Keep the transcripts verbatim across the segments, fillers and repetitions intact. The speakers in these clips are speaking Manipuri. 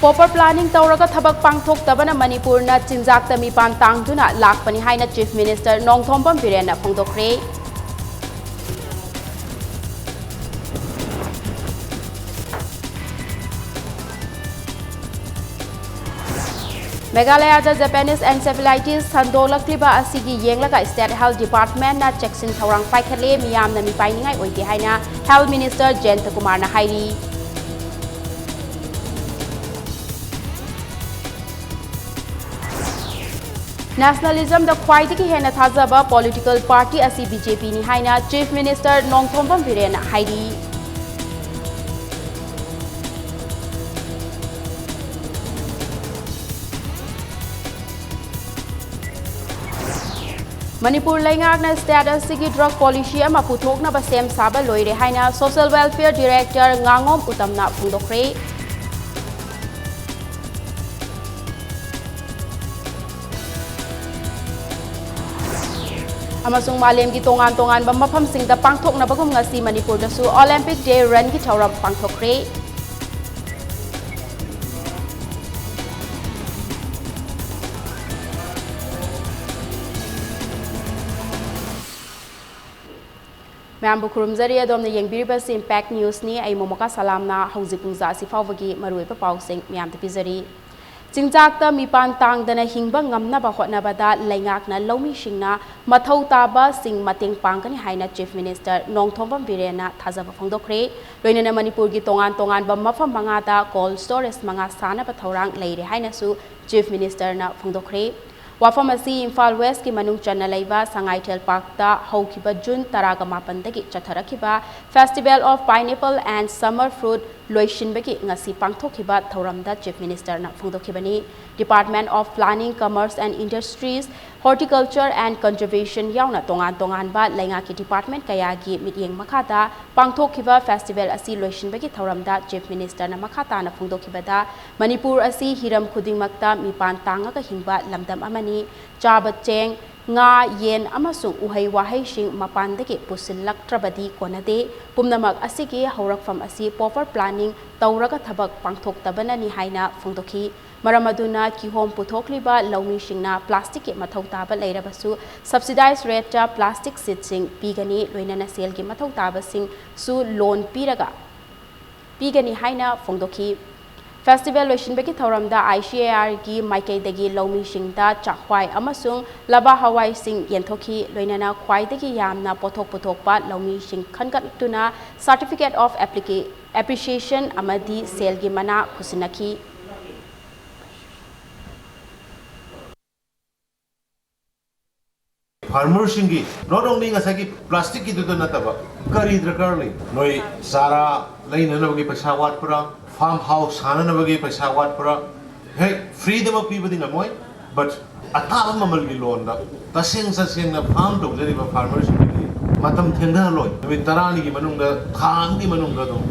Proper planning ꯇꯧꯔꯒ ꯊꯕꯛ ꯄꯥꯡꯊꯣꯛꯇꯕꯅ ꯃꯅꯤꯄꯨꯔꯅ ꯆꯤꯟꯖꯥꯛꯇ ꯃꯤꯄꯥꯟ ꯇꯥꯡꯗꯨꯅ ꯂꯥꯛꯄꯅꯤ ꯍꯥꯏꯅ Chief Minister ꯅꯣꯡꯊꯣꯝꯕꯝ ꯕꯤꯔꯦꯟꯅ ꯐꯣꯡꯗꯣꯛꯈ꯭ꯔꯦ꯫ ꯃꯦꯘꯥꯂꯌꯥꯗ Japanese encephalitis ꯁꯟꯗꯣꯛꯂꯛꯂꯤꯕ ꯑꯁꯤꯒꯤ ꯌꯦꯡꯂꯒ State Health Department ꯅ ꯆꯦꯛꯁꯤꯟ ꯊꯧꯔꯥꯡ ꯄꯥꯏꯈꯠꯂꯦ, ꯃꯤꯌꯥꯝꯅ ꯃꯤꯄꯥꯏꯅꯤꯡꯉꯥꯏ ꯑꯣꯏꯗꯦ ꯍꯥꯏꯅ Health Minister ꯖꯌꯟꯇ ꯀꯨꯃꯥꯔꯅ ꯍꯥꯏꯔꯤ꯫ Nationalism ꯗ ꯈ꯭ꯋꯥꯏꯗꯒꯤ ꯍꯦꯟꯅ ꯊꯥꯖꯕ political party ꯑꯁꯤ B J P ꯅꯤ ꯍꯥꯏꯅ Chief Minister ꯅꯣꯡꯊꯣꯝꯕꯝ ꯕꯤꯔꯦꯟꯅ ꯍꯥꯏꯔꯤ꯫ ꯃꯅꯤꯄꯨꯔ ꯂꯩꯉꯥꯛꯅ state ꯑꯁꯤꯒꯤ drug policy ꯑꯃ ꯄꯨꯊꯣꯛꯅꯕ ꯁꯦꯝ ꯁꯥꯕ ꯂꯣꯏꯔꯦ ꯍꯥꯏꯅ Social Welfare Director ꯉꯥꯉꯣꯝ ꯎꯇꯝꯅ ꯐꯣꯡꯗꯣꯛꯈ꯭ꯔꯦ꯫ ꯑꯃꯁꯨꯡ ꯃꯥꯂꯦꯝꯒꯤ ꯇꯣꯉꯥꯟ ꯇꯣꯉꯥꯟꯕ ꯃꯐꯝꯁꯤꯡꯗ ꯄꯥꯡꯊꯣꯛꯅꯕꯒꯨꯝ ꯉꯁꯤ ꯃꯅꯤꯄꯨꯔꯗꯁꯨ Olympic Day Run ꯒꯤ ꯊꯧꯔꯝ ꯄꯥꯡꯊꯣꯛꯈ꯭ꯔꯦ꯫ ꯃꯌꯥꯝꯕꯨ ꯈꯨꯔꯨꯝꯖꯔꯤ꯫ ꯑꯗꯣꯝꯅ ꯌꯦꯡꯕꯤꯔꯤꯕꯁꯤ Impact News ꯅꯤ꯫ ꯑꯩ ꯃꯣꯃꯣꯀꯥ ꯁꯂꯥꯝꯅ ꯍꯧꯖꯤꯛ ꯄꯨꯡꯖꯥ ꯑꯁꯤ ꯐꯥꯎꯕꯒꯤ ꯃꯔꯨꯑꯣꯏꯕ ꯄꯥꯎꯁꯤꯡ ꯃꯌꯥꯝꯗ ꯄꯤꯖꯔꯤ꯫ ꯆꯤꯟꯖꯥꯛꯇ ꯃꯤꯄꯥꯟ ꯇꯥꯡꯗꯅ ꯍꯤꯡꯕ ꯉꯝꯅꯕ ꯍꯣꯠꯅꯕꯗ ꯂꯩꯉꯥꯛꯅ ꯂꯧꯃꯤꯁꯤꯡꯅ ꯃꯊꯧ ꯇꯥꯕꯁꯤꯡ ꯃꯇꯦꯡ ꯄꯥꯡꯒꯅꯤ ꯍꯥꯏꯅ Chief Minister ꯅꯣꯡꯊꯣꯝꯕꯝ ꯕꯤꯔꯦꯟꯅ ꯊꯥꯖꯕ ꯐꯣꯡꯗꯣꯛꯈ꯭ꯔꯦ꯫ ꯂꯣꯏꯅꯅ ꯃꯅꯤꯄꯨꯔꯒꯤ ꯇꯣꯉꯥꯟ ꯇꯣꯉꯥꯟꯕ ꯃꯐꯝ ꯃꯉꯥꯗ cold storage ꯃꯉꯥ ꯁꯥꯅꯕ ꯊꯧꯔꯥꯡ ꯂꯩꯔꯦ ꯍꯥꯏꯅꯁꯨ Chief Minister ꯅ ꯐꯣꯡꯗꯣꯛꯈ꯭ꯔꯦ꯫ ꯋꯥꯐꯝ ꯑꯁꯤ ꯏꯝꯐꯥꯜ West ꯀꯤ ꯃꯅꯨꯡ ꯆꯟꯅ ꯂꯩꯕ ꯁꯉꯥꯏꯊꯦꯜ Park ꯇ ꯍꯧꯈꯤꯕ June ꯇꯔꯥꯒ ꯃꯥꯄꯟꯗꯒꯤ ꯆꯠꯊꯔꯛꯈꯤꯕ Festival of Pineapple and Summer Fruit ꯂꯣꯏꯁꯤꯟꯕꯒꯤ ꯉꯁꯤ ꯄꯥꯡꯊꯣꯛꯈꯤꯕ ꯊꯧꯔꯝꯗ Chief Minister ꯅ ꯐꯣꯡꯗꯣꯛꯈꯤꯕꯅꯤ꯫ Department of Planning, Commerce and Industries, Horticulture and Conservation ꯌꯥꯎꯅ ꯇꯣꯉꯥꯟ ꯇꯣꯉꯥꯟꯕ ꯂꯩꯉꯥꯛꯀꯤ department ꯀꯌꯥꯒꯤ ꯃꯤꯠꯌꯦꯡ ꯃꯈꯥꯗ ꯄꯥꯡꯊꯣꯛꯈꯤꯕ festival ꯑꯁꯤ ꯂꯣꯏꯁꯤꯟꯕꯒꯤ ꯊꯧꯔꯝꯗ Chief Minister ꯅ ꯃꯈꯥ ꯇꯥꯅ ꯐꯣꯡꯗꯣꯛꯈꯤꯕꯗ, ꯃꯅꯤꯄꯨꯔ ꯑꯁꯤ ꯍꯤꯔꯝ ꯈꯨꯗꯤꯡꯃꯛꯇ ꯃꯤꯄꯥꯟ ꯇꯥꯡꯉꯒ ꯍꯤꯡꯕ ꯂꯝꯗꯝ ꯑꯃꯅꯤ꯫ ꯆꯥꯕ ꯆꯦꯡ, ꯉꯥ, ꯌꯦꯟ ꯑꯃꯁꯨꯡ ꯎꯍꯩ ꯋꯥꯍꯩꯁꯤꯡ ꯃꯄꯥꯟꯗꯒꯤ ꯄꯨꯁꯤꯜꯂꯛꯇ꯭ꯔꯕꯗꯤ ꯀꯣꯟꯅꯗꯦ꯫ ꯄꯨꯝꯅꯃꯛ ꯑꯁꯤꯒꯤ ꯍꯧꯔꯛꯐꯝ ꯑꯁꯤ proper planning ꯇꯧꯔꯒ ꯊꯕꯛ ꯄꯥꯡꯊꯣꯛꯇꯕꯅꯅꯤ ꯍꯥꯏꯅ ꯐꯣꯡꯗꯣꯛꯈꯤ꯫ ꯃꯔꯝ ꯑꯗꯨꯅ ꯀꯤꯍꯣꯝ ꯄꯨꯊꯣꯛꯂꯤꯕ ꯂꯧꯃꯤꯁꯤꯡꯅ plastic ꯀꯤ ꯃꯊꯧ ꯇꯥꯕ ꯂꯩꯔꯕꯁꯨ subsidized rate ꯇ plastic sheet ꯁꯤꯡ ꯄꯤꯒꯅꯤ, ꯂꯣꯏꯅꯅ ꯁꯦꯜꯒꯤ ꯃꯊꯧ ꯇꯥꯕꯁꯤꯡꯁꯨ loan ꯄꯤꯔꯒ ꯄꯤꯒꯅꯤ ꯍꯥꯏꯅ ꯐꯣꯡꯗꯣꯛꯈꯤ꯫ Festival ꯂꯣꯏꯁꯤꯟꯕꯒꯤ ꯊꯧꯔꯝꯗ I C A R ꯒꯤ ꯃꯥꯏꯀꯩꯗꯒꯤ ꯂꯧꯃꯤꯁꯤꯡꯗ ꯆꯥꯛꯍ꯭ꯋꯥꯏ ꯑꯃꯁꯨꯡ ꯂꯕꯥ ꯍꯋꯥꯏꯁꯤꯡ ꯌꯦꯟꯊꯣꯛꯈꯤ, ꯂꯣꯏꯅꯅ ꯈ꯭ꯋꯥꯏꯗꯒꯤ ꯌꯥꯝꯅ ꯄꯣꯠꯊꯣꯛ ꯄꯨꯊꯣꯛꯄ ꯂꯧꯃꯤꯁꯤꯡ ꯈꯟꯒꯠꯇꯨꯅ Certificate of Applica-, Appreciation ꯑꯃꯗꯤ ꯁꯦꯜꯒꯤ ꯃꯅꯥ ꯈꯨꯠꯁꯤꯟꯅꯈꯤ꯫ Farmer ꯁꯤꯡꯒꯤ not only ꯉꯁꯥꯏꯒꯤ plastic ꯀꯤꯗꯨꯗ ꯅꯠꯇꯕ, ꯀꯔꯤ ꯗꯔꯀꯥꯔ ꯂꯩ? ꯅꯣꯏ ꯆꯥꯔꯥ ꯂꯩꯅꯅꯕꯒꯤ ꯄꯩꯁꯥ ꯋꯥꯠꯄ꯭ꯔꯥ? Farm house ꯁꯥꯅꯅꯕꯒꯤ ꯄꯩꯁꯥ ꯋꯥꯠꯄ꯭ꯔꯥ? ꯍꯦꯛ free ꯗꯃꯛ ꯄꯤꯕꯗꯤ ꯉꯝꯃꯣꯏ, but ꯑꯇꯥꯕ ꯃꯃꯜꯒꯤ loan ꯗ, ꯇꯁꯦꯡ ꯇꯁꯦꯡꯅ farm ꯇꯧꯖꯔꯤꯕ farmer ꯁꯤꯡꯒꯤꯗꯤ ꯃꯇꯝ ꯊꯦꯡꯊꯍꯜꯂꯣꯏ꯫ ꯅꯨꯃꯤꯠ ꯇꯔꯥꯅꯤꯒꯤ ꯃꯅꯨꯡꯗ, ꯊꯥ ꯑꯃꯒꯤ ꯃꯅꯨꯡꯗ ꯑꯗꯨꯝ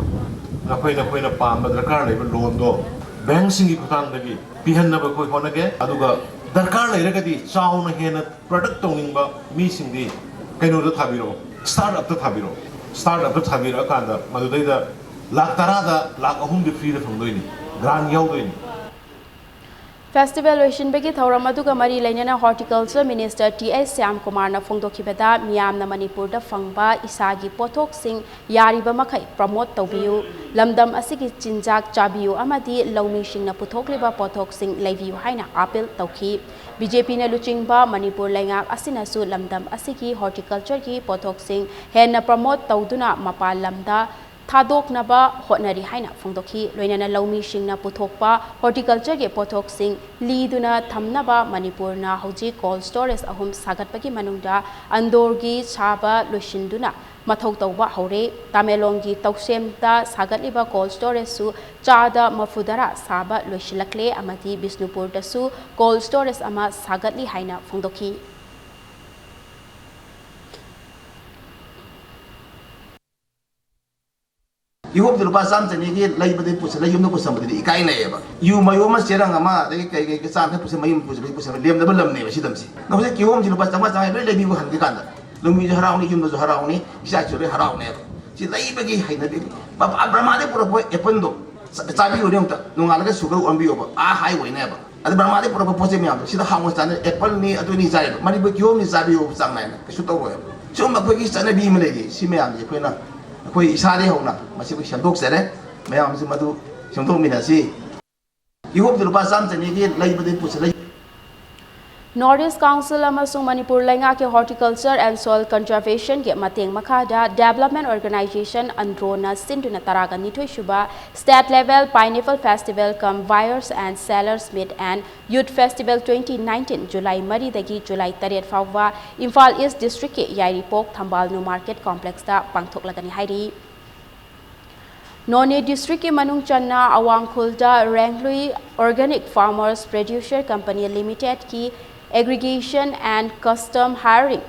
ꯅꯈꯣꯏ, ꯅꯈꯣꯏꯅ ꯄꯥꯝꯕ ꯗꯔꯀꯥꯔ ꯂꯩꯕ loan ꯗꯣ bank ꯁꯤꯡꯒꯤ ꯈꯨꯠꯊꯥꯡꯗꯒꯤ ꯄꯤꯍꯟꯅꯕ ꯑꯩꯈꯣꯏ ꯍꯣꯠꯅꯒꯦ꯫ ꯑꯗꯨꯒ ꯗꯔꯀꯥꯔ ꯂꯩꯔꯒꯗꯤ ꯆꯥꯎꯅ ꯍꯦꯟꯅ product ꯇꯧꯅꯤꯡꯕ ꯃꯤꯁꯤꯡꯗꯤ ꯀꯩꯅꯣꯗ ꯊꯥꯕꯤꯔꯛꯑꯣ, start up ꯇ ꯊꯥꯕꯤꯔꯛꯑꯣ꯫ Start up ꯇ ꯊꯥꯕꯤꯔꯛꯑꯀꯥꯟꯗ ꯃꯗꯨꯗꯩꯗ ꯂꯥꯛ ꯇꯔꯥꯗ ꯂꯥꯛ ꯑꯍꯨꯝꯗꯤ free ꯗ ꯐꯪꯗꯣꯏꯅꯤ, grant ꯌꯥꯎꯗꯣꯏꯅꯤ꯫ Festival ꯂꯣꯏꯁꯤꯟꯕꯒꯤ ꯊꯧꯔꯝ ꯑꯗꯨꯒ ꯃꯔꯤ ꯂꯩꯅꯅ Horticulture Minister T H ꯁ꯭ꯌꯥꯝꯀꯨꯃꯥꯔꯅ ꯐꯣꯡꯗꯣꯛꯈꯤꯕꯗ, ꯃꯤꯌꯥꯝꯅ ꯃꯅꯤꯄꯨꯔꯗ ꯐꯪꯕ ꯏꯁꯥꯒꯤ ꯄꯣꯠꯊꯣꯛꯁꯤꯡ ꯌꯥꯔꯤꯕ ꯃꯈꯩ promote ꯇꯧꯕꯤꯌꯨ, ꯂꯝꯗꯝ ꯑꯁꯤꯒꯤ ꯆꯤꯟꯖꯥꯛ ꯆꯥꯕꯤꯌꯨ ꯑꯃꯗꯤ ꯂꯧꯃꯤꯁꯤꯡꯅ ꯄꯨꯊꯣꯛꯂꯤꯕ ꯄꯣꯠꯊꯣꯛꯁꯤꯡ ꯂꯩꯕꯤꯌꯨ ꯍꯥꯏꯅ appeal ꯇꯧꯈꯤ꯫ B J P ꯅ ꯂꯨꯆꯤꯡꯕ ꯃꯅꯤꯄꯨꯔ ꯂꯩꯉꯥꯛ ꯑꯁꯤꯅꯁꯨ ꯂꯝꯗꯝ ꯑꯁꯤꯒꯤ horticulture ꯒꯤ ꯄꯣꯠꯊꯣꯛꯁꯤꯡ ꯍꯦꯟꯅ promote ꯇꯧꯗꯨꯅ ꯃꯄꯥꯟ ꯂꯝꯗ ꯊꯥꯗꯣꯛꯅꯕ ꯍꯣꯠꯅꯔꯤ ꯍꯥꯏꯅ ꯐꯣꯡꯗꯣꯛꯈꯤ꯫ ꯂꯣꯏꯅꯅ ꯂꯧꯃꯤꯁꯤꯡꯅ ꯄꯨꯊꯣꯛꯄ horticulture ꯒꯤ ꯄꯣꯠꯊꯣꯛꯁꯤꯡ ꯂꯤꯗꯨꯅ ꯊꯝꯅꯕ ꯃꯅꯤꯄꯨꯔꯅ ꯍꯧꯖꯤꯛ cold storage ꯑꯍꯨꯝ ꯁꯥꯒꯠꯄꯒꯤ ꯃꯅꯨꯡꯗ ꯑꯟꯗꯣꯔꯒꯤ ꯁꯥꯕ ꯂꯣꯏꯁꯤꯟꯗꯨꯅ ꯃꯊꯧ ꯇꯧꯕ ꯍꯧꯔꯦ꯫ ꯇꯃꯦꯡꯂꯣꯡꯒꯤ ꯇꯧꯁꯦꯝꯗ ꯁꯥꯒꯠꯂꯤꯕ cold storage ꯁꯨ ꯆꯥꯗ ꯃꯔꯐꯨꯇꯔꯥ ꯁꯥꯕ ꯂꯣꯏꯁꯤꯜꯂꯛꯂꯦ ꯑꯃꯗꯤ ꯕꯤꯁꯅꯨꯄꯨꯔꯗꯁꯨ cold storage ꯑꯃ ꯁꯥꯒꯠꯂꯤ ꯍꯥꯏꯅ ꯐꯣꯡꯗꯣꯛꯈꯤ꯫ ꯀꯤꯍꯣꯝꯁꯦ ꯂꯨꯄꯥ ꯆꯥꯝꯃ ꯆꯅꯤꯒꯤ ꯂꯩꯕꯗꯤ ꯄꯨꯁꯜꯂ ꯌꯨꯝꯗ ꯄꯨꯁꯟꯕꯗꯨꯗꯤ ꯏꯀꯥꯏ ꯂꯩꯌꯦꯕ꯫ ꯌꯨ ꯃꯌꯣꯝ ꯑꯃ ꯆꯦꯔꯪ ꯑꯃ ꯑꯗꯒꯤ ꯀꯩ ꯀꯩ ꯆꯥꯅ ꯄꯨꯁꯟꯕ ꯌꯨꯝ ꯄꯨꯁꯟꯕ ꯄꯨꯁꯟꯕ ꯂꯦꯝꯗꯕ ꯂꯝꯅꯦꯕ ꯁꯤ ꯂꯝꯁꯤ꯫ ꯅꯈꯣꯏꯁꯦ ꯀꯤꯍꯣꯝꯁꯤ ꯂꯨꯄꯥ ꯆꯥꯝꯃꯉꯥ ꯆꯥꯝꯃꯉꯥ ꯂꯣꯏ ꯂꯩꯕꯤꯌꯨ ꯍꯟꯒꯦ ꯀꯥꯟꯗ꯫ ꯂꯧꯃꯤꯁꯨ ꯍꯔꯥꯎꯅꯤ, ꯌꯨꯝꯗꯁꯨ ꯍꯔꯥꯎꯅꯤ, ꯏꯆꯥ ꯏꯁꯨ ꯂꯣꯏ ꯍꯔꯥꯎꯅꯦꯕ꯫ ꯁꯤ ꯂꯩꯕꯒꯤ ꯍꯩꯅꯕꯤ ꯕ꯭ꯔ-, ꯕ꯭ꯔ-, ꯕ꯭ꯔꯃꯥꯗꯩ ꯄꯨꯔꯛꯄ ꯑꯦꯄꯜꯗꯣ ꯆꯥ-, ꯆꯥꯕꯤꯌꯨꯅꯦ ꯑꯃꯨꯛꯇ꯫ ꯅꯣꯡꯉꯥꯜꯂꯒ ꯁꯨꯒꯔ ꯑꯣꯟꯕꯤꯌꯣꯕ, ꯑꯥ ꯍꯥꯏ ꯑꯣꯏꯅꯦꯕ꯫ ꯑꯗ ꯕ꯭ꯔꯃꯥꯗꯩ ꯄꯨꯔꯛꯄ ꯄꯣꯠ ꯆꯩ ꯃꯌꯥꯝꯗꯣ ꯁꯤꯗ ꯍꯥꯎꯅ ꯆꯥꯅ ꯑꯦꯄꯜꯅꯤ ꯑꯗꯨꯅꯤ ꯆꯥꯏꯕ꯫ ꯃꯅꯤꯄꯨꯔ ꯀꯤꯍꯣꯝꯅꯤ ꯆꯥꯕꯤꯌꯣꯕ ꯆꯥꯡ ꯅꯥꯏꯅ꯫ ꯀꯩꯁꯨ ꯇꯧꯔꯣꯏꯕ꯫ ꯁꯤꯒꯨꯝꯕ ꯑꯩꯈꯣꯏꯒꯤ ꯆꯠꯅꯕꯤ ꯑꯃ ꯂꯩꯔꯤ꯫ ꯁꯤ ꯃꯌꯥꯝꯁꯦ ꯑꯩꯈꯣꯏꯅ ꯑꯩꯈꯣꯏ ꯏꯁꯥꯗꯒꯤ ꯍꯧꯅ ꯃꯁꯤꯕꯨ ꯁꯦꯝꯗꯣꯛꯆꯔꯦ꯫ ꯃꯌꯥꯝꯁꯨ ꯃꯗꯨ ꯁꯦꯝꯗꯣꯛꯃꯤꯟꯅꯁꯤ꯫ ꯀꯤꯍꯣꯝꯁꯦ ꯂꯨꯄꯥ ꯆꯥꯝꯃ ꯆꯅꯤꯒꯤ ꯂꯩꯕꯗꯤ ꯄꯨꯁꯤꯜꯂ North East Council ꯑꯃꯁꯨꯡ ꯃꯅꯤꯄꯨꯔ ꯂꯩꯉꯥꯛꯀꯤ Horticulture and Soil Conservationꯒꯤ ꯃꯇꯦꯡ ꯃꯈꯥꯗ Development Organization, ꯑꯟꯗ꯭ꯔꯣꯅ ꯁꯤꯟꯗꯨꯅ ꯇꯔꯥꯒ ꯅꯤꯊꯣꯏ ꯁꯨꯕ State Level Pineapple Festival cum Buyers and Sellers Meet and Youth Festival twenty nineteen July ꯃꯔꯤꯗꯒꯤ July ꯇꯔꯦꯠ ꯐꯥꯎꯕ ꯏꯝꯐꯥꯜ East Districtꯀꯤ ꯌꯥꯏꯔꯤꯄꯣꯛ ꯊꯝꯕꯥꯜ New Market Complexꯇ ꯄꯥꯡꯊꯣꯛꯂꯒꯅꯤ ꯍꯥꯏꯔꯤ꯫ ꯅꯣꯅꯦ Districtꯀꯤ ꯃꯅꯨꯡ ꯆꯟꯅ ꯑꯋꯥꯡ ꯈꯨꯜꯗ ꯔꯦꯡꯂꯨꯏ Organic Farmers Producer Company Limitedꯀꯤ Aggregation and Custom Hiring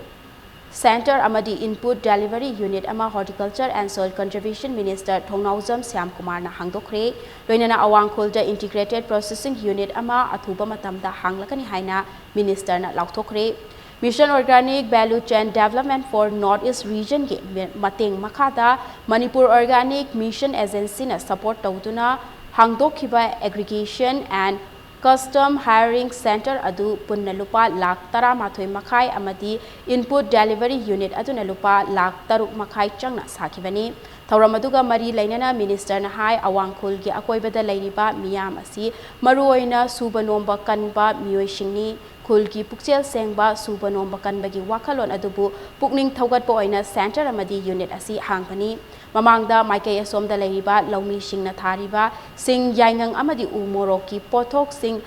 Center ꯑꯃꯗꯤ Input Delivery Unit ꯑꯃ Horticulture and Soil Conservation Minister ꯊꯣꯡꯅꯥꯎꯖꯝ Shyam ꯀꯨꯃꯥꯔꯅ ꯍꯥꯡꯗꯣꯛꯈ꯭ꯔꯦ꯫ ꯂꯣꯏꯅꯅ ꯑꯋꯥꯡ ꯈꯨꯜꯗ Integrated Processing Unit ꯑꯃ ꯑꯊꯨꯕ ꯃꯇꯝꯗ ꯍꯥꯡꯂꯒꯅꯤ ꯍꯥꯏꯅ Ministerꯅ ꯂꯥꯎꯊꯣꯛꯈ꯭ꯔꯦ꯫ Mission Organic Value Chain Development for North East Regionꯒꯤ ꯃ-, ꯃꯇꯦꯡ ꯃꯈꯥꯗ Manipur Organic Mission Agencyꯅ support ꯇꯧꯗꯨꯅ ꯍꯥꯡꯗꯣꯛꯈꯤꯕ Aggregation and Custom Hiring Center ꯑꯗꯨ ꯄꯨꯟꯅ ꯂꯨꯄꯥ ꯂꯥꯈ ꯇꯔꯥꯃꯥꯊꯣꯏ ꯃꯈꯥꯏ ꯑꯃꯗꯤ Input Delivery Unit ꯑꯗꯨꯅ ꯂꯨꯄꯥ ꯂꯥꯈ ꯇꯔꯨꯛ ꯃꯈꯥꯏ ꯆꯪꯅ ꯁꯥꯈꯤꯕꯅꯤ꯫ ꯊꯧꯔꯝ ꯑꯗꯨꯒ ꯃꯔꯤ ꯂꯩꯅꯅ Ministerꯅ ꯍꯥꯏ, ꯑꯋꯥꯡ ꯈꯨꯜꯒꯤ ꯑꯀꯣꯏꯕꯗ ꯂꯩꯔꯤꯕ ꯃꯤꯌꯥꯝ ꯑꯁꯤ ꯃꯔꯨꯑꯣꯏꯅ ꯁꯨꯕ ꯅꯣꯝꯕ ꯀꯟꯕ ꯃꯤꯑꯣꯏꯁꯤꯡꯅꯤ꯫ ꯈꯨꯜꯒꯤ ꯄꯨꯛꯆꯦꯜ ꯁꯦꯡꯕ, ꯁꯨꯕ ꯅꯣꯝꯕ ꯀꯟꯕꯒꯤ ꯋꯥꯈꯜꯂꯣꯟ ꯑꯗꯨꯕꯨ ꯄꯨꯛꯅꯤꯡ ꯊꯧꯒꯠꯄ ꯑꯣꯏꯅ center ꯑꯃꯗꯤ unit ꯑꯁꯤ ꯍꯥꯡꯕꯅꯤ꯫ ꯃꯃꯥꯡꯗ ꯃꯥꯏꯀꯩ ꯑꯁꯣꯝꯗ ꯂꯩꯔꯤꯕ ꯂꯧꯃꯤꯁꯤꯡꯅ ꯊꯥꯔꯤꯕ ꯁꯤꯡ, ꯌꯥꯏꯉꯪ ꯑꯃꯗꯤ ꯎ ꯃꯣꯔꯣꯛꯀꯤ ꯄꯣꯠꯊꯣꯛꯁꯤꯡ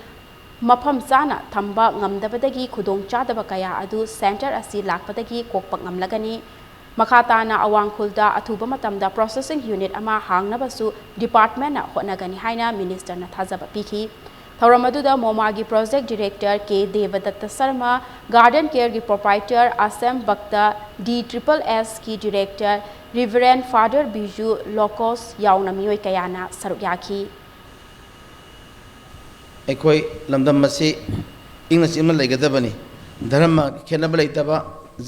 ꯃꯐꯝ ꯆꯥꯅ ꯊꯝꯕ ꯉꯝꯗꯕꯗꯒꯤ ꯈꯨꯗꯣꯡꯆꯥꯗꯕ ꯀꯌꯥ ꯑꯗꯨ center ꯑꯁꯤ ꯂꯥꯛꯄꯗꯒꯤ ꯀꯣꯛꯄ ꯉꯝꯂꯒꯅꯤ꯫ ꯃꯈꯥ ꯇꯥꯅ ꯑꯋꯥꯡ ꯈꯨꯜꯗ ꯑꯊꯨꯕ ꯃꯇꯝꯗ processing unit ꯑꯃ ꯍꯥꯡꯅꯕꯁꯨ departmentꯅ ꯍꯣꯠꯅꯒꯅꯤ ꯍꯥꯏꯅ Ministerꯅ ꯊꯥꯖꯕ ꯄꯤꯈꯤ꯫ ꯊꯧꯔꯝ ꯑꯗꯨꯗ ꯃꯣꯃꯥꯒꯤ project director ꯀꯦ ꯗꯦꯕꯗꯠꯇ Sharma, garden careꯒꯤ proprietor ꯑꯁꯦꯝ ꯚꯛꯇ, D triple Sꯀꯤ director Reverend Father Biju ꯂꯣꯀꯣꯁ ꯌꯥꯎꯅ ꯃꯤꯑꯣꯏ ꯀꯌꯥꯅ ꯁꯔꯨꯛ ꯌꯥꯈꯤ꯫ ꯑꯩꯈꯣꯏ ꯂꯝꯗꯝ ꯑꯁꯤ ꯏꯪꯅ ꯆꯤꯛꯅ ꯂꯩꯒꯗꯕꯅꯤ꯫ ꯙꯔꯃ ꯈꯦꯠꯅꯕ ꯂꯩꯇꯕ,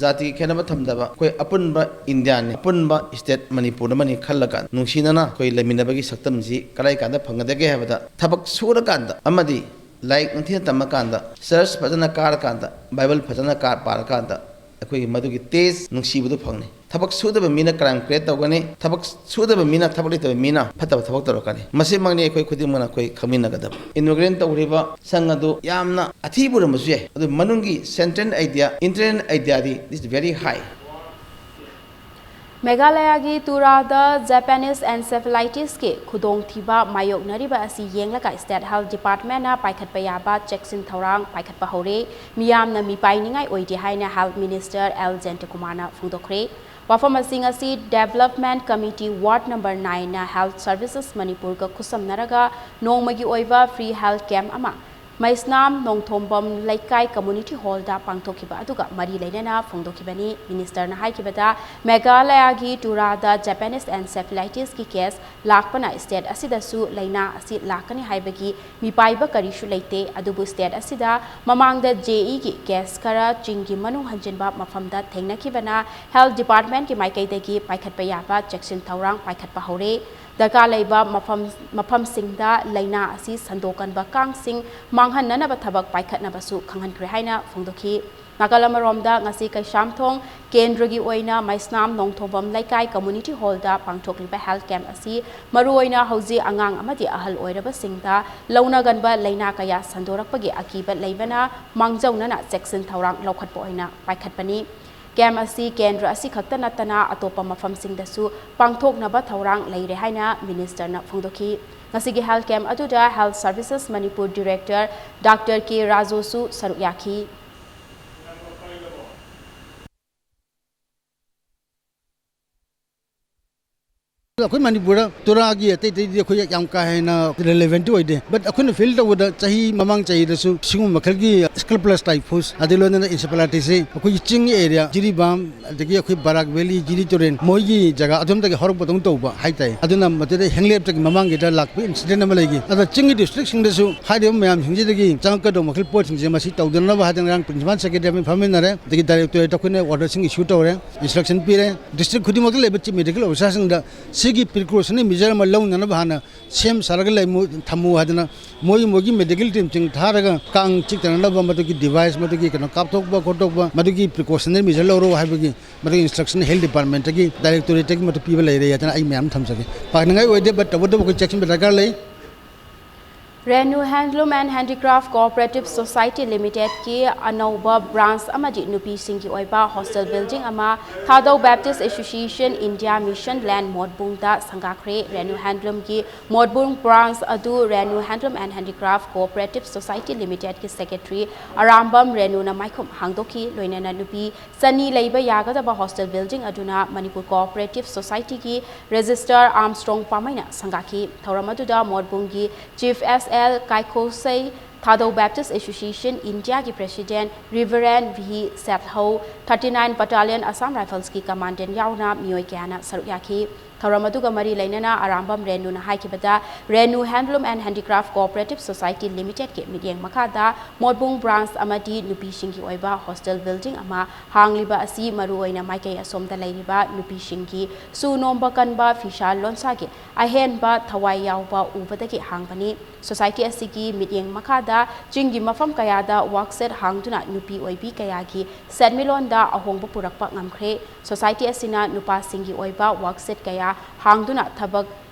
ꯖꯥꯇꯤꯒꯤ ꯈꯦꯠꯅꯕ ꯊꯝꯗꯕ, ꯑꯩꯈꯣꯏ ꯑꯄꯨꯟꯕ ꯏꯟꯗꯤꯌꯥꯅꯤ, ꯑꯄꯨꯟꯕ state ꯃꯅꯤꯄꯨꯔ ꯑꯃꯅꯤ ꯈꯜꯂꯒ ꯅꯨꯡꯁꯤꯅꯅ ꯑꯩꯈꯣꯏ ꯂꯩꯃꯤꯟꯅꯕꯒꯤ ꯁꯛꯇꯝꯁꯤ ꯀꯗꯥꯏ ꯀꯥꯟꯗ ꯐꯪꯒꯗꯒꯦ ꯍꯥꯏꯕꯗ, ꯊꯕꯛ ꯁꯨꯔꯀꯥꯟꯗ ꯑꯃꯗꯤ ꯂꯥꯏꯔꯤꯛ ꯅꯤꯡꯊꯤꯅ ꯇꯝꯃꯀꯥꯟꯗ, church ꯐꯖꯅ ꯀꯥꯔꯀꯥꯟꯗ, Bible ꯐꯖꯅ ꯀꯥ-, ꯄꯥꯔꯀꯥꯟꯗ ꯑꯩꯈꯣꯏꯒꯤ ꯃꯗꯨꯒꯤ taste ꯅꯨꯡꯁꯤꯕꯗꯨ ꯐꯪꯅꯤ꯫ ꯊꯕꯛ ꯁꯨꯗꯕ ꯃꯤꯅ crime create ꯇꯧꯒꯅꯤ꯫ ꯊꯕꯛ ꯁꯨꯗꯕ ꯃꯤꯅ, ꯊꯕꯛ ꯂꯩꯇꯕ ꯃꯤꯅ ꯐꯠꯇꯕ ꯊꯕꯛ ꯇꯧꯔꯛꯀꯅꯤ꯫ ꯃꯁꯤꯃꯛꯅꯤ ꯑꯩꯈꯣꯏ ꯈꯨꯗꯤꯡꯃꯛꯅ ꯑꯩꯈꯣꯏ ꯈꯪꯃꯤꯟꯅꯒꯗꯕ꯫ Inauguration ꯇꯧꯔꯤꯕ ꯁꯪ ꯑꯗꯨ ꯌꯥꯝꯅ ꯑꯊꯤꯕ ꯑꯣꯏꯔꯝꯕꯁꯨ ꯌꯥꯏ, ꯑꯗꯨ ꯃꯅꯨꯡꯒꯤ central idea, internal ideaꯗꯤ is very high꯫ ꯃꯦꯘꯥꯂꯌꯥꯒꯤ ꯇꯨꯔꯥꯗ Japanese encephalitisꯀꯤ ꯈꯨꯗꯣꯡꯊꯤꯕ ꯃꯥꯌꯣꯛꯅꯔꯤꯕ ꯑꯁꯤ ꯌꯦꯡꯂꯒ state health departmentꯅ ꯄꯥꯏꯈꯠꯄ ꯌꯥꯕ ꯆꯦꯛꯁꯤꯟ ꯊꯧꯔꯥꯡ ꯄꯥꯏꯈꯠꯄ ꯍꯧꯔꯦ꯫ ꯃꯤꯌꯥꯝꯅ ꯃꯤꯄꯥꯏꯅꯤꯡꯉꯥꯏ ꯑꯣꯏꯗꯦ ꯍꯥꯏꯅ health minister ꯑꯦꯜ ꯖꯌꯟꯇꯀꯨꯃꯥꯔꯅ ꯐꯣꯡꯗꯣꯛꯈ꯭ꯔꯦ꯫ ꯋꯥꯐꯝ ꯑꯁꯤꯡ ꯑꯁꯤ Development Committee Ward number nineꯅ Health Services ꯃꯅꯤꯄꯨꯔꯒ ꯈꯨꯠꯁꯝꯅꯔꯒ ꯅꯣꯡꯃꯒꯤ ꯑꯣꯏꯕ free health camp ꯑꯃ ꯃꯩꯁꯅꯥꯝ ꯅꯣꯡꯊꯣꯝꯕꯝ ꯂꯩꯀꯥꯏ community hallꯗ ꯄꯥꯡꯊꯣꯛꯈꯤꯕ ꯑꯗꯨꯒ ꯃꯔꯤ ꯂꯩꯅꯅ ꯐꯣꯡꯗꯣꯛꯈꯤꯕꯅꯤ꯫ Ministerꯅ ꯍꯥꯏꯈꯤꯕꯗ, ꯃꯦꯘꯥꯂꯌꯥꯒꯤ ꯇꯨꯔꯥꯗ Japanese encephalitisꯀꯤ case ꯂꯥꯛꯄꯅ state ꯑꯁꯤꯗꯁꯨ ꯂꯩꯅꯥ ꯑꯁꯤ ꯂꯥꯛꯀꯅꯤ ꯍꯥꯏꯕꯒꯤ ꯃꯤꯄꯥꯏꯕ ꯀꯔꯤꯁꯨ ꯂꯩꯇꯦ꯫ ꯑꯗꯨꯕꯨ state ꯑꯁꯤꯗ ꯃꯃꯥꯡꯗ JEꯒꯤ case ꯈꯔ ꯆꯤꯡꯒꯤ ꯃꯅꯨꯡ ꯍꯟꯖꯤꯟꯕ ꯃꯐꯝꯗ ꯊꯦꯡꯅꯈꯤꯕꯅ health departmentꯀꯤ ꯃꯥꯏꯀꯩꯗꯒꯤ ꯄꯥꯏꯈꯠꯄ ꯌꯥꯕ ꯆꯦꯛꯁꯤꯟ ꯊꯧꯔꯥꯡ ꯄꯥꯏꯈꯠꯄ ꯍꯧꯔꯦ꯫ ꯗꯔꯀꯥꯔ ꯂꯩꯕ ꯃꯐꯝ, ꯃꯐꯝꯁꯤꯡꯗ ꯂꯩꯅꯥ ꯑꯁꯤ ꯁꯟꯗꯣꯛꯀꯟꯕ ꯀꯥꯡꯁꯤꯡ ꯃꯥꯡꯍꯟꯅꯅꯕ ꯊꯕꯛ ꯄꯥꯏꯈꯠꯅꯕꯁꯨ ꯈꯪꯍꯟꯈ꯭ꯔꯦ ꯍꯥꯏꯅ ꯐꯣꯡꯗꯣꯛꯈꯤ꯫ ꯅꯥꯀꯜ ꯑꯃꯔꯣꯝꯗ, ꯉꯁꯤ ꯀꯩꯁꯥꯝꯊꯣꯡ ꯀꯦꯟꯗ꯭ꯔꯒꯤ ꯑꯣꯏꯅ ꯃꯩꯁꯅꯥꯝ ꯅꯣꯡꯊꯣꯝꯕꯝ ꯂꯩꯀꯥꯏ community hallꯗ ꯄꯥꯡꯊꯣꯛꯂꯤꯕ health camp ꯑꯁꯤ ꯃꯔꯨꯑꯣꯏꯅ ꯍꯧꯖꯤꯛ ꯑꯉꯥꯡ ꯑꯃꯗꯤ ꯑꯍꯜ ꯑꯣꯏꯔꯕꯁꯤꯡꯗ ꯂꯧꯅꯒꯟꯕ ꯂꯩꯅꯥ ꯀꯌꯥ ꯁꯟꯗꯣꯔꯛꯄꯒꯤ ꯑꯀꯤꯕ ꯂꯩꯕꯅ ꯃꯥꯡꯖꯧꯅꯅ ꯆꯦꯛꯁꯤꯟ ꯊꯧꯔꯥꯡ ꯂꯧꯈꯠꯄ ꯑꯣꯏꯅ ꯄꯥꯏꯈꯠꯄꯅꯤ꯫ Camp ꯑꯁꯤ ꯀꯦꯟꯗ꯭ꯔ ꯑꯁꯤ ꯈꯛꯇ ꯅꯠꯇꯅ ꯑꯇꯣꯞꯄ ꯃꯐꯝꯁꯤꯡꯗꯁꯨ ꯄꯥꯡꯊꯣꯛꯅꯕ ꯊꯧꯔꯥꯡ ꯂꯩꯔꯦ ꯍꯥꯏꯅ ministerꯅ ꯐꯣꯡꯗꯣꯛꯈꯤ꯫ ꯉꯁꯤꯒꯤ health camp ꯑꯗꯨꯗ Health Services Manipur Director Doctor K ꯔꯥꯖꯨꯁꯨ ꯁꯔꯨꯛ ꯌꯥꯈꯤ꯫ ꯑꯩꯈꯣꯏ ꯃꯅꯤꯄꯨꯔꯗ ꯇꯨꯔꯥꯒꯤ ꯑꯇꯩ ꯑꯇꯩꯗꯤ ꯑꯩꯈꯣꯏ ꯌꯥꯝ ꯀꯥ ꯍꯦꯟꯅ relevant ꯑꯣꯏꯗꯦ, but ꯑꯩꯈꯣꯏꯅ feel ꯇꯧꯕꯗ ꯆꯍꯤ ꯃꯃꯥꯡ ꯆꯍꯤꯗꯁꯨ ꯁꯤꯒꯨꯝꯕ ꯃꯈꯜꯒꯤ scalpelous typhus ꯑꯗꯩ ꯂꯣꯏꯅꯅ encephalitisꯁꯦ ꯑꯩꯈꯣꯏꯒꯤ ꯆꯤꯡ area, ꯖꯤꯔꯤꯕꯥꯝ, ꯑꯗꯒꯤ ꯑꯩꯈꯣꯏ ꯕꯔꯥꯛ valley, ꯖꯤꯔꯤ ꯇꯨꯔꯦꯜ, ꯃꯣꯏꯒꯤ ꯖꯒꯥ ꯑꯗꯣꯝꯗꯒꯤ ꯍꯧꯔꯛꯄꯗꯧꯅ ꯇꯧꯕ ꯍꯥꯏꯇꯥꯔꯦ꯫ ꯑꯗꯨꯅ ꯃꯗꯨꯗ ꯍꯦꯡꯂꯦꯞꯇꯒꯤ ꯃꯃꯥꯡꯒꯤꯗ ꯂꯥꯛꯄ incident ꯑꯃ ꯂꯩꯈꯤ꯫ ꯑꯗ ꯆꯤꯡꯒꯤ districtꯁꯤꯡꯗꯁꯨ ꯍꯥꯏꯔꯤꯕ ꯃꯌꯥꯝꯁꯤꯡꯁꯤꯗꯒꯤ ꯆꯪꯉꯛꯀꯗꯧꯕ ꯃꯈꯜ ꯄꯣꯠꯁꯤꯡꯁꯦ ꯃꯁꯤ ꯇꯧꯗꯅꯕ ꯍꯥꯏꯗꯅ ꯉꯔꯥꯡ principal secretary ꯑꯃ ꯐꯝꯃꯤꯟꯅꯔꯦ꯫ ꯑꯗꯒꯤ directorate ꯑꯩꯈꯣꯏꯅ orderꯁꯤꯡ issue ꯇꯧꯔꯦ, instruction ꯄꯤꯔꯦ꯫ District ꯈꯨꯗꯤꯡꯃꯛꯇ ꯂꯩꯕ chief medical officerꯁꯤꯡꯗ ꯁꯤꯒꯤ precautionary measure ꯑꯃ ꯂꯧꯅꯅꯕ ꯍꯥꯟꯅ ꯁꯦꯝ ꯁꯥꯔꯒ ꯂꯩꯃꯨ-, ꯊꯝꯃꯨ ꯍꯥꯏꯗꯅ ꯃꯣꯏꯒꯤ, ꯃꯣꯏꯒꯤ medical teamꯁꯤꯡ ꯊꯥꯔꯒ ꯀꯥꯡ ꯆꯤꯛꯇꯅꯅꯕ ꯃꯗꯨꯒꯤ device, ꯃꯗꯨꯒꯤ ꯀꯩꯅꯣ ꯀꯥꯞꯊꯣꯛꯄ ꯈꯣꯠꯇꯣꯛꯄ, ꯃꯗꯨꯒꯤ precautionary measure ꯂꯧꯔꯣ ꯍꯥꯏꯕꯒꯤ ꯃꯗꯨꯒꯤ instruction health departmentꯇꯒꯤ, directorateꯇꯒꯤ ꯃꯗꯨ ꯄꯤꯕ ꯂꯩꯔꯦ ꯍꯥꯏꯗꯅ ꯑꯩ ꯃꯌꯥꯝ ꯊꯝꯖꯒꯦ꯫ ꯄꯥꯛꯅꯉꯥꯏ ꯑꯣꯏꯗꯦ, but ꯇꯧꯕꯇꯕꯨ ꯑꯩꯈꯣꯏ ꯆꯦꯛꯁꯤꯟꯕ ꯗꯔꯀꯥꯔ ꯂꯩ꯫ Renu Handloom and Handicraft Cooperative Society Limitedꯀꯤ ꯑꯅꯧꯕ branch ꯑꯃꯗꯤ ꯅꯨꯄꯤꯁꯤꯡꯒꯤ ꯑꯣꯏꯕ hostel building ꯑꯃ ꯊꯥꯗꯧ Baptist Association India Mission Land ꯃꯣꯠꯕꯨꯡꯗ ꯁꯪꯒꯥꯈ꯭ꯔꯦ꯫ Renu Handloomꯒꯤ ꯃꯣꯠꯕꯨꯡ branch ꯑꯗꯨ Renu Handloom and Handicraft Cooperative Society Limitedꯀꯤ secretary Arambam ꯔꯦꯅꯨꯅ ꯃꯥꯏꯈꯨꯝ ꯍꯥꯡꯗꯣꯛꯈꯤ꯫ ꯂꯣꯏꯅꯅ ꯅꯨꯄꯤ ꯆꯅꯤ ꯂꯩꯕ ꯌꯥꯒꯗꯕ hostel building ꯑꯗꯨꯅ ꯃꯅꯤꯄꯨꯔ Cooperative Societyꯒꯤ registrar ꯑꯥꯔꯝꯁꯇ꯭ꯔꯣꯡ ꯄꯥꯃꯩꯅ ꯁꯪꯒꯥꯈꯤ꯫ ꯊꯧꯔꯝ ꯑꯗꯨꯗ ꯃꯣꯠꯕꯨꯡꯒꯤ chief S L ꯀꯥꯏꯈꯣꯁꯩ, ꯊꯥꯗꯧ Baptist Association Indiaꯒꯤ president Reverend V ꯁꯦꯠꯍꯧ, thirty nine Battalion Assam Riflesꯀꯤ commandant ꯌꯥꯎꯅ ꯃꯤꯑꯣꯏ ꯀꯌꯥꯅ ꯁꯔꯨꯛ ꯌꯥꯈꯤ꯫ ꯊꯧꯔꯝ ꯑꯗꯨꯒ ꯃꯔꯤ ꯂꯩꯅꯅ Arambam ꯔꯦꯅꯨꯅ ꯍꯥꯏꯈꯤꯕꯗ, Renu Handloom and Handicraft Cooperative Society Limitedꯀꯤ ꯃꯤꯠꯌꯦꯡ ꯃꯈꯥꯗ ꯃꯣꯠꯕꯨꯡ branch ꯑꯃꯗꯤ ꯅꯨꯄꯤꯁꯤꯡꯒꯤ ꯑꯣꯏꯕ hostel building ꯑꯃ ꯍꯥꯡꯂꯤꯕ ꯑꯁꯤ ꯃꯔꯨꯑꯣꯏꯅ ꯃꯥꯏꯀꯩ ꯑꯁꯣꯝꯗ ꯂꯩꯔꯤꯕ ꯅꯨꯄꯤꯁꯤꯡꯒꯤ ꯁꯨ ꯅꯣꯝꯕ ꯀꯟꯕ ꯐꯤꯁꯥ ꯂꯣꯟꯁꯥꯒꯤ ꯑꯍꯦꯟꯕ ꯊꯋꯥꯏ ꯌꯥꯎꯕ ꯎꯕꯗꯒꯤ ꯍꯥꯡꯕꯅꯤ꯫ Society ꯑꯁꯤꯒꯤ ꯃꯤꯠꯌꯦꯡ ꯃꯈꯥꯗ ꯆꯤꯡꯒꯤ ꯃꯐꯝ ꯀꯌꯥꯗ work shed ꯍꯥꯡꯗꯨꯅ ꯅꯨꯄꯤ ꯑꯣꯏꯕꯤ ꯀꯌꯥꯒꯤ ꯁꯦꯟꯃꯤꯠꯂꯣꯟꯗ ꯑꯍꯣꯡꯕ ꯄꯨꯔꯛꯄ ꯉꯝꯈ꯭ꯔꯦ꯫ Society ꯑꯁꯤꯅ ꯅꯨꯄꯥꯁꯤꯡꯒꯤ ꯑꯣꯏꯕ work shed ꯀꯌꯥ ꯍꯥꯡꯗꯨꯅ ꯊꯕꯛ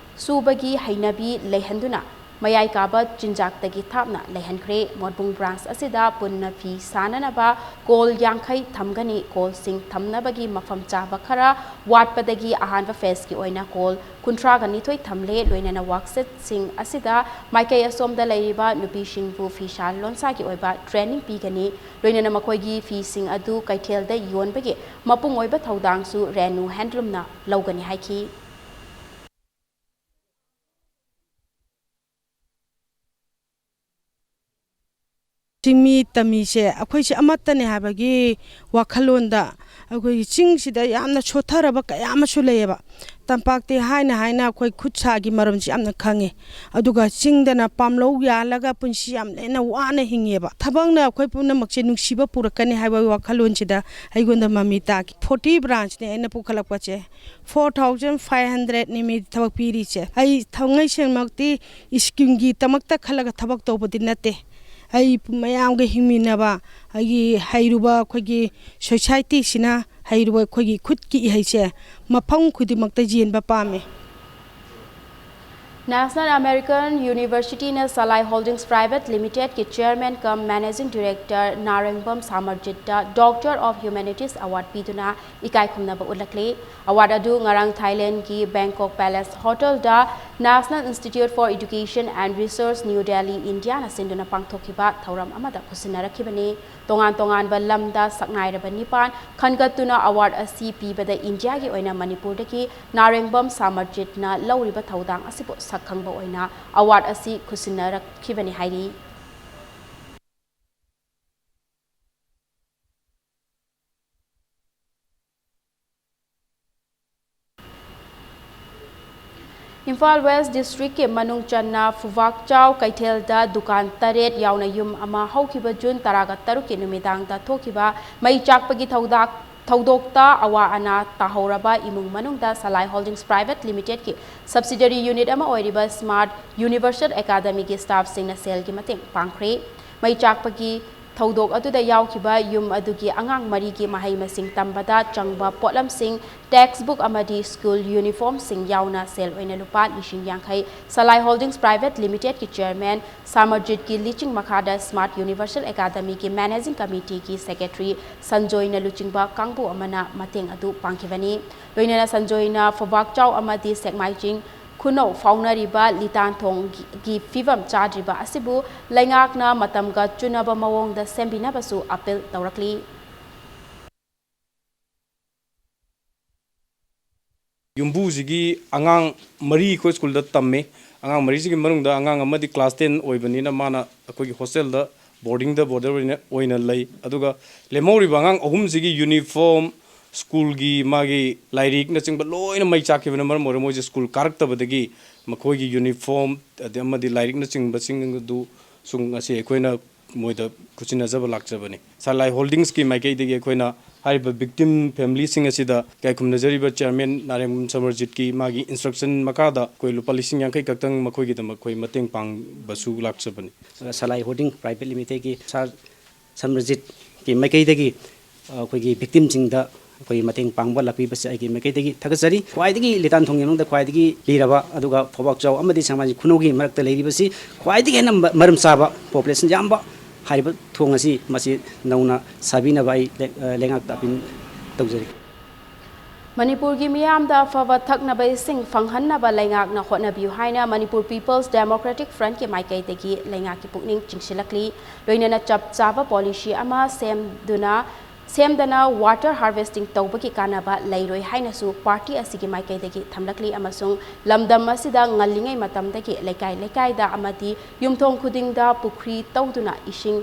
ꯁꯨꯕꯒꯤ ꯍꯩꯅꯕꯤ ꯂꯩꯍꯟꯗꯨꯅ ꯃꯌꯥꯏ ꯀꯥꯕ ꯆꯤꯟꯖꯥꯛꯇꯒꯤ ꯊꯥꯞꯅ ꯂꯩꯍꯟꯈ꯭ꯔꯦ꯫ ꯃꯣꯠꯕꯨꯡ branch ꯑꯁꯤꯗ ꯄꯨꯟꯅ ꯐꯤ ꯁꯥꯅꯅꯕ ꯀꯣꯜ ꯌꯥꯡꯈꯩ ꯊꯝꯒꯅꯤ꯫ ꯀꯣꯜꯁꯤꯡ ꯊꯝꯅꯕꯒꯤ ꯃꯐꯝ ꯆꯥꯕ ꯈꯔ ꯋꯥꯠꯄꯗꯒꯤ ꯑꯍꯥꯟꯕ phaseꯀꯤ ꯑꯣꯏꯅ ꯀꯣꯜ ꯀꯨꯟꯊ꯭ꯔꯥꯒ ꯅꯤꯊꯣꯏ ꯊꯝꯂꯦ꯫ ꯂꯣꯏꯅꯅ work shedꯁꯤꯡ ꯑꯁꯤꯗ ꯃꯥꯏꯀꯩ ꯑꯁꯣꯝꯗ ꯂꯩꯔꯤꯕ ꯅꯨꯄꯤꯁꯤꯡꯕꯨ ꯐꯤꯁꯥ ꯂꯣꯟꯁꯥꯒꯤ ꯑꯣꯏꯕ training ꯄꯤꯒꯅꯤ꯫ ꯂꯣꯏꯅꯅ ꯃꯈꯣꯏꯒꯤ ꯐꯤꯁꯤꯡ ꯑꯗꯨ ꯀꯩꯊꯦꯜꯗ ꯌꯣꯟꯕꯒꯤ ꯃꯄꯨꯡ ꯑꯣꯏꯕ ꯊꯧꯗꯥꯡꯁꯨ Renu Handloomꯅ ꯂꯧꯒꯅꯤ ꯍꯥꯏꯈꯤ꯫ ꯆꯤꯡꯃꯤ ꯇꯝꯃꯤꯁꯦ ꯑꯩꯈꯣꯏꯁꯦ ꯑꯃꯠꯇꯅꯦ ꯍꯥꯏꯕꯒꯤ ꯋꯥꯈꯜꯂꯣꯟꯗ ꯑꯩꯈꯣꯏꯒꯤ ꯆꯤꯡꯁꯤꯗ ꯌꯥꯝꯅ ꯁꯣꯠꯊꯔꯕ ꯀꯌꯥ ꯑꯃꯁꯨ ꯂꯩꯌꯦꯕ꯫ ꯇꯝꯄꯥꯛꯇꯤ ꯍꯥꯏꯅ ꯍꯥꯏꯅ ꯑꯩꯈꯣꯏ ꯈꯨꯠ ꯁꯥꯒꯤ ꯃꯔꯝꯁꯤ ꯌꯥꯝꯅ ꯈꯪꯉꯦ꯫ ꯑꯗꯨꯒ ꯆꯤꯡꯗꯅ ꯄꯥꯝꯂꯧ ꯌꯥꯜꯂꯒ ꯄꯨꯟꯁꯤ ꯌꯥꯝ ꯂꯦꯝꯅ ꯋꯥꯅ ꯍꯤꯡꯉꯦꯕ꯫ ꯊꯕꯛꯅ ꯑꯩꯈꯣꯏ ꯄꯨꯝꯅꯃꯛꯁꯦ ꯅꯨꯡꯁꯤꯕ ꯄꯨꯔꯛꯀꯅꯤ ꯍꯥꯏꯕꯒꯤ ꯋꯥꯈꯜꯂꯣꯟꯁꯤꯗ ꯑꯩꯉꯣꯟꯗ ꯃꯃꯤ ꯇꯥꯈꯤ꯫ ꯐꯣꯔꯇꯤ ꯕ꯭ꯔꯥꯟꯁꯅꯦ ꯑꯩꯅ ꯄꯨꯈꯠꯂꯛꯄꯁꯦ꯫ ꯐꯣꯔ ꯊꯥꯎꯖꯟ ꯐꯥꯏꯚ ꯍꯟꯗ꯭ꯔꯦꯠꯅꯤ ꯃꯤ ꯊꯕꯛ ꯄꯤꯔꯤꯁꯦ꯫ ꯑꯩ ꯊꯥꯡꯉꯩ ꯁꯦꯡꯅꯃꯛꯇꯤ ꯁ꯭ꯀꯤꯝꯒꯤꯗꯃꯛꯇ ꯈꯜꯂꯒ ꯊꯕꯛ ꯇꯧꯕꯗꯤ ꯅꯠꯇꯦ꯫ ꯑꯩ ꯃꯌꯥꯝꯒ ꯍꯤꯡꯃꯤꯟꯅꯕ, ꯑꯩꯒꯤ ꯍꯩꯔꯨꯕ ꯑꯩꯈꯣꯏꯒꯤ ꯁꯣꯁꯥꯏꯇꯤꯁꯤꯅ ꯍꯩꯔꯨꯕ ꯑꯩꯈꯣꯏꯒꯤ ꯈꯨꯠꯀꯤ ꯏꯍꯩꯁꯦ ꯃꯐꯝ ꯈꯨꯗꯤꯡꯃꯛꯇ ꯌꯦꯟꯕ ꯄꯥꯝꯃꯤ꯫ National American Universityꯅ Salai Holdings Private Limitedꯀꯤ Chairman cum Managing Director Narengbam ꯁꯥꯃꯔꯖꯤꯠꯇ Doctor of Humanities Award ꯄꯤꯗꯨꯅ ꯏꯀꯥꯏ ꯈꯨꯝꯅꯕ ꯎꯠꯂꯛꯂꯤ꯫ Award ꯑꯗꯨ ꯉꯔꯥꯡ ꯊꯥꯏꯂꯦꯟꯗꯒꯤ Bangkok Palace Hotelꯗ National Institute for Education and Research, New Delhi, Indiaꯅ ꯁꯤꯟꯗꯨꯅ ꯄꯥꯡꯊꯣꯛꯈꯤꯕ ꯊꯧꯔꯝ ꯑꯃꯗ ꯈꯨꯠꯁꯤꯟꯅꯔꯛꯈꯤꯕꯅꯤ꯫ ꯇꯣꯉꯥꯟ ꯇꯣꯉꯥꯟꯕ ꯂꯝꯗ ꯁꯛꯅꯥꯏꯔꯕ ꯅꯤꯄꯥꯟ ꯈꯟꯒꯠꯇꯨꯅ award ꯑꯁꯤ ꯄꯤꯕꯗ ꯏꯟꯗꯤꯌꯥꯒꯤ ꯑꯣꯏꯅ ꯃꯅꯤꯄꯨꯔꯗꯒꯤ ꯅꯥꯔꯦꯡꯕꯝ ꯁꯥꯃꯔꯖꯤꯠꯅ ꯂꯧꯔꯤꯕ ꯊꯧꯗꯥꯡ ꯑꯁꯤꯕꯨ ꯁꯛꯈꯪꯕ ꯑꯣꯏꯅ award ꯑꯁꯤ ꯈꯨꯠꯁꯤꯟꯅꯔꯛꯈꯤꯕꯅꯤ ꯍꯥꯏꯔꯤ꯫ ꯏꯝꯐꯥꯜ West Districtꯀꯤ ꯃꯅꯨꯡ ꯆꯟꯅ ꯐꯨꯕꯥꯛꯆꯥꯎ ꯀꯩꯊꯦꯜꯗ ꯗꯨꯀꯥꯟ ꯇꯔꯦꯠ ꯌꯥꯎꯅ ꯌꯨꯝ ꯑꯃ ꯍꯧꯈꯤꯕ ꯖꯨꯟ ꯇꯔꯥꯒ ꯇꯔꯨꯛꯀꯤ ꯅꯨꯃꯤꯗꯥꯡꯗ ꯊꯣꯛꯈꯤꯕ ꯃꯩ ꯆꯥꯛꯄꯒꯤ ꯊꯧꯗꯥꯛ, ꯊꯧꯗꯣꯛꯇ ꯑꯋꯥ ꯑꯅꯥ ꯇꯥꯍꯧꯔꯕ ꯏꯃꯨꯡ ꯃꯅꯨꯡꯗ Salai Holdings Private Limitedꯀꯤ subsidiary unit ꯑꯃ ꯑꯣꯏꯔꯤꯕ Smart Universal Academyꯒꯤ staffꯁꯤꯡꯅ ꯁꯦꯜꯒꯤ ꯃꯇꯦꯡ ꯄꯥꯡꯈ꯭ꯔꯦ꯫ ꯃꯩ ꯆꯥꯛꯄꯒꯤ ꯊꯧꯗꯣꯛ ꯑꯗꯨꯗ ꯌꯥꯎꯈꯤꯕ ꯌꯨꯝ ꯑꯗꯨꯒꯤ ꯑꯉꯥꯡ ꯃꯔꯤꯒꯤ ꯃꯍꯩ ꯃꯁꯤꯡ ꯇꯝꯕꯗ ꯆꯪꯕ ꯄꯣꯠꯂꯝꯁꯤꯡ, textbook ꯑꯃꯗꯤ school uniformꯁꯤꯡ ꯌꯥꯎꯅ ꯁꯦꯜ ꯑꯣꯏꯅ ꯂꯨꯄꯥ ꯂꯤꯁꯤꯡ ꯌꯥꯡꯈꯩ Salai Holdings Private Limitedꯀꯤ Chairman ꯁꯥꯃꯔꯖꯤꯠꯀꯤ ꯂꯤꯆꯤꯡ ꯃꯈꯥꯗ Smart Universal Academyꯒꯤ Managing Committeeꯒꯤ Secretary ꯁꯟꯖꯣꯏꯅ ꯂꯨꯆꯤꯡꯕ ꯀꯥꯡꯕꯨ ꯑꯃꯅ ꯃꯇꯦꯡ ꯑꯗꯨ ꯄꯥꯡꯈꯤꯕꯅꯤ꯫ ꯂꯣꯏꯅꯅ ꯁꯟꯖꯣꯏꯅ ꯐꯨꯕꯥꯛꯆꯥꯎ ꯑꯃꯗꯤ ꯁꯦꯛꯃꯥꯏꯆꯤꯡ ꯈꯨꯅꯧ ꯐꯥꯎꯅꯔꯤꯕ ꯂꯤꯇꯥꯟꯊꯣꯡꯒꯤ ꯐꯤꯕꯝ ꯆꯥꯗ꯭ꯔꯤꯕ ꯑꯁꯤꯕꯨ ꯂꯩꯉꯥꯛꯅ ꯃꯇꯝꯒ ꯆꯨꯅꯕ ꯃꯑꯣꯡꯗ ꯁꯦꯝꯕꯤꯅꯕꯁꯨ appeal ꯇꯧꯔꯛꯂꯤ꯫ ꯌꯨꯝꯕꯨꯁꯤꯒꯤ ꯑꯉꯥꯡ ꯃꯔꯤ ꯑꯩꯈꯣꯏ ꯁ꯭ꯀꯨꯜꯗ ꯇꯝꯃꯤ꯫ ꯑꯉꯥꯡ ꯃꯔꯤꯁꯤꯒꯤ ꯃꯅꯨꯡꯗ ꯑꯉꯥꯡ ꯑꯃꯗꯤ class ten ꯑꯣꯏꯕꯅꯤꯅ ꯃꯥꯅ ꯑꯩꯈꯣꯏꯒꯤ hostelꯗ ꯕꯣꯔꯗꯤꯡꯗ ꯕꯣꯔꯗꯔ ꯑꯣꯏꯅ ꯑꯣꯏꯅ ꯂꯩ꯫ ꯑꯗꯨꯒ ꯂꯦꯝꯍꯧꯔꯤꯕ ꯑꯉꯥꯡ ꯑꯍꯨꯝꯁꯤꯒꯤ ꯌꯨꯅꯤꯐꯣꯔꯝ, ꯁ꯭ꯀꯨꯜꯒꯤ ꯃꯥꯒꯤ ꯂꯥꯏꯔꯤꯛꯅꯆꯤꯡꯕ ꯂꯣꯏꯅ ꯃꯩ ꯆꯥꯛꯈꯤꯕꯅ ꯃꯔꯝ ꯑꯣꯏꯔꯒ ꯃꯣꯏꯁꯦ ꯁ꯭ꯀꯨꯜ ꯀꯥꯔꯛꯇꯕꯗꯒꯤ ꯃꯈꯣꯏꯒꯤ ꯌꯨꯅꯤꯐꯣꯔꯝ ꯑꯗꯩ ꯑꯃꯗꯤ ꯂꯥꯏꯔꯤꯛꯅꯆꯤꯡꯕꯁꯤꯡ ꯑꯗꯨ ꯁꯨꯝ ꯉꯁꯤ ꯑꯩꯈꯣꯏꯅ ꯃꯣꯏꯗ ꯈꯨꯠꯁꯤꯟꯅꯖꯕ ꯂꯥꯛꯆꯕꯅꯤ꯫ ꯁꯂꯥꯏ ꯍꯣꯜꯗꯤꯡꯁꯀꯤ ꯃꯥꯏꯀꯩꯗꯒꯤ ꯑꯩꯈꯣꯏꯅ ꯍꯥꯏꯔꯤꯕ ꯕꯤꯛꯇꯤꯝ ꯐꯦꯃꯤꯂꯤꯁꯤꯡ ꯑꯁꯤꯗ ꯏꯀꯥꯏ ꯈꯨꯝꯅꯖꯔꯤꯕ ꯆꯤꯌꯔꯃꯦꯟ ꯅꯥꯔꯦꯝ ꯁꯃꯔꯖꯤꯠꯀꯤ ꯃꯥꯒꯤ ꯏꯟꯁꯇ꯭ꯔꯛꯁꯟ ꯃꯈꯥꯗ ꯑꯩꯈꯣꯏ ꯂꯨꯄꯥ ꯂꯤꯁꯤꯡ ꯌꯥꯡꯈꯩ ꯈꯛꯇꯪ ꯃꯈꯣꯏꯒꯤꯗꯃꯛ ꯑꯩꯈꯣꯏ ꯃꯇꯦꯡ ꯄꯥꯡꯕꯁꯨ ꯂꯥꯛꯆꯕꯅꯤ꯫ ꯁꯂꯥꯏ ꯍꯣꯜꯗꯤꯡ ꯄ꯭ꯔꯥꯏꯚꯦꯠ ꯂꯤꯃꯤꯇꯦꯠꯀꯤ ꯁꯥꯔ ꯁꯃꯔꯖꯤꯠꯀꯤ ꯃꯥꯏꯀꯩꯗꯒꯤ ꯑꯩꯈꯣꯏꯒꯤ ꯕꯤꯛꯇꯤꯝꯁꯤꯡꯗ ꯑꯩꯈꯣꯏ ꯃꯇꯦꯡ ꯄꯥꯡꯕ ꯂꯥꯛꯄꯤꯕꯁꯦ ꯑꯩꯒꯤ ꯃꯥꯏꯀꯩꯗꯒꯤ ꯊꯥꯒꯠꯆꯔꯤ꯫ ꯈ꯭ꯋꯥꯏꯗꯒꯤ ꯂꯤꯇꯥꯟꯊꯣꯡꯒꯤ ꯃꯅꯨꯡꯗ ꯈ꯭ꯋꯥꯏꯗꯒꯤ ꯂꯤꯔꯕ ꯑꯗꯨꯒ ꯐꯧꯕꯥꯛ ꯆꯥꯎ ꯑꯃꯗꯤ ꯁꯃꯥꯖ ꯈꯨꯅꯧꯒꯤ ꯃꯔꯛꯇ ꯂꯩꯔꯤꯕꯁꯤ ꯈ꯭ꯋꯥꯏꯗꯒꯤ ꯍꯦꯟꯅ ꯃ-, ꯃꯔꯝ ꯆꯥꯕ ꯄꯣꯄꯨꯂꯦꯁꯟ ꯌꯥꯝꯕ ꯍꯥꯏꯔꯤꯕ ꯊꯣꯡ ꯑꯁꯤ ꯃꯁꯤ ꯅꯧꯅ ꯁꯥꯕꯤꯅꯕ ꯑꯩ ꯂꯩ-, ꯑ, ꯂꯩꯉꯥꯛꯇ ꯑꯄꯤꯜ ꯇꯧꯖꯔꯤ꯫ ꯃꯅꯤꯄꯨꯔꯒꯤ ꯃꯤꯌꯥꯝꯗ ꯑꯐꯕ ꯊꯛꯅꯕ ꯏꯁꯤꯡ ꯐꯪꯍꯟꯅꯕ ꯂꯩꯉꯥꯛꯅ ꯍꯣꯠꯅꯕꯤꯌꯨ ꯍꯥꯏꯅ ꯃꯅꯤꯄꯨꯔ ꯄꯤꯄꯜꯁ ꯗꯦꯃꯣꯀ꯭ꯔꯦꯇꯤꯛ ꯐ꯭ꯔꯟꯠꯀꯤ ꯃꯥꯏꯀꯩꯗꯒꯤ ꯂꯩꯉꯥꯛꯀꯤ ꯄꯨꯛꯅꯤꯡ ꯆꯤꯡꯁꯤꯜꯂꯛꯂꯤ꯫ ꯂꯣꯏꯅꯅ ꯆꯞ ꯆꯥꯕ ꯄꯣꯂꯤꯁꯤ ꯑꯃ ꯁꯦꯝꯗꯨꯅ, ꯁꯦꯝꯗꯅ ꯋꯥꯇꯔ ꯍꯥꯔꯚꯦꯁꯇꯤꯡ ꯇꯧꯕꯒꯤ ꯀꯥꯟꯅꯕ ꯂꯩꯔꯣꯏ ꯍꯥꯏꯅꯁꯨ ꯄꯥꯔꯇꯤ ꯑꯁꯤꯒꯤ ꯃꯥꯏꯀꯩꯗꯒꯤ ꯊꯝꯂꯛꯂꯤ ꯑꯃꯁꯨꯡ ꯂꯝꯗꯝ ꯑꯁꯤꯗ ꯉꯜꯂꯤꯉꯩ ꯃꯇꯝꯗꯒꯤ ꯂꯩꯀꯥꯏ ꯂꯩꯀꯥꯏꯗ ꯑꯃꯗꯤ ꯌꯨꯝꯊꯣꯡ ꯈꯨꯗꯤꯡꯗ ꯄꯨꯈ꯭ꯔꯤ ꯇꯧꯗꯨꯅ ꯏꯁꯤꯡ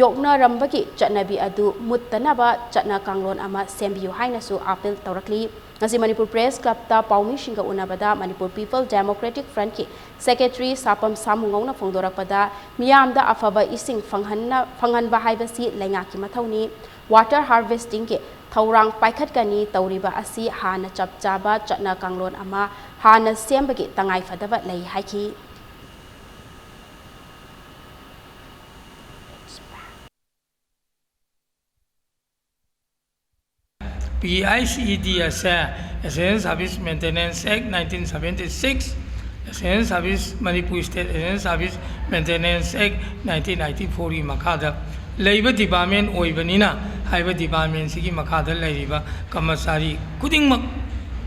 ꯌꯣꯛꯅꯔꯝꯕꯒꯤ ꯆꯠꯅꯕꯤ ꯑꯗꯨ ꯃꯨꯠꯇꯅꯕ ꯆꯠꯅ ꯀꯥꯡꯂꯣꯟ ꯑꯃ ꯁꯦꯝꯕꯤꯌꯨ ꯍꯥꯏꯅꯁꯨ ꯑꯥꯄꯤꯜ ꯇꯧꯔꯛꯂꯤ꯫ ꯉꯁꯤ ꯃꯅꯤꯄꯨꯔ ꯄ꯭ꯔꯦꯁ ꯀ꯭ꯂꯕꯇ ꯄꯥꯎꯃꯤꯁꯤꯡꯒ ꯎꯅꯕꯗ ꯃꯅꯤꯄꯨꯔ ꯄꯤꯄꯜ ꯗꯦꯃꯣꯀ꯭ꯔꯦꯇꯤꯛ ꯐ꯭ꯔꯟꯠꯀꯤ ꯁꯦꯀ꯭ꯔꯦꯇꯔꯤ ꯁꯥꯄꯝ ꯁꯥꯃꯨꯉꯧꯅ ꯐꯣꯡꯗꯣꯔꯛꯄꯗ, ꯃꯤꯌꯥꯝꯗ ꯑꯐꯕ ꯏꯁꯤꯡ ꯐꯪꯍꯟꯅ-, ꯐꯪꯍꯟꯕ ꯍꯥꯏꯕꯁꯤ ꯂꯩꯉꯥꯛꯀꯤ ꯃꯊꯧꯅꯤ꯫ ꯋꯥꯇꯔ ꯍꯥꯔꯚꯦꯁꯇꯤꯡꯒꯤ ꯊꯧꯔꯥꯡ ꯄꯥꯏꯈꯠꯀꯅꯤ꯫ ꯇꯧꯔꯤꯕ ꯑꯁꯤ ꯍꯥꯟꯅ ꯆꯞ ꯆꯥꯕ ꯆꯠꯅ ꯀꯥꯡꯂꯣꯟ ꯑꯃ ꯍꯥꯟꯅ ꯁꯦꯝꯕꯒꯤ ꯇꯉꯥꯏꯐꯗꯕ ꯂꯩ ꯍꯥꯏꯈꯤ꯫ ꯄꯤ ꯑꯥꯏ ꯁꯤ ꯏ ꯗꯤ ꯑꯁꯦ Essential Service Maintenance Act nineteen seventy six, Essential Service, Manipur State Essential Service Maintenance Act nineteen ninety fourꯒꯤ ꯃꯈꯥꯗ ꯂꯩꯕ ꯗꯤꯄꯥꯔꯠꯃꯦꯟ ꯑꯣꯏꯕꯅꯤꯅ, ꯍꯥꯏꯕ ꯗꯤꯄꯥꯔꯠꯃꯦꯟꯁꯤꯒꯤ ꯃꯈꯥꯗ ꯂꯩꯔꯤꯕ ꯀꯔꯃꯆꯥꯔꯤ ꯈꯨꯗꯤꯡꯃꯛ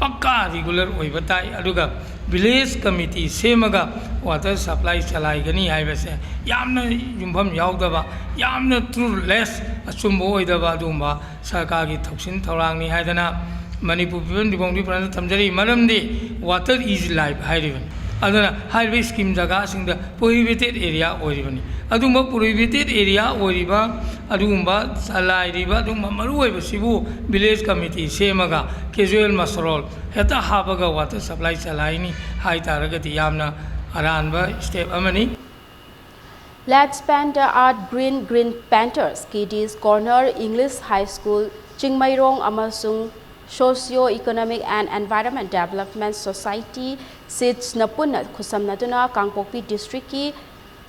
ꯄꯛꯀꯥ ꯔꯤꯒꯨꯂꯔ ꯑꯣꯏꯕ ꯇꯥꯏ꯫ ꯑꯗꯨꯒ ꯚꯤꯂꯦꯖ ꯀꯃꯤꯇꯤ ꯁꯦꯝꯃꯒ ꯋꯥꯇꯔ ꯁꯄ꯭ꯂꯥꯏ ꯆꯂꯥꯏꯒꯅꯤ ꯍꯥꯏꯕꯁꯦ ꯌꯥꯝꯅ ꯌꯨꯝꯐꯝ ꯌꯥꯎꯗꯕ, ꯌꯥꯝꯅ ꯇ꯭ꯔꯨꯠꯂꯦꯁ, ꯑꯆꯨꯝꯕ ꯑꯣꯏꯗꯕ ꯑꯗꯨꯒꯨꯝꯕ ꯁꯔꯀꯥꯔꯒꯤ ꯊꯧꯁꯤꯟ ꯊꯧꯔꯥꯡꯅꯤ ꯍꯥꯏꯗꯅ ꯃꯅꯤꯄꯨꯔ ꯄꯤꯄꯜ ꯗꯦꯃꯣꯀ꯭ꯔꯦꯇꯤꯛ ꯐ꯭ꯔꯟꯠꯅ ꯊꯝꯖꯔꯤ꯫ ꯃꯔꯝꯗꯤ water is life ꯍꯥꯏꯔꯤꯕꯅꯤ꯫ ꯑꯗꯨꯅ ꯍꯥꯏꯔꯤꯕ ꯁ꯭ꯀꯤꯝ ꯖꯒꯥꯁꯤꯡꯗ ꯄ꯭ꯔꯣꯍꯤꯕꯤꯇꯦꯠ ꯑꯦꯔꯤꯌꯥ ꯑꯣꯏꯔꯤꯕꯅꯤ꯫ ꯑꯗꯨꯒꯨꯝꯕ ꯄ꯭ꯔꯣꯍꯤꯕꯤꯇꯦꯠ ꯑꯦꯔꯤꯌꯥ ꯑꯣꯏꯔꯤꯕ, ꯑꯗꯨꯒꯨꯝꯕ ꯆꯂꯥꯏꯔꯤꯕ, ꯑꯗꯨꯒꯨꯝꯕ ꯃꯔꯨꯑꯣꯏꯕꯁꯤꯕꯨ ꯚꯤꯂꯦꯖ ꯀꯃꯤꯇꯤ ꯁꯦꯝꯃꯒ ꯀꯦꯖꯨꯋꯦꯜ ꯃꯁꯔꯣꯜ ꯍꯦꯛꯇ ꯍꯥꯞꯄꯒ ꯋꯥꯇꯔ ꯁꯄ꯭ꯂꯥꯏ ꯆꯂꯥꯏꯅꯤ ꯍꯥꯏ ꯇꯥꯔꯒꯗꯤ ꯌꯥꯝꯅ ꯑꯔꯥꯟꯕ ꯁ꯭ꯇꯦꯞ ꯑꯃꯅꯤ꯫ Let's Plant a Art Green, Green Panthers, Kiddies Corner, English High School, Chingmeirong ꯑꯃꯁꯨꯡ Socio Economic and Environment Development Society, ꯁꯤꯠꯁꯅ ꯄꯨꯟꯅ ꯈꯨꯠꯁꯝꯅꯗꯨꯅ ꯀꯥꯡꯄꯣꯛꯄꯤ ꯗꯤꯁꯇ꯭ꯔꯤꯛꯀꯤ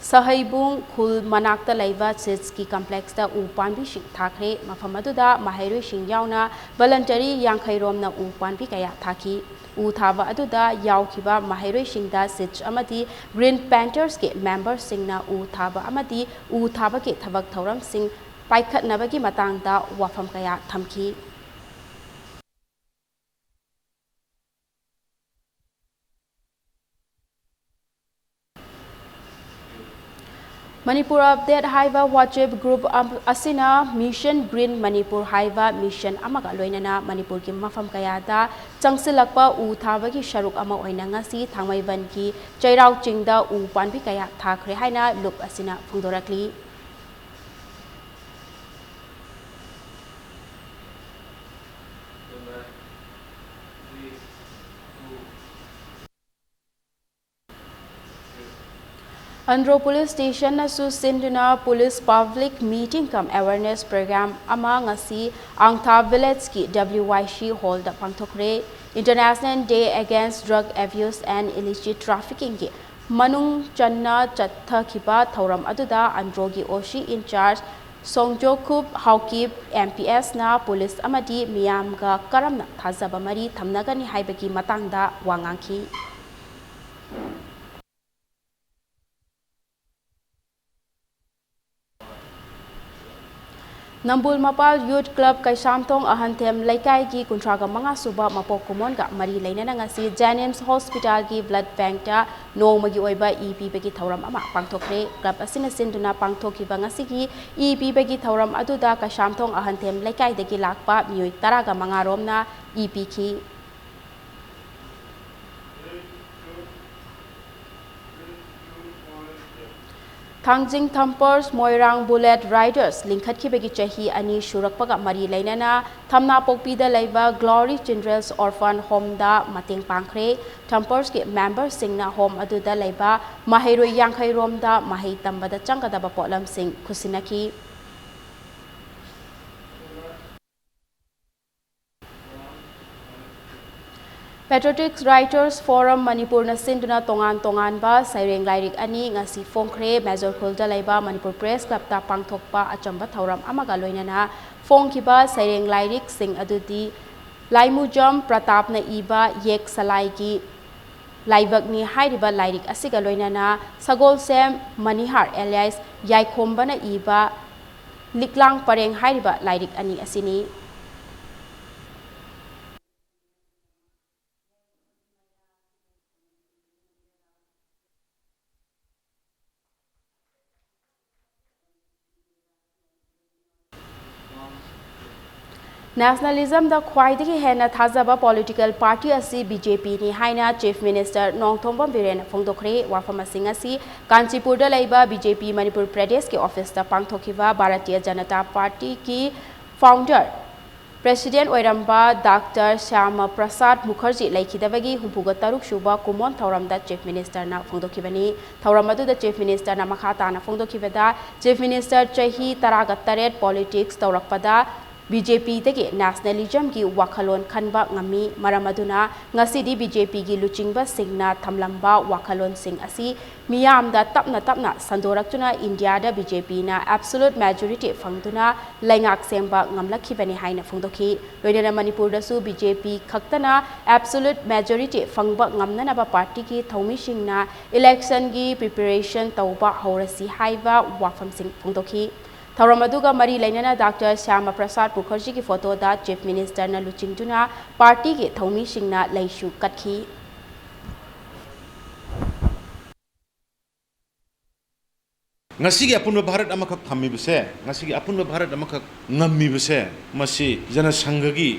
ꯁꯍꯩꯕꯨꯡ ꯈꯨꯜ ꯃꯅꯥꯛꯇ ꯂꯩꯕ ꯁꯤꯠꯁꯀꯤ ꯀꯝꯄ꯭ꯂꯦꯛꯁꯇ ꯎ ꯄꯥꯝꯕꯤꯁꯤꯡ ꯊꯥꯈ꯭ꯔꯦ꯫ ꯃꯐꯝ ꯑꯗꯨꯗ ꯃꯍꯩꯔꯣꯏꯁꯤꯡ ꯌꯥꯎꯅ ꯚꯣꯂꯟꯇꯔꯤ ꯌꯥꯡꯈꯩ ꯔꯣꯝꯅ ꯎ ꯄꯥꯝꯕꯤ ꯀꯌꯥ ꯊꯥꯈꯤ꯫ ꯎ ꯊꯥꯕ ꯑꯗꯨꯗ ꯌꯥꯎꯈꯤꯕ ꯃꯍꯩꯔꯣꯏꯁꯤꯡꯗ ꯁꯤꯠꯁ ꯑꯃꯗꯤ ꯒ꯭ꯔꯤꯟ ꯄꯦꯟꯊꯔꯁꯀꯤ ꯃꯦꯝꯕꯔꯁꯤꯡꯅ ꯎ ꯊꯥꯕ ꯑꯃꯗꯤ ꯎ ꯊꯥꯕꯒꯤ ꯊꯕꯛ ꯊꯧꯔꯝꯁꯤꯡ ꯄꯥꯏꯈꯠꯅꯕꯒꯤ ꯃꯇꯥꯡꯗ ꯋꯥꯐꯝ ꯀꯌꯥ ꯊꯝꯈꯤ꯫ ꯃꯅꯤꯄꯨꯔ ꯑꯞꯗꯦꯠ ꯍꯥꯏꯕ WhatsApp ꯒ꯭ꯔꯨꯞ ꯑꯝ-, ꯑꯁꯤꯅ ꯃꯤꯁꯟ ꯒ꯭ꯔꯤꯟ ꯃꯅꯤꯄꯨꯔ ꯍꯥꯏꯕ ꯃꯤꯁꯟ ꯑꯃꯒ ꯂꯣꯏꯅꯅ ꯃꯅꯤꯄꯨꯔꯒꯤ ꯃꯐꯝ ꯀꯌꯥꯗ ꯆꯪꯁꯤꯜꯂꯛꯄ ꯎ ꯊꯥꯕꯒꯤ ꯁꯔꯨꯛ ꯑꯃ ꯑꯣꯏꯅ ꯉꯁꯤ ꯊꯥꯡꯃꯩꯕꯟꯒꯤ ꯆꯩꯔꯥꯎ ꯆꯤꯡꯗ ꯎ ꯄꯥꯝꯕꯤ ꯀꯌꯥ ꯊꯥꯈ꯭ꯔꯦ ꯍꯥꯏꯅ ꯂꯨꯞ ꯑꯁꯤꯅ ꯐꯣꯡꯗꯣꯔꯛꯂꯤ꯫ ꯑꯟꯗ꯭ꯔꯣ ꯄꯨꯂꯤꯁ ꯁ꯭ꯇꯦꯁꯟꯅꯁꯨ ꯁꯤꯟꯗꯨꯅ ꯄꯨꯂꯤꯁ ꯄꯕ꯭ꯂꯤꯛ ꯃꯤꯇꯤꯡ ꯀꯝ ꯑꯦꯋꯦꯔꯅꯦꯁ ꯄ꯭ꯔꯣꯒ꯭ꯔꯥꯝ ꯑꯃ ꯉꯁꯤ ꯑꯥꯡꯊꯥ ꯚꯤꯂꯦꯖꯀꯤ W Y C ꯍꯣꯜꯗ ꯄꯥꯡꯊꯣꯛꯈ꯭ꯔꯦ꯫ International Day Against Drug Abuse and Illicit Traffickingꯒꯤ ꯃꯅꯨꯡ ꯆꯟꯅ ꯆꯠꯊꯈꯤꯕ ꯊꯧꯔꯝ ꯑꯗꯨꯗ ꯑꯟꯗ꯭ꯔꯣꯒꯤ ꯑꯣ ꯁꯤ in-charge ꯁꯣꯡꯖꯣꯈꯨꯞ Haokip M P Sꯅ police ꯑꯃꯗꯤ ꯃꯤꯌꯥꯝꯒ ꯀꯔꯝꯅ ꯊꯥꯖꯕ ꯃꯔꯤ ꯊꯝꯅꯒꯅꯤ ꯍꯥꯏꯕꯒꯤ ꯃꯇꯥꯡꯗ ꯋꯥ ꯉꯥꯡꯈꯤ꯫ ꯅꯝꯕꯨꯜ ꯃꯄꯥꯜ ꯌꯨꯊ ꯀ꯭ꯂꯕ ꯀꯩꯁꯥꯝꯊꯣꯡ ꯑꯍꯟꯊꯦꯝ ꯂꯩꯀꯥꯏꯒꯤ ꯀꯨꯟꯊ꯭ꯔꯥꯒ ꯃꯉꯥ ꯁꯨꯕ ꯃꯄꯣꯛ ꯀꯨꯝꯑꯣꯟꯒ ꯃꯔꯤ ꯂꯩꯅꯅ ꯉꯁꯤ ꯖꯦꯅꯤꯝꯁ ꯍꯣꯁꯄꯤꯇꯥꯜꯒꯤ ꯕ꯭ꯂꯗ ꯕꯦꯡꯛꯇ ꯅꯣꯡꯃꯒꯤ ꯑꯣꯏꯕ ꯏ ꯄꯤꯕꯒꯤ ꯊꯧꯔꯝ ꯑꯃ ꯄꯥꯡꯊꯣꯛꯈ꯭ꯔꯦ꯫ ꯀ꯭ꯂꯕ ꯑꯁꯤꯅ ꯁꯤꯟꯗꯨꯅ ꯄꯥꯡꯊꯣꯛꯈꯤꯕ ꯉꯁꯤꯒꯤ ꯏ ꯄꯤꯕꯒꯤ ꯊꯧꯔꯝ ꯑꯗꯨꯗ ꯀꯩꯁꯥꯝꯊꯣꯡ ꯑꯍꯟꯊꯦꯝ ꯂꯩꯀꯥꯏꯗꯒꯤ ꯂꯥꯛꯄ ꯃꯤꯑꯣꯏ ꯇꯔꯥꯒ ꯃꯉꯥ ꯔꯣꯝꯅ ꯏ ꯄꯤꯈꯤ꯫ ꯊꯥꯡꯖꯤꯡ Thumpers ꯃꯣꯏꯔꯥꯡ Bullet Riders ꯂꯤꯡꯈꯠꯈꯤꯕꯒꯤ ꯆꯍꯤ ꯑꯅꯤ ꯁꯨꯔꯛꯄꯒ ꯃꯔꯤ ꯂꯩꯅꯅ ꯊꯝꯅꯥꯄꯣꯛꯄꯤꯗ ꯂꯩꯕ Glory Children's Orphan Homeꯗ ꯃꯇꯦꯡ ꯄꯥꯡꯈ꯭ꯔꯦ꯫ Thumpersꯀꯤ memberꯁꯤꯡꯅ home ꯑꯗꯨꯗ ꯂꯩꯕ ꯃꯍꯩꯔꯣꯏ ꯌꯥꯡꯈꯩ ꯔꯣꯝꯗ ꯃꯍꯩ ꯇꯝꯕꯗ ꯆꯪꯒꯗꯕ ꯄꯣꯠꯂꯝꯁꯤꯡ ꯈꯨꯠꯁꯤꯟꯅꯈꯤ꯫ Patriotic Writers Forum ꯃꯅꯤꯄꯨꯔꯅ ꯁꯤꯟꯗꯨꯅ ꯇꯣꯉꯥꯟ ꯇꯣꯉꯥꯟꯕ ꯁꯩꯔꯦꯡ ꯂꯥꯏꯔꯤꯛ ꯑꯅꯤ ꯉꯁꯤ ꯐꯣꯡꯈ꯭ꯔꯦ꯫ ꯃꯦꯖꯣꯔ ꯈꯨꯜꯗ ꯂꯩꯕ ꯃꯅꯤꯄꯨꯔ ꯄ꯭ꯔꯦꯁ ꯀ꯭ꯂꯕꯇ ꯄꯥꯡꯊꯣꯛꯄ ꯑꯆꯝꯕ ꯊꯧꯔꯝ ꯑꯃꯒ ꯂꯣꯏꯅꯅ ꯐꯣꯡꯈꯤꯕ ꯁꯩꯔꯦꯡ ꯂꯥꯏꯔꯤꯛꯁꯤꯡ ꯑꯗꯨꯗꯤ ꯂꯥꯏꯃꯨꯖꯝ ꯄ꯭ꯔꯇꯥꯞꯅ ꯏꯕ ꯌꯦꯛ ꯁꯂꯥꯏꯒꯤ ꯂꯥꯏꯕꯛꯅꯤ ꯍꯥꯏꯔꯤꯕ ꯂꯥꯏꯔꯤꯛ ꯑꯁꯤꯒ ꯂꯣꯏꯅꯅ ꯁꯒꯣꯜꯁꯦꯝ ꯃꯅꯤꯍꯥꯔ alias ꯌꯥꯏꯈꯣꯝꯕꯅ ꯏꯕ ꯂꯤꯛꯂꯥꯡ ꯄꯔꯦꯡ ꯍꯥꯏꯔꯤꯕ ꯂꯥꯏꯔꯤꯛ ꯑꯅꯤ ꯑꯁꯤꯅꯤ꯫ Nationalismꯗ ꯈ꯭ꯋꯥꯏꯗꯒꯤ ꯍꯦꯟꯅ ꯊꯥꯖꯕ political party ꯑꯁꯤ BJPꯅꯤ ꯍꯥꯏꯅ Chief Minister ꯅꯣꯡꯊꯣꯝꯕꯝ ꯕꯤꯔꯦꯟꯅ ꯐꯣꯡꯗꯣꯛꯈ꯭ꯔꯦ꯫ ꯋꯥꯐꯝ ꯑꯁꯤꯡ ꯑꯁꯤ ꯀꯥꯟꯆꯤꯄꯨꯔꯗ ꯂꯩꯕ BJP ꯃꯅꯤꯄꯨꯔ ꯄ꯭ꯔꯗꯦꯁꯀꯤ officeꯇ ꯄꯥꯡꯊꯣꯛꯈꯤꯕ ꯚꯥꯔꯇꯤꯌ ꯖꯅꯇꯥ ꯄꯥꯔꯇꯤꯒꯤ founder, president ꯑꯣꯏꯔꯝꯕ Doctor ꯁ꯭ꯌꯥꯃ ꯄ꯭ꯔꯁꯥꯗ ꯃꯨꯈꯔꯖꯤ ꯂꯩꯈꯤꯗꯕꯒꯤ ꯍꯨꯝꯐꯨꯒ ꯇꯔꯨꯛ ꯁꯨꯕ ꯀꯨꯃꯣꯟ ꯊꯧꯔꯝꯗ Chief Ministerꯅ ꯐꯣꯡꯗꯣꯛꯈꯤꯕꯅꯤ꯫ ꯊꯧꯔꯝ ꯑꯗꯨꯗ Chief Ministerꯅ ꯃꯈꯥ ꯇꯥꯅ ꯐꯣꯡꯗꯣꯛꯈꯤꯕꯗ, Chief Minister ꯆꯍꯤ ꯇꯔꯥꯒ ꯇꯔꯦꯠ politics ꯇꯧꯔꯛꯄꯗ BJPꯗꯒꯤ nationalismꯒꯤ ꯋꯥꯈꯜꯂꯣꯟ ꯈꯟꯕ ꯉꯝꯃꯤ꯫ ꯃꯔꯝ ꯑꯗꯨꯅ ꯉꯁꯤꯗꯤ BJPꯒꯤ ꯂꯨꯆꯤꯡꯕꯁꯤꯡꯅ ꯊꯝꯂꯝꯕ ꯋꯥꯈꯜꯂꯣꯟꯁꯤꯡ ꯑꯁꯤ ꯃꯤꯌꯥꯝꯗ ꯇꯞꯅ ꯇꯞꯅ ꯁꯟꯗꯣꯔꯛꯇꯨꯅ ꯏꯟꯗꯤꯌꯥꯗ BJPꯅ absolute majority ꯐꯪꯗꯨꯅ ꯂꯩꯉꯥꯛ ꯁꯦꯝꯕ ꯉꯝꯂꯛꯈꯤꯕꯅꯤ ꯍꯥꯏꯅ ꯐꯣꯡꯗꯣꯛꯈꯤ꯫ ꯂꯣꯏꯅꯅ ꯃꯅꯤꯄꯨꯔꯗꯁꯨ BJP ꯈꯛꯇꯅ absolute majority ꯐꯪꯕ ꯉꯝꯅꯅꯕ partyꯒꯤ ꯊꯧꯃꯤꯁꯤꯡꯅ electionꯒꯤ preparation ꯇꯧꯕ ꯍꯧꯔꯁꯤ ꯍꯥꯏꯕ ꯋꯥꯐꯝꯁꯤꯡ ꯐꯣꯡꯗꯣꯛꯈꯤ꯫ ꯊꯧꯔꯝ ꯑꯗꯨꯒ ꯃꯔꯤ ꯂꯩꯅꯅ Doctor ꯁ꯭ꯌꯥꯃ ꯄ꯭ꯔꯁꯥꯗ ꯃꯨꯈꯔꯖꯤꯒꯤ photoꯗ Chief Ministerꯅ ꯂꯨꯆꯤꯡꯗꯨꯅ partyꯒꯤ ꯊꯧꯃꯤꯁꯤꯡꯅ ꯂꯩꯁꯨ ꯀꯠꯈꯤ꯫ ꯉꯁꯤꯒꯤ ꯑꯄꯨꯟꯕ ꯚꯥꯔꯠ ꯑꯃꯈꯛ ꯊꯝꯃꯤꯕꯁꯦ, ꯉꯁꯤꯒꯤ ꯑꯄꯨꯟꯕ ꯚꯥꯔꯠ ꯑꯃꯈꯛ ꯉꯝꯃꯤꯕꯁꯦ, ꯃꯁꯤ ꯖꯅꯁꯪꯘꯒꯤ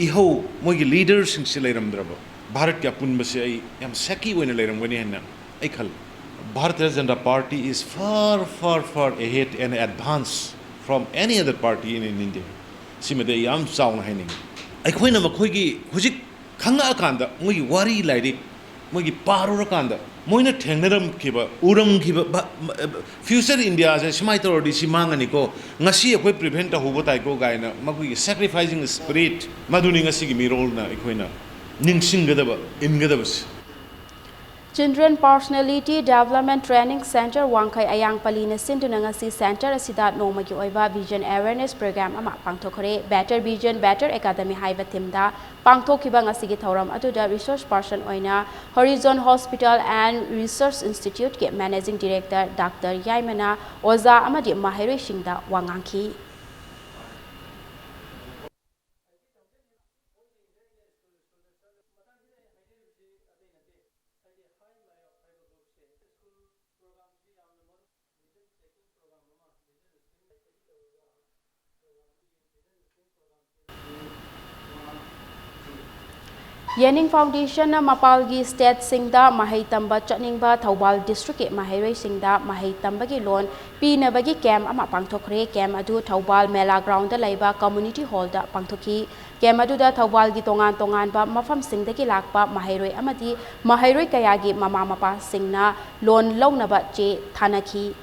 ꯏꯍꯧ, ꯃꯣꯏꯒꯤ leaderꯁꯤꯡꯁꯤ ꯂꯩꯔꯝꯗ꯭ꯔꯕ ꯚꯥꯔꯠꯀꯤ ꯑꯄꯨꯟꯕꯁꯦ ꯑꯩ ꯌꯥꯝ shaky ꯑꯣꯏꯅ ꯂꯩꯔꯝꯒꯅꯤ ꯍꯥꯏꯅ ꯑꯩ ꯈꯜꯂꯤ꯫ Bharatiya Janata Party is far, far, far ahead and advanced from any other party in, in India. ꯁꯤꯃꯗꯤ ꯑꯩ ꯌꯥꯝ ꯆꯥꯎꯅ ꯍꯥꯏꯅꯤꯡꯉꯤ꯫ ꯑꯩꯈꯣꯏꯅ ꯃꯈꯣꯏꯒꯤ ꯍꯧꯖꯤꯛ ꯈꯪꯉꯛꯑꯀꯥꯟꯗ, ꯃꯣꯏꯒꯤ ꯋꯥꯔꯤ ꯂꯥꯏꯔꯤꯛ ꯃꯣꯏꯒꯤ ꯄꯥꯔꯨꯔꯀꯥꯟꯗ, ꯃꯣꯏꯅ ꯊꯦꯡꯅꯔꯝꯈꯤꯕ, ꯎꯔꯝꯈꯤꯕ ꯚ-, ꯃ-, future India ꯁꯦ ꯁꯨꯃꯥꯏꯅ ꯇꯧꯔꯗꯤ ꯁꯤ ꯃꯥꯡꯉꯅꯤꯀꯣ, ꯉꯁꯤ ꯑꯩꯈꯣꯏ prevent ꯇꯧꯍꯧꯕ ꯇꯥꯏꯀꯣ ꯀꯥꯏꯅ ꯃꯈꯣꯏꯒꯤ sacrificing spirit, ꯃꯗꯨꯅꯤ ꯉꯁꯤꯒꯤ ꯃꯤꯔꯣꯜꯅ ꯑꯩꯈꯣꯏꯅ ꯅꯤꯡꯁꯤꯡꯒꯗꯕ, ꯏꯟꯒꯗꯕꯁꯦ꯫ Children Personality Development Training Center ꯋꯥꯡꯈꯩ ꯑꯌꯥꯡꯄꯜꯂꯤꯅ ꯁꯤꯟꯗꯨꯅ ꯉꯁꯤ center ꯑꯁꯤꯗ ꯅꯣꯡꯃꯒꯤ ꯑꯣꯏꯕ vision awareness program ꯑꯃ ꯄꯥꯡꯊꯣꯛꯈ꯭ꯔꯦ꯫ Better Vision, Better Academy ꯍꯥꯏꯕ theme ꯗ ꯄꯥꯡꯊꯣꯛꯈꯤꯕ ꯉꯁꯤꯒꯤ ꯊꯧꯔꯝ ꯑꯗꯨꯗ resource person ꯑꯣꯏꯅ Horizon Hospital and Research Institute ꯀꯤ Managing Director Doctor ꯌꯥꯏꯃꯅ ꯑꯣꯖꯥ ꯑꯃꯗꯤ ꯃꯍꯩꯔꯣꯏꯁꯤꯡꯗ ꯋꯥ ꯉꯥꯡꯈꯤ꯫ ꯌꯦꯅꯤꯡ Foundation ꯅ ꯃꯄꯥꯜꯒꯤ state ꯁꯤꯡꯗ ꯃꯍꯩ ꯇꯝꯕ ꯆꯠꯅꯤꯡꯕ ꯊꯧꯕꯥꯜ district ꯀꯤ ꯃꯍꯩꯔꯣꯏꯁꯤꯡꯗ ꯃꯍꯩ ꯇꯝꯕꯒꯤ loan ꯄꯤꯅꯕꯒꯤ camp ꯑꯃ ꯄꯥꯡꯊꯣꯛꯈ꯭ꯔꯦ꯫ Camp ꯑꯗꯨ ꯊꯧꯕꯥꯜ ꯃꯦꯂꯥ ground ꯗ ꯂꯩꯕ community hall ꯗ ꯄꯥꯡꯊꯣꯛꯈꯤ꯫ Camp ꯑꯗꯨꯗ ꯊꯧꯕꯥꯜꯒꯤ ꯇꯣꯉꯥꯟ ꯇꯣꯉꯥꯟꯕ ꯃꯐꯝꯁꯤꯡꯗꯒꯤ ꯂꯥꯛꯄ ꯃꯍꯩꯔꯣꯏ ꯑꯃꯗꯤ ꯃꯍꯩꯔꯣꯏ ꯀꯌꯥꯒꯤ ꯃꯃꯥ ꯃꯄꯥꯁꯤꯡꯅ loan ꯂꯧꯅꯕ ꯆꯦ ꯊꯥꯅꯈꯤ꯫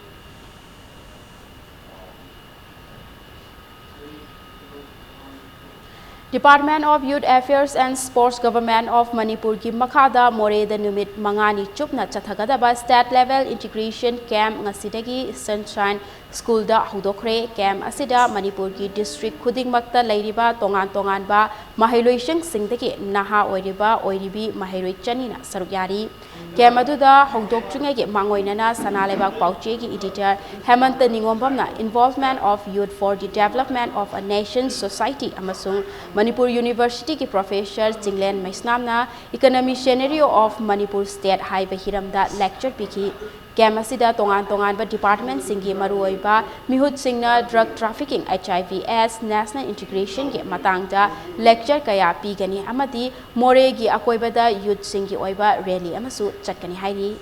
Department of Youth Affairs and Sports, Government of Manipur ꯒꯤ ꯃꯈꯥꯗ ꯃꯣꯔꯦꯗ ꯅꯨꯃꯤꯠ ꯃꯉꯥꯅꯤ ꯆꯨꯞꯅ ꯆꯠꯊꯒꯗꯕ state level integration camp ꯉꯁꯤꯗꯒꯤ Sunshine School ꯗ ꯍꯧꯗꯣꯛꯈ꯭ꯔꯦ꯫ Camp ꯑꯁꯤꯗ ꯃꯅꯤꯄꯨꯔꯒꯤ district ꯈꯨꯗꯤꯡꯃꯛꯇ ꯂꯩꯔꯤꯕ ꯇꯣꯉꯥꯟ ꯇꯣꯉꯥꯟꯕ ꯃꯍꯩꯂꯣꯏꯁꯪꯁꯤꯡꯗꯒꯤ ꯅꯍꯥ ꯑꯣꯏꯔꯤꯕ ꯑꯣꯏꯔꯤꯕꯤ ꯃꯍꯩꯔꯣꯏ ꯆꯅꯤꯅ ꯁꯔꯨꯛ ꯌꯥꯔꯤ꯫ Camp ꯑꯗꯨꯗ ꯍꯧꯗꯣꯛꯇ꯭ꯔꯤꯉꯩꯒꯤ ꯃꯥꯡꯑꯣꯏꯅꯅ ꯁꯅꯥ ꯂꯩꯕꯥꯛ ꯄꯥꯎꯆꯦꯒꯤ editor ꯍꯦꯃꯟꯇ ꯅꯤꯉꯣꯝꯕꯝꯅ Involvement of Youth for the Development of a Nation, Society ꯑꯃꯁꯨꯡ ꯃꯅꯤꯄꯨꯔ University ꯒꯤ professor Chinglen ꯃꯩꯁꯅꯥꯝꯅ Economic Scenario of Manipur State ꯍꯥꯏꯕ ꯍꯤꯔꯝꯗ lecture ꯄꯤꯈꯤ꯫ Camp ꯑꯁꯤꯗ ꯇꯣꯉꯥꯟ ꯇꯣꯉꯥꯟꯕ department ꯁꯤꯡꯒꯤ ꯃꯔꯨꯑꯣꯏꯕ ꯃꯤꯍꯨꯠꯁꯤꯡꯅ drug trafficking, H I V AIDS, national integration ꯒꯤ ꯃꯇꯥꯡꯗ lecture ꯀꯌꯥ ꯄꯤꯒꯅꯤ ꯑꯃꯗꯤ ꯃꯣꯔꯦꯒꯤ ꯑꯀꯣꯏꯕꯗ youth ꯁꯤꯡꯒꯤ ꯑꯣꯏꯕ rally ꯑꯃꯁꯨ ꯆꯠꯀꯅꯤ ꯍꯥꯏꯔꯤ꯫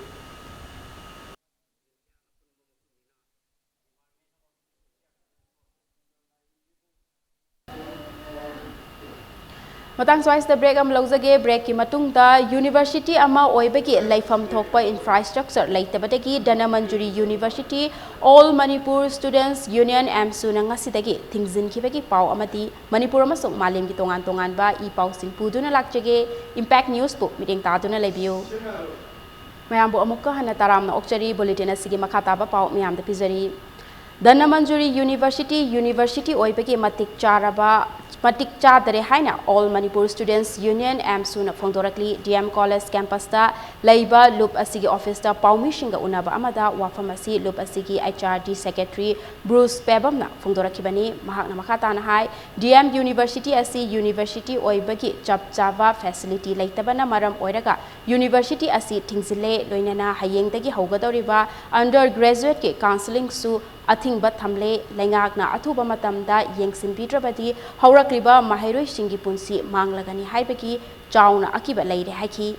ꯃꯇꯥꯡ ꯁ꯭ꯋꯥꯏꯁꯤꯗ ꯕ꯭ꯔꯦꯛ ꯑꯃ ꯂꯧꯖꯒꯦ꯫ ꯕ꯭ꯔꯦꯛꯀꯤ ꯃꯇꯨꯡꯗ ꯌꯨꯅꯤꯚꯔꯁꯤꯇꯤ ꯑꯃ ꯑꯣꯏꯕꯒꯤ ꯂꯩꯐꯝ ꯊꯣꯛꯄ ꯏꯟꯐ꯭ꯔꯥꯁ꯭ꯇ꯭ꯔꯛꯆꯔ ꯂꯩꯇꯕꯗꯒꯤ Dhanamanjuri university all Manipur students union ꯑꯦꯝꯁꯨꯅ ꯉꯁꯤꯗꯒꯤ ꯊꯤꯡꯖꯤꯟꯈꯤꯕꯒꯤ ꯄꯥꯎ ꯑꯃꯗꯤ ꯃꯅꯤꯄꯨꯔ ꯑꯃꯁꯨꯡ ꯃꯥꯂꯦꯝꯒꯤ ꯇꯣꯉꯥꯟ ꯇꯣꯉꯥꯟꯕ ꯏ ꯄꯥꯎꯁꯤꯡ ꯄꯨꯗꯨꯅ ꯂꯥꯛꯆꯒꯦ꯫ ꯏꯝꯄꯦꯛ ꯅ꯭ꯌꯨꯁꯄꯨ ꯃꯤꯠꯌꯦꯡ ꯇꯥꯗꯨꯅ ꯂꯩꯕꯤꯌꯨ꯫ ꯃꯌꯥꯝꯕꯨ ꯑꯃꯨꯛꯀ ꯍꯟꯅ ꯇꯔꯥꯝꯅ ꯑꯣꯛꯆꯔꯤ꯫ ꯕꯨꯂꯦꯇꯤꯟ ꯑꯁꯤꯒꯤ ꯃꯈꯥ ꯇꯥꯕ ꯄꯥꯎ ꯃꯌꯥꯝꯗ ꯄꯤꯖꯔꯤ꯫ ꯙꯅꯃꯟꯖꯨꯔꯤ ꯌꯨꯅꯤꯚꯔꯁꯤꯇꯤ, ꯌꯨꯅꯤꯚꯔꯁꯤꯇꯤ ꯑꯣꯏꯕꯒꯤ ꯃꯇꯤꯛ ꯆꯥꯔꯕ, ꯃꯇꯤꯛ ꯆꯥꯗꯔꯦ ꯍꯥꯏꯅ ꯑꯣꯜ ꯃꯅꯤꯄꯨꯔ ꯁ꯭ꯇꯨꯗꯦꯟꯠꯁ ꯌꯨꯅꯤꯌꯟ ꯑꯦꯝꯁꯨꯅ ꯐꯣꯡꯗꯣꯔꯛꯂꯤ꯫ ꯗꯤ ꯑꯦꯝ ꯀꯣꯂꯦꯖ ꯀꯦꯝꯄꯁꯇ ꯂꯩꯕ ꯂꯨꯞ ꯑꯁꯤꯒꯤ ꯑꯣꯐꯤꯁꯇ ꯄꯥꯎꯃꯤꯁꯤꯡꯒ ꯎꯅꯕ ꯑꯃꯗ ꯋꯥꯐꯝ ꯑꯁꯤ ꯂꯨꯞ ꯑꯁꯤꯒꯤ H R D secretary Bruce ꯄꯦꯕꯝꯅ ꯐꯣꯡꯗꯣꯔꯛꯈꯤꯕꯅꯤ꯫ ꯃꯍꯥꯛꯅ ꯃꯈꯥ ꯇꯥꯅ ꯍꯥꯏ, ꯗꯤ ꯑꯦꯝ ꯌꯨꯅꯤꯚꯔꯁꯤꯇꯤ ꯑꯁꯤ ꯌꯨꯅꯤꯚꯔꯁꯤꯇꯤ ꯑꯣꯏꯕꯒꯤ ꯆꯞ ꯆꯥꯕ ꯐꯦꯁꯤꯂꯤꯇꯤ ꯂꯩꯇꯕꯅ ꯃꯔꯝ ꯑꯣꯏꯔꯒ ꯌꯨꯅꯤꯚꯔꯁꯤꯇꯤ ꯑꯁꯤ ꯊꯤꯡꯖꯤꯜꯂꯦ, ꯂꯣꯏꯅꯅ ꯍꯌꯦꯡꯗꯒꯤ ꯍꯧꯒꯗꯧꯔꯤꯕ ꯑꯟꯗꯔ ꯒ꯭ꯔꯦꯖꯨꯑꯦꯠꯀꯤ ꯀꯥꯎꯟꯁꯤꯂꯤꯡꯁꯨ ꯑꯊꯤꯡꯕ ꯊꯝꯂꯦ꯫ ꯂꯩꯉꯥꯛꯅ ꯑꯊꯨꯕ ꯃꯇꯝꯗ ꯌꯦꯡꯁꯤꯟꯕꯤꯗ꯭ꯔꯕꯗꯤ ꯍꯧꯔꯛꯂꯤꯕ ꯃꯍꯩꯔꯣꯏꯁꯤꯡꯒꯤ ꯄꯨꯟꯁꯤ ꯃꯥꯡꯂꯒꯅꯤ ꯍꯥꯏꯕꯒꯤ ꯆꯥꯎꯅ ꯑꯀꯤꯕ ꯂꯩꯔꯦ ꯍꯥꯏꯈꯤ꯫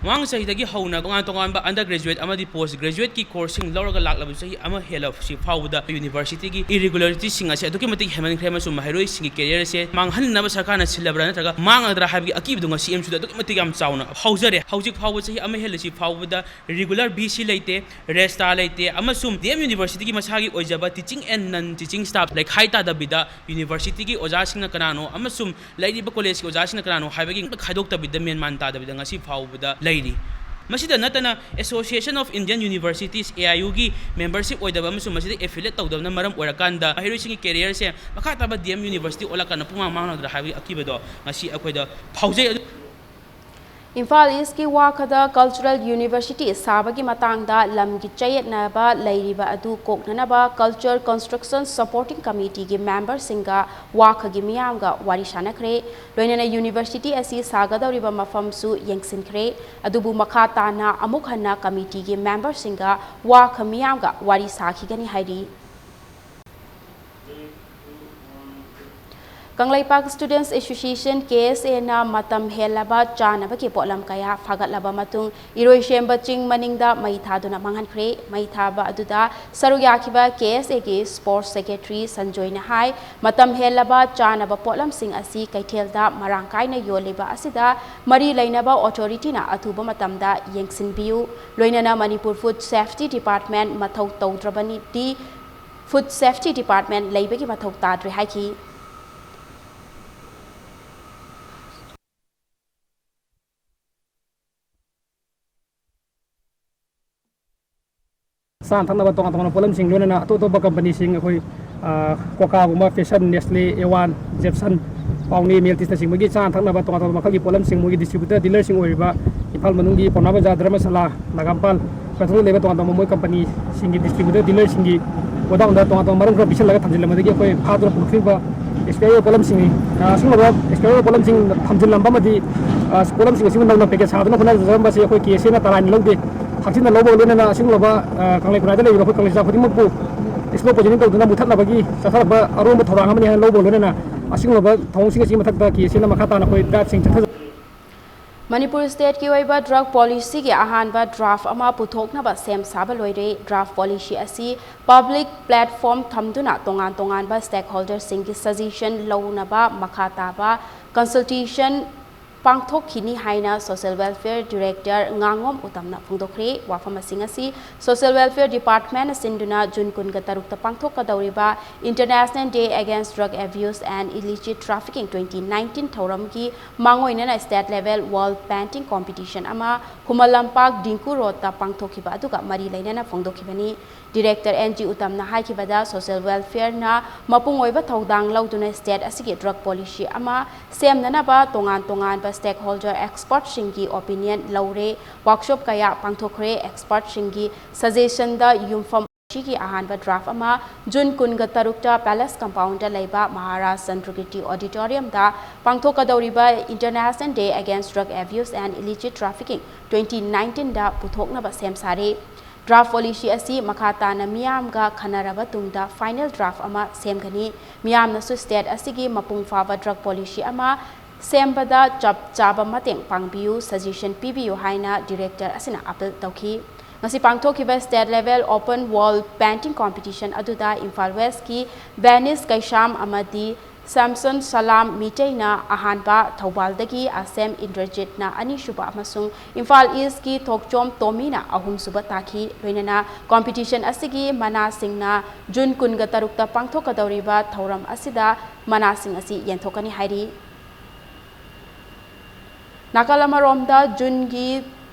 ꯃꯃꯥꯡ ꯆꯍꯤꯗꯒꯤ ꯍꯧꯅ ꯇꯣꯉꯥꯟ ꯇꯣꯉꯥꯟꯕ ꯑꯟꯗꯔ ꯒ꯭ꯔꯦꯖꯨꯑꯦꯠ ꯑꯃꯗꯤ ꯄꯣꯁ ꯒ꯭ꯔꯦꯖꯨꯑꯦꯠꯀꯤ ꯀꯣꯔꯁꯁꯤꯡ ꯂꯧꯔꯒ ꯂꯥꯛꯂꯕꯁꯨ ꯆꯍꯤ ꯑꯃ ꯍꯦꯜꯂꯕꯁꯤ ꯐꯥꯎꯕꯗ ꯌꯨꯅꯤꯚꯔꯁꯤꯇꯤꯒꯤ ꯏꯔꯤꯒꯨꯂꯔꯤꯇꯤꯁꯤꯡ ꯑꯁꯤ ꯑꯗꯨꯛꯀꯤ ꯃꯇꯤꯛ ꯍꯦꯟꯃꯟꯈ꯭ꯔꯦ ꯑꯃꯁꯨꯡ ꯃꯍꯩꯔꯣꯏꯁꯤꯡꯒꯤ ꯀꯦꯔꯤꯌꯔꯁꯦ ꯃꯥꯡꯍꯟꯅꯕ ꯁꯔꯀꯥꯔꯅ ꯁꯤꯜꯂꯕ꯭ꯔꯥ ꯅꯠꯇ꯭ꯔꯒ ꯃꯥꯡꯒꯗ꯭ꯔꯥ ꯍꯥꯏꯕꯒꯤ ꯑꯀꯤꯕꯗꯨ ꯉꯁꯤ ꯑꯦꯝꯁꯨꯗ ꯑꯗꯨꯛꯀꯤ ꯃꯇꯤꯛ ꯌꯥꯝ ꯆꯥꯎꯅ ꯐꯥꯎꯖꯔꯦ꯫ ꯍꯧꯖꯤꯛ ꯐꯥꯎꯕ ꯆꯍꯤ ꯑꯃ ꯍꯦꯜꯂꯁꯤ ꯐꯥꯎꯕꯗ ꯔꯤꯒꯨꯂꯔ ꯚꯤ ꯁꯤ ꯂꯩꯇꯦ, ꯔꯦꯁꯇꯥ ꯂꯩꯇꯦ, ꯑꯃꯁꯨꯡ ꯗꯤ ꯑꯦꯝ ꯌꯨꯅꯤꯚꯔꯁꯤꯇꯤꯒꯤ ꯃꯁꯥꯒꯤ ꯑꯣꯏꯖꯕ teaching and non teaching staff ꯂꯩꯈꯥꯏ ꯇꯥꯗꯕꯤꯗ ꯌꯨꯅꯤꯚꯔꯁꯤꯇꯤꯒꯤ ꯑꯣꯖꯥꯁꯤꯡꯅ ꯀꯅꯥꯅꯣ ꯑꯃꯁꯨꯡ ꯂꯩꯔꯤꯕ ꯀꯣꯂꯦꯖꯀꯤ ꯑꯣꯖꯥꯁꯤꯡꯅ ꯀꯅꯥꯅꯣ ꯍꯥꯏꯕꯒꯤ ꯑꯝꯇ ꯈꯥꯏꯗꯣꯛꯇꯕꯤꯗ, ꯃꯦꯟ ꯃꯥꯟ ꯇꯥꯗꯕꯤꯗ ꯉꯁꯤ ꯐꯥꯎꯕꯗ ꯂꯩꯔꯤ꯫ ꯃꯁꯤꯗ ꯅꯠꯇꯅ Association of Indian Universities, A I ꯌꯨꯒꯤ ꯃꯦꯝꯕꯔꯁꯤꯞ ꯑꯣꯏꯗꯕ ꯑꯃꯁꯨꯡ ꯃꯁꯤꯗ ꯑꯦꯐꯤꯂꯦꯠ ꯇꯧꯗꯕꯅ ꯃꯔꯝ ꯑꯣꯏꯔꯀꯥꯟꯗ ꯃꯍꯩꯔꯣꯏꯁꯤꯡꯒꯤ ꯀꯦꯔꯤꯌꯔꯁꯦ ꯃꯈꯥ ꯇꯥꯕ ꯗꯤ ꯑꯦꯝ ꯌꯨꯅꯤꯚꯔꯁꯤꯇꯤ ꯑꯣꯜꯂꯀꯥꯟꯗ ꯄꯨꯡꯃꯥꯡ ꯃꯥꯡꯂꯗ꯭ꯔꯥ ꯍꯥꯏꯕꯒꯤ ꯑꯀꯤꯕꯗꯣ ꯉꯁꯤ ꯑꯩꯈꯣꯏꯗ ꯐꯥꯎꯖꯩ꯫ ꯑꯗꯨ ꯏꯝꯐꯥꯜ ꯏꯁꯀꯤ ꯋꯥꯈꯗ ꯀꯜꯆꯔꯦꯜ ꯌꯨꯅꯤꯚꯔꯁꯤꯇꯤ ꯁꯥꯕꯒꯤ ꯃꯇꯥꯡꯗ ꯂꯝꯒꯤ ꯆꯌꯦꯠꯅꯕ ꯂꯩꯔꯤꯕ ꯑꯗꯨ ꯀꯣꯛꯅꯅꯕ ꯀꯜꯆꯔ ꯀꯟꯁꯇ꯭ꯔꯛꯁꯟ ꯁꯄꯣꯔꯇꯤꯡ ꯀꯃꯤꯇꯤꯒꯤ ꯃꯦꯝꯕꯔꯁꯤꯡꯒ ꯋꯥꯈꯒꯤ ꯃꯤꯌꯥꯝꯒ ꯋꯥꯔꯤ ꯁꯥꯅꯈ꯭ꯔꯦ꯫ ꯂꯣꯏꯅꯅ ꯌꯨꯅꯤꯚꯔꯁꯤꯇꯤ ꯑꯁꯤ ꯁꯥꯒꯗꯧꯔꯤꯕ ꯃꯐꯝꯁꯨ ꯌꯦꯡꯁꯤꯟꯈ꯭ꯔꯦ꯫ ꯑꯗꯨꯕꯨ ꯃꯈꯥ ꯇꯥꯅ ꯑꯃꯨꯛ ꯍꯟꯅ ꯀꯃꯤꯇꯤꯒꯤ ꯃꯦꯝꯕꯔꯁꯤꯡꯒ ꯋꯥꯈ ꯃꯤꯌꯥꯝꯒ ꯋꯥꯔꯤ ꯁꯥꯈꯤꯒꯅꯤ ꯍꯥꯏꯔꯤ꯫ Kangleipak Students Association, K S A ꯅ ꯃꯇꯝ ꯍꯦꯜꯂꯕ ꯆꯥꯅꯕꯒꯤ ꯄꯣꯠꯂꯝ ꯀꯌꯥ ꯐꯥꯒꯠꯂꯕ ꯃꯇꯨꯡ, ꯏꯔꯣꯏꯁꯦꯝꯕ ꯆꯤꯡ ꯃꯅꯤꯡꯗ ꯃꯩ ꯊꯥꯗꯨꯅ ꯃꯥꯡꯍꯟꯈ꯭ꯔꯦ꯫ ꯃꯩ ꯊꯥꯕ ꯑꯗꯨꯗ ꯁꯔꯨꯛ ꯌꯥꯈꯤꯕ K S A ꯒꯤ Sports Secretary ꯁꯟꯖꯣꯏꯅ ꯍꯥꯏ, ꯃꯇꯝ ꯍꯦꯜꯂꯕ ꯆꯥꯅꯕ ꯄꯣꯠꯂꯝꯁꯤꯡ ꯑꯁꯤ ꯀꯩꯊꯦꯜꯗ ꯃꯔꯥꯡ ꯀꯥꯏꯅ ꯌꯣꯜꯂꯤꯕ ꯑꯁꯤꯗ ꯃꯔꯤ ꯂꯩꯅꯕ authority ꯅ ꯑꯊꯨꯕ ꯃꯇꯝꯗ ꯌꯦꯡꯁꯤꯟꯕꯤꯌꯨ꯫ ꯂꯣꯏꯅꯅ ꯃꯅꯤꯄꯨꯔ Food Safety Department ꯃꯊꯧ ꯇꯧꯗ꯭ꯔꯕꯅꯤꯗꯤ Food Safety Department ꯂꯩꯕꯒꯤ ꯃꯊꯧ ꯇꯥꯗ꯭ꯔꯦ ꯍꯥꯏꯈꯤ꯫ ꯆꯥꯅ ꯊꯛꯅꯕ ꯇꯣꯉꯥꯟ ꯇꯣꯉꯥꯟꯕ ꯄꯣꯠꯂꯝꯁꯤꯡ, ꯂꯣꯏꯅꯅ ꯑꯇꯣꯞ ꯑꯇꯣꯞꯄ ꯀꯝꯄꯅꯤꯁꯤꯡ, ꯑꯩꯈꯣꯏ, ꯑ, ꯀꯣꯀꯥꯒꯨꯝꯕ, ꯐꯦꯁꯟ, ꯅꯦꯁꯂꯦ, ꯑꯦꯋꯥꯟ, ꯖꯦꯞꯁꯟ, ꯄꯥꯎꯅꯦ, ꯃꯦꯜꯇꯤꯁꯅꯆꯤꯡꯕꯒꯤ ꯆꯥꯅ ꯊꯛꯅꯕ ꯇꯣꯉꯥꯟ ꯇꯣꯉꯥꯟꯕ ꯃꯈꯜꯒꯤ ꯄꯣꯠꯂꯝꯁꯤꯡ, ꯃꯣꯏꯒꯤ distributor, dealer ꯁꯤꯡ ꯑꯣꯏꯔꯤꯕ ꯏꯝꯐꯥꯜ ꯃꯅꯨꯡꯒꯤ ꯄꯥꯎꯅꯥ ꯕꯖꯥꯔ, ꯙꯔꯃꯁꯥꯂꯥ, ꯅꯥꯒꯥꯝꯄꯥꯜ, ꯀꯛꯆꯤꯡꯗ ꯂꯩꯕ ꯇꯣꯉꯥꯟ ꯇꯣꯉꯥꯟꯕ ꯃꯣꯏ ꯀꯝꯄꯅꯤꯁꯤꯡꯒꯤ distributor, dealer ꯁꯤꯡꯒꯤ ꯒꯣꯗꯥꯎꯟꯗ ꯇꯣꯉꯥꯟ ꯇꯣꯉꯥꯟꯕ ꯃꯔꯨꯝ ꯈꯔ ꯄꯤꯁꯤꯜꯂꯒ ꯊꯝꯖꯤꯜꯂꯝꯕꯗꯒꯤ ꯑꯩꯈꯣꯏ ꯐꯥꯗꯨꯅ ꯄꯨꯔꯛꯈꯤꯕ expired ꯑꯣꯏꯕ ꯄꯣꯠꯂꯝꯁꯤꯡꯅꯤ꯫ ꯑ, ꯑꯁꯤꯒꯨꯝꯂꯕ expired ꯑꯣꯏꯕ ꯄꯣꯠꯂꯝꯁꯤꯡ ꯊꯝꯖꯤꯜꯂꯝꯕ ꯑꯃꯗꯤ, ꯑ, ꯄꯣꯠꯂꯝꯁꯤꯡ ꯑꯁꯤꯕꯨ ꯅꯧꯅ package ꯁꯥꯗꯨꯅ ꯈꯣꯠꯅꯖꯔꯝꯕꯁꯤ ꯑꯩꯈꯣꯏ K S A ꯅ ꯇꯔꯥꯏꯅ ꯂꯧꯗꯦ꯫ ꯍꯛꯆꯤꯟꯅ ꯂꯧꯕꯒ ꯂꯣꯏꯅꯅ ꯑꯁꯤꯒꯨꯝꯂꯕ, ꯑ, ꯀꯪꯂꯩ ꯈꯨꯟꯅꯥꯏꯗ ꯂꯩꯔꯤꯕ ꯑꯩꯈꯣꯏ ꯀꯪꯂꯩꯖꯥ ꯈꯨꯗꯤꯡꯃꯛꯄꯨ slow poisoning ꯇꯧꯗꯨꯅ ꯃꯨꯊꯠꯅꯕꯒꯤ ꯆꯠꯊꯔꯛꯄ ꯑꯔꯣꯟꯕ ꯊꯧꯔꯥꯡ ꯑꯃꯅꯤ ꯍꯥꯏꯅ ꯂꯧꯕꯒ ꯂꯣꯏꯅꯅ ꯑꯁꯤꯒꯨꯝꯂꯕ ꯊꯧꯑꯣꯡꯁꯤꯡ ꯑꯁꯤꯒꯤ ꯃꯊꯛꯇ K S A ꯅ ꯃꯈꯥ ꯇꯥꯅ ꯑꯩꯈꯣꯏ drive ꯁꯤꯡ ꯆꯠꯊꯖ- ꯃꯅꯤꯄꯨꯔ state ꯀꯤ ꯑꯣꯏꯕ drug policy ꯒꯤ ꯑꯍꯥꯟꯕ draft ꯑꯃ ꯄꯨꯊꯣꯛꯅꯕ ꯁꯦꯝ ꯁꯥꯕ ꯂꯣꯏꯔꯦ꯫ Draft policy ꯑꯁꯤ public platform ꯊꯝꯗꯨꯅ ꯇꯣꯉꯥꯟ ꯇꯣꯉꯥꯟꯕ stakeholder ꯁꯤꯡꯒꯤ suggestion ꯂꯧꯅꯕ ꯃꯈꯥ ꯇꯥꯕ consultation ꯄꯥꯡꯊꯣꯛꯈꯤꯅꯤ ꯍꯥꯏꯅ Social Welfare Director ꯉꯥꯉꯣꯝ ꯎꯇꯝꯅ ꯐꯣꯡꯗꯣꯛꯈ꯭ꯔꯦ꯫ ꯋꯥꯐꯝꯁꯤꯡ ꯑꯁꯤ Social Welfare Department ꯅ ꯁꯤꯟꯗꯨꯅ ꯖꯨꯟ ꯀꯨꯟꯒ ꯇꯔꯨꯛꯇ ꯄꯥꯡꯊꯣꯛꯀꯗꯧꯔꯤꯕ International Day Against Drug Abuse and Illicit Trafficking twenty nineteen ꯊꯧꯔꯝꯒꯤ ꯃꯥꯡꯑꯣꯏꯅꯅ state level wall painting competition ꯑꯃ ꯈꯨꯃꯟ ꯂꯝꯄꯥꯛ ꯗꯤꯡꯀꯨ ꯔꯣꯗꯇ ꯄꯥꯡꯊꯣꯛꯈꯤꯕ ꯑꯗꯨꯒ ꯃꯔꯤ ꯂꯩꯅꯅ ꯐꯣꯡꯗꯣꯛꯈꯤꯕꯅꯤ꯫ Director ꯑꯦꯟ ꯖꯤ ꯎꯇꯝꯅ ꯍꯥꯏꯈꯤꯕꯗ, Social Welfare ꯅ ꯃꯄꯨꯡ ꯑꯣꯏꯕ ꯊꯧꯗꯥꯡ ꯂꯧꯗꯨꯅ state ꯑꯁꯤꯒꯤ drug policy ꯑꯃ ꯁꯦꯝꯅꯅꯕ ꯇꯣꯉꯥꯟ ꯇꯣꯉꯥꯟꯕ stakeholder expert ꯁꯤꯡꯒꯤ opinion ꯂꯧꯔꯦ꯫ Workshop ꯀꯌꯥ ꯄꯥꯡꯊꯣꯛꯈ꯭ꯔꯦ꯫ Expert ꯁꯤꯡꯒꯤ suggestion ꯗ ꯌꯨꯝꯐꯝ ꯑꯁꯤꯒꯤ ꯑꯍꯥꯟꯕ draft ꯑꯃ ꯖꯨꯟ ꯀꯨꯟꯒ ꯇꯔꯨꯛꯇ Palace Compound ꯗ ꯂꯩꯕ Maharaj ꯆꯟꯗ꯭ꯔꯒꯤꯇꯤ Auditorium the ꯄꯥꯡꯊꯣꯛꯀꯗꯧꯔꯤꯕ International Day Against Drug Abuse and Illicit Trafficking twenty nineteen ꯗ ꯄꯨꯊꯣꯛꯅꯕ ꯁꯦꯝ ꯁꯥꯔꯦ꯫ Draft policy ꯑꯁꯤ ꯃꯈꯥ ꯇꯥꯅ ꯃꯤꯌꯥꯝꯒ ꯈꯟꯅꯔꯕ ꯇꯨꯡꯗ final draft ꯑꯃ ꯁꯦꯝꯒꯅꯤ꯫ ꯃꯤꯌꯥꯝꯅꯁꯨ state ꯑꯁꯤꯒꯤ ꯃꯄꯨꯡ ꯐꯥꯕ drug policy ꯑꯃ ꯁꯦꯝꯕꯗ ꯆꯞ ꯆꯥꯕ ꯃꯇꯦꯡ ꯄꯥꯡꯕꯤꯌꯨ, suggestion ꯄꯤꯕꯤꯌꯨ ꯍꯥꯏꯅ director ꯑꯁꯤꯅ appeal ꯇꯧꯈꯤ꯫ ꯉꯁꯤ ꯄꯥꯡꯊꯣꯛꯈꯤꯕ state level open wall painting competition ꯑꯗꯨꯗ ꯏꯝꯐꯥꯜ Westꯀꯤ Venice ꯀꯩꯁꯥꯝ ꯑꯃꯗꯤ Samson Salam ꯃꯤꯇꯩꯅ ꯑꯍꯥꯟꯕ, ꯊꯧꯕꯥꯜꯗꯒꯤ ꯑꯁꯦꯝ ꯏꯟꯗ꯭ꯔꯖꯤꯠꯅ ꯑꯅꯤꯁꯨꯕ ꯑꯃꯁꯨꯡ ꯏꯝꯐꯥꯜ Eastꯀꯤ ꯊꯣꯛꯆꯣꯝ ꯇꯣꯃꯤꯅ ꯑꯍꯨꯝꯁꯨꯕ ꯇꯥꯈꯤ꯫ ꯂꯣꯏꯅꯅ competition ꯑꯁꯤꯒꯤ ꯃꯅꯥꯁꯤꯡꯅ ꯖꯨꯟ ꯀꯨꯟꯒ ꯇꯔꯨꯛꯇ ꯄꯥꯡꯊꯣꯛꯀꯗꯧꯔꯤꯕ ꯊꯧꯔꯝ ꯑꯁꯤꯗ ꯃꯅꯥꯁꯤꯡ ꯑꯁꯤ ꯌꯦꯟꯊꯣꯛꯀꯅꯤ ꯍꯥꯏꯔꯤ꯫ ꯅꯥꯀꯜ ꯑꯃꯔꯣꯝꯗ ꯖꯨꯟꯒꯤ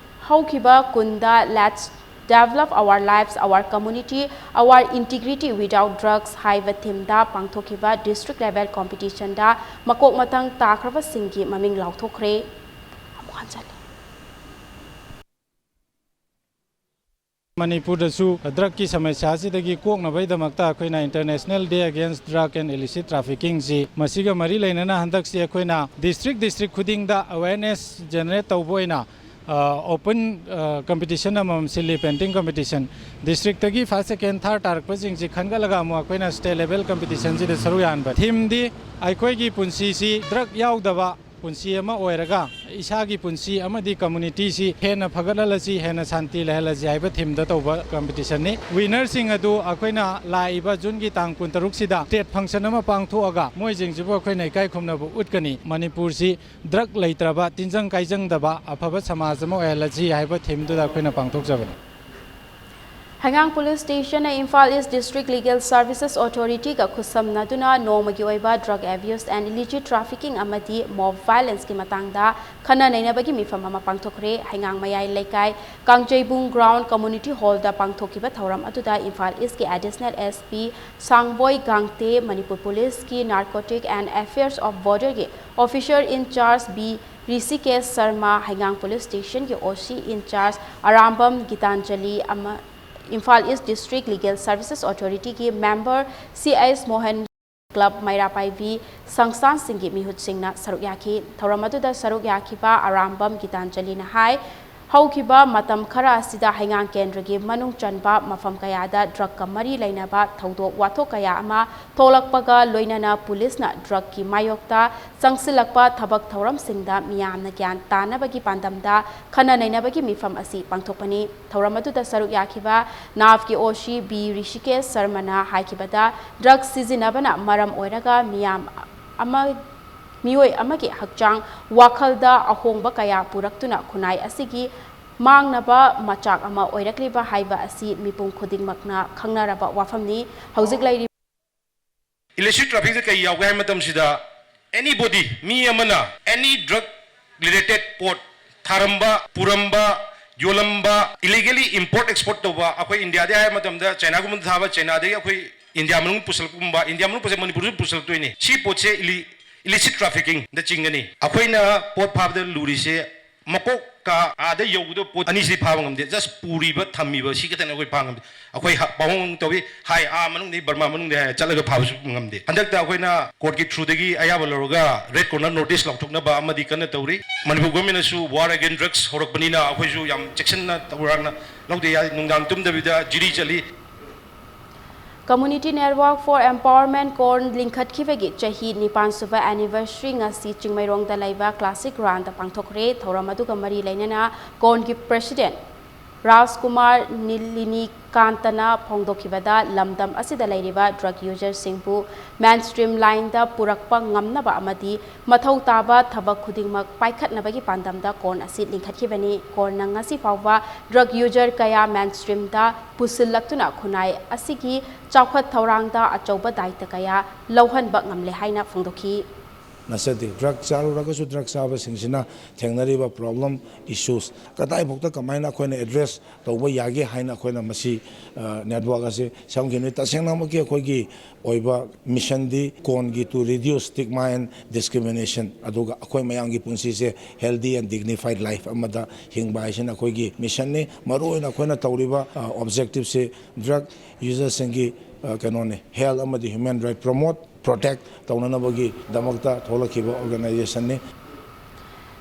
ꯍꯧꯈꯤꯕ ꯀꯨꯟꯗ Let's Develop Our Lives, Our Community, Our Integrity Without Drugs ꯍꯥꯏꯕ themeꯗ ꯄꯥꯡꯊꯣꯛꯈꯤꯕ district level competitionꯗ ꯃꯀꯣꯛ ꯃꯊꯪ ꯇꯥꯈ꯭ꯔꯕꯁꯤꯡꯒꯤ ꯃꯃꯤꯡ ꯂꯥꯎꯊꯣꯛꯈ꯭ꯔꯦ꯫ ꯑꯃꯨꯛ ꯍꯟꯖꯜꯂꯦ꯫ ꯃꯅꯤꯄꯨꯔꯗꯁꯨ drugꯀꯤ ꯁꯃꯁ꯭ꯌꯥ ꯑꯁꯤꯗꯒꯤ ꯀꯣꯛꯅꯕꯒꯤꯗꯃꯛꯇ ꯑꯩꯈꯣꯏꯅ International Day Against Drug and Illicit Traffickingꯁꯤ ꯃꯁꯤꯒ ꯃꯔꯤ ꯂꯩꯅꯅ ꯍꯟꯗꯛꯁꯤ ꯑꯩꯈꯣꯏꯅ district district ꯈꯨꯗꯤꯡꯗ awareness generate ꯇꯧꯕ ꯑꯣꯏꯅ open competition ꯑꯃꯃꯝ ꯁꯤꯜꯂꯤ, painting competition꯫ Districtꯇꯒꯤ first, second, third ꯇꯥꯔꯛꯄꯁꯤꯡꯁꯤ ꯈꯟꯒꯠꯂꯒ ꯑꯃꯨꯛ ꯑꯩꯈꯣꯏꯅ state level competitionꯁꯤꯗ ꯁꯔꯨꯛ ꯌꯥꯍꯟꯕ꯫ Themeꯗꯤ ꯑꯩꯈꯣꯏꯒꯤ ꯄꯨꯟꯁꯤꯁꯤ drug ꯌꯥꯎꯗꯕ ꯄꯨꯟꯁꯤ ꯑꯃ ꯑꯣꯏꯔꯒ ꯏꯁꯥꯒꯤ ꯄꯨꯟꯁꯤ ꯑꯃꯗꯤ communityꯁꯤ ꯍꯦꯟꯅ ꯐꯒꯠꯍꯜꯂꯁꯤ, ꯍꯦꯟꯅ ꯁꯥꯟꯇꯤ ꯂꯩꯍꯜꯂꯁꯤ ꯍꯥꯏꯕ themeꯗ ꯇꯧꯕ competitionꯅꯤ꯫ Winnerꯁꯤꯡ ꯑꯗꯨ ꯑꯩꯈꯣꯏꯅ ꯂꯥꯛꯏꯕ ꯖꯨꯟꯒꯤ ꯇꯥꯡ ꯀꯨꯟꯇꯔꯨꯛꯁꯤꯗ state function ꯑꯃ ꯄꯥꯡꯊꯣꯛꯑꯒ ꯃꯣꯏꯁꯤꯡꯁꯤꯕꯨ ꯑꯩꯈꯣꯏꯅ ꯏꯀꯥꯏ ꯈꯨꯝꯅꯕ ꯎꯠꯀꯅꯤ꯫ ꯃꯅꯤꯄꯨꯔꯁꯤ drug ꯂꯩꯇ꯭ꯔꯕ, ꯇꯤꯟꯖꯪ ꯀꯥꯏꯖꯪꯗꯕ ꯑꯐꯕ ꯁꯃꯥꯖ ꯑꯃ ꯑꯣꯏꯍꯜꯂꯁꯤ ꯍꯥꯏꯕ themeꯗꯨꯗ ꯑꯩꯈꯣꯏꯅ ꯄꯥꯡꯊꯣꯛꯆꯕꯅꯤ꯫ ꯍꯩꯉꯥꯡ Police Stationꯅ Imphal East District Legal Services Authorityꯒ ꯈꯨꯠꯁꯝꯅꯗꯨꯅ ꯅꯣꯡꯃꯒꯤ ꯑꯣꯏꯕ drug abuse and illicit trafficking ꯑꯃꯗꯤ mob violenceꯀꯤ ꯃꯇꯥꯡꯗ ꯈꯟꯅ ꯅꯩꯅꯕꯒꯤ ꯃꯤꯐꯝ ꯑꯃ ꯄꯥꯡꯊꯣꯛꯈ꯭ꯔꯦ꯫ ꯍꯩꯉꯥꯡ ꯃꯌꯥꯏ ꯂꯩꯀꯥꯏ ꯀꯥꯡꯖꯩꯕꯨꯡ ground community hallꯗ ꯄꯥꯡꯊꯣꯛꯈꯤꯕ ꯊꯧꯔꯝ ꯑꯗꯨꯗ Imphal Eastꯀꯤ Additional SP ꯁꯥꯡꯕꯣꯏ ꯒꯥꯡꯇꯦ, Manipur Policeꯀꯤ Narcotic and Affairs of Borderꯒꯤ Officer in Charge B Rishikesh Sharma, ꯍꯩꯉꯥꯡ Police Stationꯒꯤ OC in charge Arambam Gitanjali ꯑꯃ Imphal East District Legal Services Authorityꯒꯤ member ꯁꯤ ꯑꯩꯆ ꯃꯣꯍꯟ, club ꯃꯩꯔꯥ ꯄꯥꯏꯕꯤ ꯁꯪꯁꯊꯥꯟꯁꯤꯡꯒꯤ ꯃꯤꯍꯨꯠꯁꯤꯡꯅ ꯁꯔꯨꯛ ꯌꯥꯈꯤ꯫ ꯊꯧꯔꯝ ꯑꯗꯨꯗ ꯁꯔꯨꯛ ꯌꯥꯈꯤꯕ ꯑꯔꯥꯝꯕꯝ ꯒꯤꯇꯥꯟꯖꯂꯤꯅ ꯍꯥꯏ, ꯍꯧꯈꯤꯕ ꯃꯇꯝ ꯈꯔ ꯑꯁꯤꯗ ꯍꯩꯉꯥꯡ ꯀꯦꯟꯗ꯭ꯔꯒꯤ ꯃꯅꯨꯡ ꯆꯟꯕ ꯃꯐꯝ ꯀꯌꯥꯗ ꯗ꯭ꯔꯒꯀ ꯃꯔꯤ ꯂꯩꯅꯕ ꯊꯧꯗꯣꯛ ꯋꯥꯊꯣꯛ ꯀꯌꯥ ꯑꯃ ꯊꯣꯛꯂꯛꯄꯒ ꯂꯣꯏꯅꯅ ꯄꯨꯂꯤꯁꯅ ꯗ꯭ꯔꯒꯀꯤ ꯃꯥꯌꯣꯛꯇ ꯆꯪꯁꯤꯜꯂꯛꯄ ꯊꯕꯛ ꯊꯧꯔꯝꯁꯤꯡꯗ ꯃꯤꯌꯥꯝꯅ ꯒ꯭ꯌꯥꯟ ꯇꯥꯅꯕꯒꯤ ꯄꯥꯟꯗꯝꯗ ꯈꯟꯅ ꯅꯩꯅꯕꯒꯤ ꯃꯤꯐꯝ ꯑꯁꯤ ꯄꯥꯡꯊꯣꯛꯄꯅꯤ꯫ ꯊꯧꯔꯝ ꯑꯗꯨꯗ ꯁꯔꯨꯛ ꯌꯥꯈꯤꯕ ꯅꯥꯞꯀꯤ ꯑꯣ ꯁꯤ ꯕꯤ ꯔꯤꯁꯤꯀꯦꯁ ꯁꯔꯃꯅ ꯍꯥꯏꯈꯤꯕꯗ, ꯗ꯭ꯔꯒ ꯁꯤꯖꯤꯟꯅꯕꯅ ꯃꯔꯝ ꯑꯣꯏꯔꯒ ꯃꯤꯌꯥꯝ ꯑꯃ, ꯃꯤꯑꯣꯏ ꯑꯃꯒꯤ ꯍꯛꯆꯥꯡ ꯋꯥꯈꯜꯗ ꯑꯍꯣꯡꯕ ꯀꯌꯥ ꯄꯨꯔꯛꯇꯨꯅ ꯈꯨꯟꯅꯥꯏ ꯑꯁꯤꯒꯤ ꯃꯥꯡꯅꯕ ꯃꯆꯥꯛ ꯑꯃ ꯑꯣꯏꯔꯛꯂꯤꯕ ꯍꯥꯏꯕ ꯑꯁꯤ ꯃꯤꯄꯨꯝ ꯈꯨꯗꯤꯡꯃꯛꯅ ꯈꯪꯅꯔꯕ ꯋꯥꯐꯝꯅꯤ꯫ ꯍꯧꯖꯤꯛ ꯂꯩꯔꯤꯕ illicit trafficꯗ ꯀꯩ ꯌꯥꯎꯒꯦ ꯍꯥꯏꯕ ꯃꯇꯝꯁꯤꯗ, anybody, ꯃꯤ ꯑꯃꯅ any drug related ꯄꯣꯠ ꯊꯥꯔꯝꯕ, ꯄꯨꯔꯝꯕ, ꯌꯣꯜꯂꯝꯕ, illegally import export ꯇꯧꯕ, ꯑꯩꯈꯣꯏ ꯏꯟꯗꯤꯌꯥꯗ ꯍꯥꯏꯕ ꯃꯇꯝꯗ ꯆꯥꯏꯅꯥꯒꯨꯝꯕꯗ ꯊꯥꯕ, ꯆꯥꯏꯅꯥꯗꯒꯤ ꯑꯩꯈꯣꯏ ꯏꯟꯗꯤꯌꯥ ꯃꯅꯨꯡ ꯄꯨꯁꯜꯂꯛꯄꯒꯨꯝꯕ, ꯏꯟꯗꯤꯌꯥ ꯃꯅꯨꯡ ꯄꯨꯁꯜ-, ꯃꯅꯤꯄꯨꯔꯗꯁꯨ ꯄꯨꯁꯜꯂꯛꯇꯣꯏꯅꯤ꯫ ꯁꯤ ꯄꯣꯠꯁꯦ illi-, illicit traffickingꯗ ꯆꯤꯡꯒꯅꯤ꯫ ꯑꯩꯈꯣꯏꯅ ꯄꯣꯠ ꯐꯥꯕꯗ ꯂꯨꯔꯤꯁꯦ ꯃꯀꯣꯛꯀ ꯑꯥꯗ ꯌꯧꯕꯗꯣ ꯄꯣꯠ ꯑꯅꯤꯁꯤꯗꯤ ꯐꯥꯕ ꯉꯝꯗꯦ꯫ Just ꯄꯨꯔꯤꯕ, ꯊꯝꯃꯤꯕ, ꯁꯤ ꯈꯛꯇꯅꯦ ꯑꯩꯈꯣꯏ ꯐꯥꯕ ꯉꯝꯗꯦ꯫ ꯑꯩꯈꯣꯏ ꯍ-, ꯄꯥꯎꯍꯣꯡ ꯇꯧꯏ, ꯍꯥꯏ, ꯑꯥ ꯃꯅꯨꯡꯗꯒꯤ, ꯕꯔꯃꯥ ꯃꯅꯨꯡꯗꯒꯤ ꯍꯥꯏ, ꯆꯠꯂꯒ ꯐꯥꯕꯁꯨ ꯉꯝꯗꯦ꯫ ꯍꯟꯗꯛꯇ ꯑꯩꯈꯣꯏꯅ courtꯀꯤ throughꯗꯒꯤ ꯑꯌꯥꯕ ꯂꯧꯔꯒ red corner notice ꯂꯥꯎꯊꯣꯛꯅꯕ ꯑꯃꯗꯤ ꯀꯟꯅ ꯇꯧꯔꯤ꯫ ꯃꯅꯤꯄꯨꯔ governmentꯅꯁꯨ war against drugs ꯍꯧꯔꯛꯄꯅꯤꯅ ꯑꯩꯈꯣꯏꯁꯨ ꯌꯥꯝ ꯆꯦꯛꯁꯤꯟꯅ ꯊꯧꯔꯥꯡꯅ ꯂꯧꯗ ꯌꯥꯗꯦ꯫ ꯅꯨꯡꯗꯥꯡ ꯇꯨꯝꯗꯕꯤꯗ ꯖꯤꯔꯤ ꯆꯠꯂꯤ꯫ Community Network for Empowerment ꯀꯣꯟ ꯂꯤꯡꯈꯠꯈꯤꯕꯒꯤ ꯆꯍꯤ ꯅꯤꯄꯥꯟ ꯁꯨꯕ anniversary ꯉꯁꯤ ꯆꯤꯡꯃꯩꯔꯣꯡꯗ ꯂꯩꯕ Classic Groundꯗ ꯄꯥꯡꯊꯣꯛꯈ꯭ꯔꯦ꯫ ꯊꯧꯔꯝ ꯑꯗꯨꯒ ꯃꯔꯤ ꯂꯩꯅꯅ ꯀꯣꯟꯒꯤ president ꯔꯥꯖꯀꯨꯃꯥꯔ ꯅꯤꯂꯤꯅꯤꯀꯥꯟꯇꯅ ꯐꯣꯡꯗꯣꯛꯈꯤꯕꯗ, ꯂꯝꯗꯝ ꯑꯁꯤꯗ ꯂꯩꯔꯤꯕ drug userꯁꯤꯡꯕꯨ mainstream lineꯗ ꯄꯨꯔꯛꯄ ꯉꯝꯅꯕ ꯑꯃꯗꯤ ꯃꯊꯧ ꯇꯥꯕ ꯊꯕꯛ ꯈꯨꯗꯤꯡꯃꯛ ꯄꯥꯏꯈꯠꯅꯕꯒꯤ ꯄꯥꯟꯗꯝꯗ ꯀꯣꯟ ꯑꯁꯤ ꯂꯤꯡꯈꯠꯈꯤꯕꯅꯤ꯫ ꯀꯣꯟꯅ ꯉꯁꯤ ꯐꯥꯎꯕ drug user ꯀꯌꯥ mainstreamꯗ ꯄꯨꯁꯤꯜꯂꯛꯇꯨꯅ ꯈꯨꯟꯅꯥꯏ ꯑꯁꯤꯒꯤ ꯆꯥꯎꯈꯠ ꯊꯧꯔꯥꯡꯗ ꯑꯆꯧꯕ ꯗꯥꯏꯇ ꯀꯌꯥ ꯂꯧꯍꯟꯕ ꯉꯝꯂꯦ ꯍꯥꯏꯅ ꯐꯣꯡꯗꯣꯛꯈꯤ꯫ ꯅꯠꯆꯗꯦ꯫ Drug ꯆꯥꯔꯨꯔꯒꯁꯨ drug ꯆꯥꯕꯁꯤꯡꯁꯤꯅ ꯊꯦꯡꯅꯔꯤꯕ problem, issues ꯀꯗꯥꯏꯐꯥꯎꯗ ꯀꯃꯥꯏꯅ ꯑꯩꯈꯣꯏꯅ address ꯇꯧꯕ ꯌꯥꯒꯦ ꯍꯥꯏꯅ ꯑꯩꯈꯣꯏꯅ ꯃꯁꯤ, ꯑ, network ꯑꯁꯤ ꯁꯦꯝꯈꯤꯕꯅꯤ꯫ ꯇꯁꯦꯡꯅꯃꯛꯀꯤ ꯑꯩꯈꯣꯏꯒꯤ ꯑꯣꯏꯕ missionꯗꯤ ꯀꯣꯟꯒꯤ to reduce stigma and discrimination, ꯑꯗꯨꯒ ꯑꯩꯈꯣꯏ ꯃꯌꯥꯝꯒꯤ ꯄꯨꯟꯁꯤꯁꯦ healthy and dignified life ꯑꯃꯗ ꯍꯤꯡꯕ ꯍꯥꯏꯁꯤꯅ ꯑꯩꯈꯣꯏꯒꯤ missionꯅꯤ꯫ ꯃꯔꯨꯑꯣꯏꯅ ꯑꯩꯈꯣꯏꯅ ꯇꯧꯔꯤꯕ, ꯑ, objectiveꯁꯦ drug userꯁꯤꯡꯒꯤ, ꯑ, ꯀꯩꯅꯣꯅꯤ, health ꯑꯃꯗꯤ human right promote, protect ꯇꯧꯅꯅꯕꯒꯤꯗꯃꯛꯇ ꯊꯣꯛꯂꯛꯈꯤꯕ organizationꯅꯤ꯫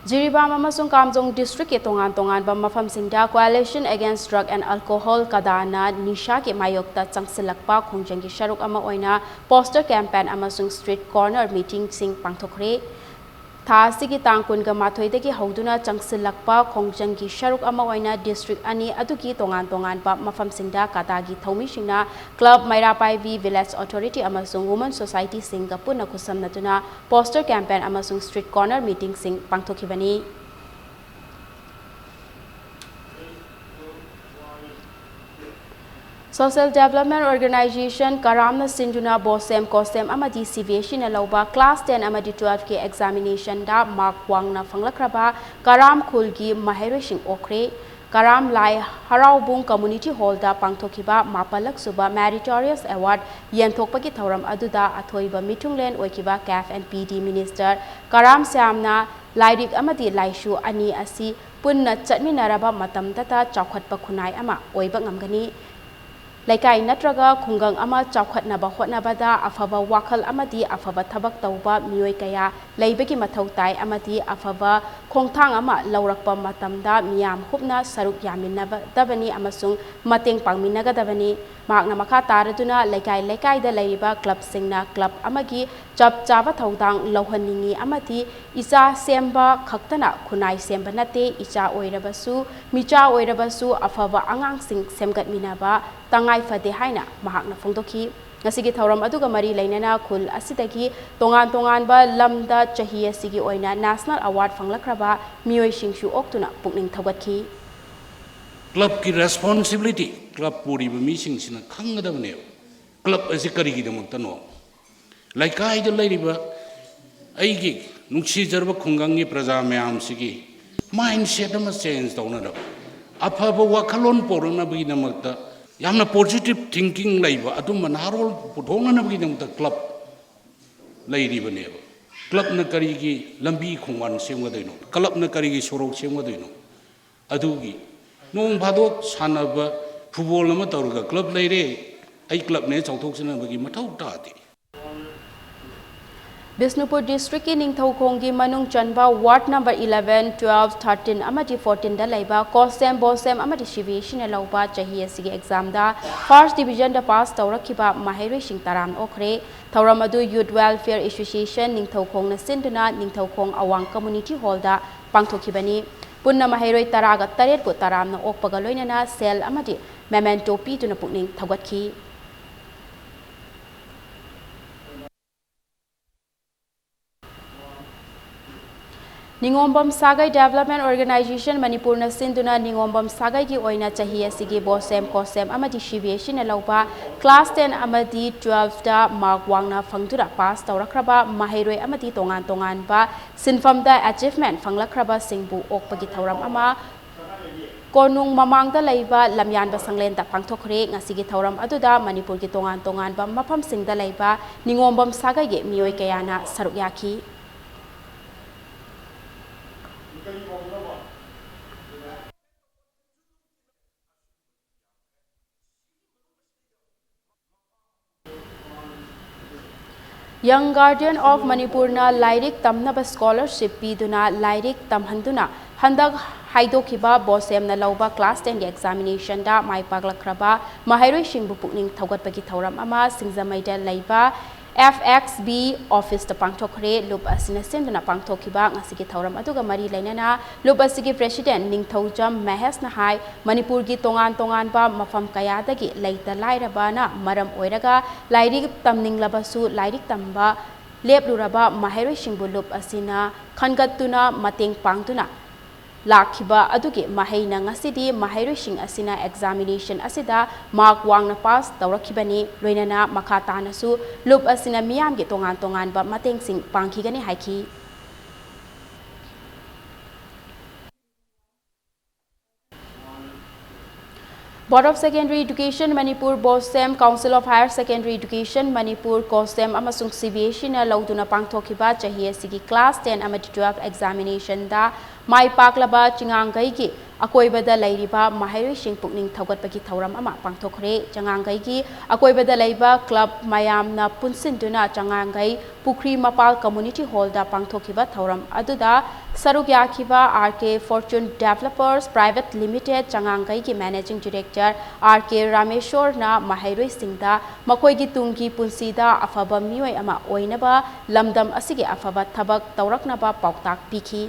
Jiribam ꯑꯃꯁꯨꯡ ꯀꯥꯝꯖꯣꯡ ꯗꯤꯁꯇ꯭ꯔꯤꯛꯀꯤ ꯇꯣꯉꯥꯟ ꯇꯣꯉꯥꯟꯕ ꯃꯐꯝꯁꯤꯡꯗ Coalition Against Drug and Alcohol, ꯀꯗꯥꯅ ꯅꯤꯁꯥꯒꯤ ꯃꯥꯌꯣꯛꯇ ꯆꯪꯁꯤꯜꯂꯛꯄ ꯈꯣꯡꯖꯪꯒꯤ ꯁꯔꯨꯛ ꯑꯃ ꯑꯣꯏꯅ ꯄꯣꯁꯇꯔ ꯀꯦꯝꯄꯦꯟ ꯑꯃꯁꯨꯡ ꯁ꯭ꯇ꯭ꯔꯤꯠ ꯀꯣꯔꯅꯔ ꯃꯤꯇꯤꯡꯁꯤꯡ ꯄꯥꯡꯊꯣꯛꯈ꯭ꯔꯦ꯫ ꯊꯥ ꯑꯁꯤꯒꯤ ꯇꯥꯡ ꯀꯨꯟꯒ ꯃꯥꯊꯣꯏꯗꯒꯤ ꯍꯧꯗꯨꯅ ꯆꯪꯁꯤꯜꯂꯛꯄ ꯈꯣꯡꯖꯪꯒꯤ ꯁꯔꯨꯛ ꯑꯃ ꯑꯣꯏꯅ ꯗꯤꯁꯇ꯭ꯔꯤꯛ ꯑꯅꯤ ꯑꯗꯨꯒꯤ ꯇꯣꯉꯥꯟ ꯇꯣꯉꯥꯟꯕ ꯃꯐꯝꯁꯤꯡꯗ ꯀꯗꯥꯒꯤ ꯊꯧꯃꯤꯁꯤꯡꯅ ꯀ꯭ꯂꯕ, ꯃꯩꯔꯥ ꯄꯥꯏꯕꯤ, ꯚꯤꯂꯦꯖ ꯑꯣꯊꯣꯔꯤꯇꯤ ꯑꯃꯁꯨꯡ ꯋꯨꯃꯟ ꯁꯣꯁꯥꯏꯇꯤꯁꯤꯡꯒ ꯄꯨꯟꯅ ꯈꯨꯠꯁꯝꯅꯗꯨꯅ ꯄꯣꯁꯇꯔ ꯀꯦꯝꯄꯦꯟ ꯑꯃꯁꯨꯡ ꯁ꯭ꯇ꯭ꯔꯤꯠ ꯀꯣꯔꯅꯔ ꯃꯤꯇꯤꯡꯁꯤꯡ ꯄꯥꯡꯊꯣꯛꯈꯤꯕꯅꯤ꯫ Social Development Organization ꯀꯔꯥꯝꯅ ꯁꯤꯟꯗꯨꯅ ꯕꯣꯁꯦꯝ, ꯀꯣꯁꯦꯝ ꯑꯃꯗꯤ ꯁꯤ ꯕꯤ ꯑꯦꯁ ꯏꯅ ꯂꯧꯕ class ten ꯑꯃꯗꯤ twelve ꯀꯤ examination ꯗ mark ꯋꯥꯡꯅ ꯐꯪꯂꯛꯈ꯭ꯔꯕ ꯀꯔꯥꯝ ꯈꯨꯜꯒꯤ ꯃꯍꯩꯔꯣꯏꯁꯤꯡ ꯑꯣꯛꯈ꯭ꯔꯦ꯫ ꯀꯔꯥꯝ ꯂꯥꯏ ꯍꯔꯥꯎꯕꯨꯡ Community Hall ꯗ ꯄꯥꯡꯊꯣꯛꯈꯤꯕ ꯃꯥꯄꯜꯂꯛ ꯁꯨꯕ Meritorious Award ꯌꯦꯟꯊꯣꯛꯄꯒꯤ ꯊꯧꯔꯝ ꯑꯗꯨꯗ ꯑꯊꯣꯏꯕ ꯃꯤꯊꯨꯡꯂꯦꯟ ꯑꯣꯏꯈꯤꯕ CAF and P D Minister ꯀꯔꯥꯝ ꯁ꯭ꯌꯥꯝꯅ ꯂꯥꯏꯔꯤꯛ ꯑꯃꯗꯤ ꯂꯥꯏꯁꯨ ꯑꯅꯤ ꯑꯁꯤ ꯄꯨꯟꯅ ꯆꯠꯃꯤꯟꯅꯔꯕ ꯃꯇꯝꯗꯇ ꯆꯥꯎꯈꯠꯄ ꯈꯨꯟꯅꯥꯏ ꯑꯃ ꯑꯣꯏꯕ ꯉꯝꯒꯅꯤ꯫ ꯂꯩꯀꯥꯏ ꯅꯠꯇ꯭ꯔꯒ ꯈꯨꯡꯒꯪ ꯑꯃ ꯆꯥꯎꯈꯠꯅꯕ ꯍꯣꯠꯅꯕꯗ ꯑꯐꯕ ꯋꯥꯈꯜ ꯑꯃꯗꯤ ꯑꯐꯕ ꯊꯕꯛ ꯇꯧꯕ ꯃꯤꯑꯣꯏ ꯀꯌꯥ ꯂꯩꯕꯒꯤ ꯃꯊꯧ ꯇꯥꯏ ꯑꯃꯗꯤ ꯑꯐꯕ ꯈꯣꯡꯊꯥꯡ ꯑꯃ ꯂꯧꯔꯛꯄ ꯃꯇꯝꯗ ꯃꯤꯌꯥꯝ ꯍꯨꯞꯅ ꯁꯔꯨꯛ ꯌꯥꯃꯤꯟꯅꯒꯗꯕꯅꯤ ꯑꯃꯁꯨꯡ ꯃꯇꯦꯡ ꯄꯥꯡꯃꯤꯟꯅꯒꯗꯕꯅꯤ꯫ ꯃꯍꯥꯛꯅ ꯃꯈꯥ ꯇꯥꯔꯗꯨꯅ ꯂꯩꯀꯥꯏ ꯂꯩꯀꯥꯏꯗ ꯂꯩꯔꯤꯕ ꯀ꯭ꯂꯕꯁꯤꯡꯅ ꯀ꯭ꯂꯕ ꯑꯃꯒꯤ ꯆꯞ ꯆꯥꯕ ꯊꯧꯗꯥꯡ ꯂꯧꯍꯟꯅꯤꯡꯏ ꯑꯃꯗꯤ ꯏꯆꯥ ꯁꯦꯝꯕ ꯈꯛꯇꯅ ꯈꯨꯟꯅꯥꯏ ꯁꯦꯝꯕ ꯅꯠꯇꯦ, ꯏꯆꯥ ꯑꯣꯏꯔꯕꯁꯨ, ꯃꯤꯆꯥ ꯑꯣꯏꯔꯕꯁꯨ ꯑꯐꯕ ꯑꯉꯥꯡꯁꯤꯡ ꯁꯦꯝꯒꯠꯃꯤꯟꯅꯕ ꯇꯉꯥꯏ ꯐꯗꯦ ꯍꯥꯏꯅ ꯃꯍꯥꯛꯅ ꯐꯣꯡꯗꯣꯛꯈꯤ꯫ ꯉꯁꯤꯒꯤ ꯊꯧꯔꯝ ꯑꯗꯨꯒ ꯃꯔꯤ ꯂꯩꯅꯅ ꯈꯨꯜ ꯑꯁꯤꯗꯒꯤ ꯇꯣꯉꯥꯟ ꯇꯣꯉꯥꯟꯕ ꯂꯝꯗ ꯆꯍꯤ ꯑꯁꯤꯒꯤ ꯑꯣꯏꯅ National Award ꯐꯪꯂꯛꯈ꯭ꯔꯕ ꯃꯤꯑꯣꯏꯁꯤꯡꯁꯨ ꯑꯣꯛꯇꯨꯅ ꯄꯨꯛꯅꯤꯡ ꯊꯧꯒꯠꯈꯤ꯫ ꯀ꯭ꯂꯕꯀꯤ responsibility ꯀ꯭ꯂꯕ ꯄꯨꯔꯤꯕ ꯃꯤꯁꯤꯡꯁꯤꯅ ꯈꯪꯒꯗꯕꯅꯦꯕ, ꯀ꯭ꯂꯕ ꯑꯁꯤ ꯀꯔꯤꯒꯤꯗꯃꯛꯇꯅꯣ꯫ ꯂꯩꯀꯥꯏꯗ ꯂꯩꯔꯤꯕ ꯑꯩꯒꯤ ꯅꯨꯡꯁꯤꯖꯔꯕ ꯈꯨꯡꯒꯪꯒꯤ ꯄ꯭ꯔꯖꯥ ꯃꯌꯥꯝꯁꯤꯒꯤ mindset ꯑꯃ change ꯇꯧꯅꯅꯕ, ꯑꯐꯕ ꯋꯥꯈꯜꯂꯣꯟ ꯄꯣꯔꯛꯅꯕꯒꯤꯗꯃꯛꯇ, ꯌꯥꯝꯅ positive thinking ꯂꯩꯕ ꯑꯗꯨꯝꯕ ꯅꯍꯥꯔꯣꯜ ꯄꯨꯊꯣꯛꯅꯅꯕꯒꯤꯗꯃꯛꯇ ꯀ꯭ꯂꯕ ꯂꯩꯔꯤꯕꯅꯦꯕ꯫ ꯀ꯭ꯂꯕꯅ ꯀꯔꯤꯒꯤ ꯂꯝꯕꯤ ꯈꯣꯡꯕꯥꯟ ꯁꯦꯝꯒꯗꯣꯏꯅꯣ? ꯀ꯭ꯂꯕꯅ ꯀꯔꯤꯒꯤ ꯁꯣꯔꯣꯛ ꯁꯦꯝꯒꯗꯣꯏꯅꯣ? ꯑꯗꯨꯒꯤ ꯅꯣꯡ ꯐꯥꯗꯣꯛ ꯁꯥꯟꯅꯕ, ꯐꯨꯠꯕꯣꯜ ꯑꯃ ꯇꯧꯔꯒ ꯀ꯭ꯂꯕ ꯂꯩꯔꯦ, ꯑꯩ ꯀ꯭ꯂꯕꯅꯦ ꯆꯥꯎꯊꯣꯛꯆꯅꯕꯒꯤ ꯃꯊꯧ ꯇꯥꯗꯦ꯫ ꯕꯤꯁꯅꯨꯄꯨꯔ ꯗꯤꯁꯇ꯭ꯔꯤꯛꯀꯤ ꯅꯤꯡꯊꯧꯈꯣꯡꯒꯤ ꯃꯅꯨꯡ ꯆꯟꯕ ward number eleven, twelve, thirteen ꯑꯃꯗꯤ fourteen ꯗ ꯂꯩꯕ ꯀꯣꯁꯦꯝ, ꯕꯣꯁꯦꯝ ꯑꯃꯗꯤ ꯁꯤ ꯕꯤ ꯑꯦꯁ ꯁꯤꯅ ꯂꯧꯕ ꯆꯍꯤ ꯑꯁꯤꯒꯤ ꯑꯦꯛꯖꯥꯝꯗ ꯐꯥꯔꯁ ꯗꯤꯕꯤꯖꯟꯗ ꯄꯥꯁ ꯇꯧꯔꯛꯈꯤꯕ ꯃꯍꯩꯔꯣꯏꯁꯤꯡ ꯇꯔꯥꯝꯅ ꯑꯣꯛꯈ꯭ꯔꯦ꯫ ꯊꯧꯔꯝ ꯑꯗꯨ ꯌꯨꯠ ꯋꯦꯜꯐꯤꯌꯔ ꯑꯦꯁꯣꯁꯤꯌꯦꯁꯟ ꯅꯤꯡꯊꯧꯈꯣꯡꯅ ꯁꯤꯟꯗꯨꯅ ꯅꯤꯡꯊꯧꯈꯣꯡ ꯑꯋꯥꯡ ꯀꯝꯃ꯭ꯌꯨꯅꯤꯇꯤ ꯍꯣꯜꯗ ꯄꯥꯡꯊꯣꯛꯈꯤꯕꯅꯤ꯫ ꯄꯨꯟꯅ ꯃꯍꯩꯔꯣꯏ ꯇꯔꯥꯒ ꯇꯔꯦꯠꯄꯨ ꯇꯔꯥꯝꯅ ꯑꯣꯛꯄꯒ ꯂꯣꯏꯅꯅ ꯁꯦꯜ ꯑꯃꯗꯤ ꯃꯦꯃꯦꯟꯇꯣ ꯄꯤꯗꯨꯅ ꯄꯨꯛꯅꯤꯡ ꯊꯧꯒꯠꯈꯤ꯫ ꯅꯤꯉꯣꯝꯕꯝ ꯁꯥꯒꯩ ꯗꯦꯕꯂꯞꯃꯦꯟ ꯑꯣꯔꯒꯅꯥꯏꯖꯦꯁꯟ ꯃꯅꯤꯄꯨꯔꯅ ꯁꯤꯟꯗꯨꯅ ꯅꯤꯉꯣꯝꯕꯝ ꯁꯥꯒꯩꯒꯤ ꯑꯣꯏꯅ ꯆꯍꯤ ꯑꯁꯤꯒꯤ ꯕꯣꯁꯦꯝ, ꯀꯣꯁꯦꯝ ꯑꯃꯗꯤ ꯁꯤ ꯕꯤ ꯑꯦꯁ ꯁꯤꯅ ꯂꯧꯕ ꯀ꯭ꯂꯥꯁ ten ꯑꯃꯗꯤ twelve ꯇ ꯃꯥꯔꯛ ꯋꯥꯡꯅ ꯐꯪꯗꯨꯅ ꯄꯥꯁ ꯇꯧꯔꯛꯈ꯭ꯔꯕ ꯃꯍꯩꯔꯣꯏ ꯑꯃꯗꯤ ꯇꯣꯉꯥꯟ ꯇꯣꯉꯥꯟꯕ ꯁꯤꯟꯐꯝꯗ ꯑꯦꯆꯤꯚꯃꯦꯟ ꯐꯪꯂꯛꯈ꯭ꯔꯕꯁꯤꯡꯕꯨ ꯑꯣꯛꯄꯒꯤ ꯊꯧꯔꯝ ꯑꯃ ꯀꯣꯅꯨꯡ ꯃꯃꯥꯡꯗ ꯂꯩꯕ ꯂꯝꯌꯥꯟꯕ ꯁꯪꯂꯦꯟꯗ ꯄꯥꯡꯊꯣꯛꯈ꯭ꯔꯦ꯫ ꯉꯁꯤꯒꯤ ꯊꯧꯔꯝ ꯑꯗꯨꯗ ꯃꯅꯤꯄꯨꯔꯒꯤ ꯇꯣꯉꯥꯟ ꯇꯣꯉꯥꯟꯕ ꯃꯐꯝꯁꯤꯡꯗ ꯂꯩꯕ ꯅꯤꯉꯣꯝꯕꯝ ꯁꯥꯒꯩꯒꯤ ꯃꯤꯑꯣꯏ ꯀꯌꯥꯅ ꯁꯔꯨꯛ ꯌꯥꯈꯤ꯫ Young Guardian of ꯃꯅꯤꯄꯨꯔꯅ ꯂꯥꯏꯔꯤꯛ ꯇꯝꯅꯕ ꯁ꯭ꯀꯣꯂꯔꯁꯤꯞ ꯄꯤꯗꯨꯅ ꯂꯥꯏꯔꯤꯛ ꯇꯝꯍꯟꯗꯨꯅ ꯍꯟꯗꯛ ꯍꯥꯏꯗꯣꯛꯈꯤꯕ ꯕꯣꯁꯦꯝꯅ ꯂꯧꯕ ꯀ꯭ꯂꯥꯁ tenꯒꯤ ꯑꯦꯛꯖꯥꯃꯤꯅꯦꯁꯟꯗ ꯃꯥꯏ ꯄꯥꯛꯂꯛꯈ꯭ꯔꯕ ꯃꯍꯩꯔꯣꯏꯁꯤꯡꯕꯨ ꯄꯨꯛꯅꯤꯡ ꯊꯧꯒꯠꯄꯒꯤ ꯊꯧꯔꯝ ꯑꯃ ꯁꯤꯡꯖꯃꯩꯗ ꯂꯩꯕ F X B office ꯇ ꯄꯥꯡꯊꯣꯛꯈ꯭ꯔꯦ꯫ ꯂꯨꯞ ꯑꯁꯤꯅ ꯁꯤꯟꯗꯨꯅ ꯄꯥꯡꯊꯣꯛꯈꯤꯕ ꯉꯁꯤꯒꯤ ꯊꯧꯔꯝ ꯑꯗꯨꯒ ꯃꯔꯤ ꯂꯩꯅꯅ ꯂꯨꯞ ꯑꯁꯤꯒꯤ president ꯅꯤꯡꯊꯧꯖꯝ ꯃꯍꯦꯁꯅ ꯍꯥꯏ, ꯃꯅꯤꯄꯨꯔꯒꯤ ꯇꯣꯉꯥꯟ ꯇꯣꯉꯥꯟꯕ ꯃꯐꯝ ꯀꯌꯥꯗꯒꯤ ꯂꯩꯇ ꯂꯥꯏꯔꯕꯅ ꯃꯔꯝ ꯑꯣꯏꯔꯒ ꯂꯥꯏꯔꯤꯛ ꯇꯝꯅꯤꯡꯂꯕꯁꯨ ꯂꯥꯏꯔꯤꯛ ꯇꯝꯕ ꯂꯦꯞꯂꯨꯔꯕ ꯃꯍꯩꯔꯣꯏꯁꯤꯡꯕꯨ ꯂꯨꯞ ꯑꯁꯤꯅ ꯈꯟꯒꯠꯇꯨꯅ ꯃꯇꯦꯡ ꯄꯥꯡꯗꯨꯅ ꯂꯥꯛꯈꯤꯕ ꯑꯗꯨꯒꯤ ꯃꯍꯩꯅ ꯉꯁꯤꯗꯤ ꯃꯍꯩꯔꯣꯏꯁꯤꯡ ꯑꯁꯤꯅ ꯑꯦꯛꯖꯥꯃꯤꯅꯦꯁꯟ ꯑꯁꯤꯗ ꯃꯥꯔꯛ ꯋꯥꯡꯅ ꯄꯥꯁ ꯇꯧꯔꯛꯈꯤꯕꯅꯤ꯫ ꯂꯣꯏꯅꯅ ꯃꯈꯥ ꯇꯥꯅꯁꯨ ꯂꯨꯞ ꯑꯁꯤꯅ ꯃꯤꯌꯥꯝꯒꯤ ꯇꯣꯉꯥꯟ ꯇꯣꯉꯥꯟꯕ ꯃꯇꯦꯡꯁꯤꯡ ꯄꯥꯡꯈꯤꯒꯅꯤ ꯍꯥꯏꯈꯤ꯫ Board of Secondary Education Manipur, ꯕꯣꯁꯦꯝ, Council of Higher Secondary Education Manipur, ꯀꯣꯁꯦꯝ ꯑꯃꯁꯨꯡ ꯁꯤ ꯕꯤ ꯑꯦꯁ ꯁꯤꯅ ꯂꯧꯗꯨꯅ ꯄꯥꯡꯊꯣꯛꯈꯤꯕ ꯆꯍꯤ ꯑꯁꯤꯒꯤ ꯀ꯭ꯂꯥꯁ ten ꯑꯃꯗꯤ twelve ꯑꯦꯛꯖꯥꯃꯤꯅꯦꯁꯟꯗ ꯃꯥꯏ ꯄꯥꯛꯂꯕ ꯆꯤꯉꯥꯡꯒꯩꯒꯤ ꯑꯀꯣꯏꯕꯗ ꯂꯩꯔꯤꯕ ꯃꯍꯩꯔꯣꯏꯁꯤꯡ ꯄꯨꯛꯅꯤꯡ ꯊꯧꯒꯠꯄꯒꯤ ꯊꯧꯔꯝ ꯑꯃ ꯄꯥꯡꯊꯣꯛꯈ꯭ꯔꯦ꯫ ꯆꯉꯥꯡꯒꯩꯒꯤ ꯑꯀꯣꯏꯕꯗ ꯂꯩꯕ ꯀ꯭ꯂꯕ ꯃꯌꯥꯝꯅ ꯄꯨꯟꯁꯤꯟꯗꯨꯅ ꯆꯉꯥꯡꯒꯩ ꯄꯨꯈ꯭ꯔꯤ ꯃꯄꯥꯜ ꯀꯝꯃ꯭ꯌꯨꯅꯤꯇꯤ ꯍꯣꯜꯗ ꯄꯥꯡꯊꯣꯛꯈꯤꯕ ꯊꯧꯔꯝ ꯑꯗꯨꯗ ꯁꯔꯨꯛ ꯌꯥꯈꯤꯕ R K Fortune Developers Private Limited ꯆꯉꯥꯡꯒꯩꯒꯤ Managing Director R K ꯔꯥꯃꯦꯁꯣꯔꯅ ꯃꯍꯩꯔꯣꯏꯁꯤꯡꯗ ꯃꯈꯣꯏꯒꯤ ꯇꯨꯡꯒꯤ ꯄꯨꯟꯁꯤꯗ ꯑꯐꯕ ꯃꯤꯑꯣꯏ ꯑꯃ ꯑꯣꯏꯅꯕ ꯂꯝꯗꯝ ꯑꯁꯤꯒꯤ ꯑꯐꯕ ꯊꯕꯛ ꯇꯧꯔꯛꯅꯕ ꯄꯥꯎꯇꯥꯛ ꯄꯤꯈꯤ꯫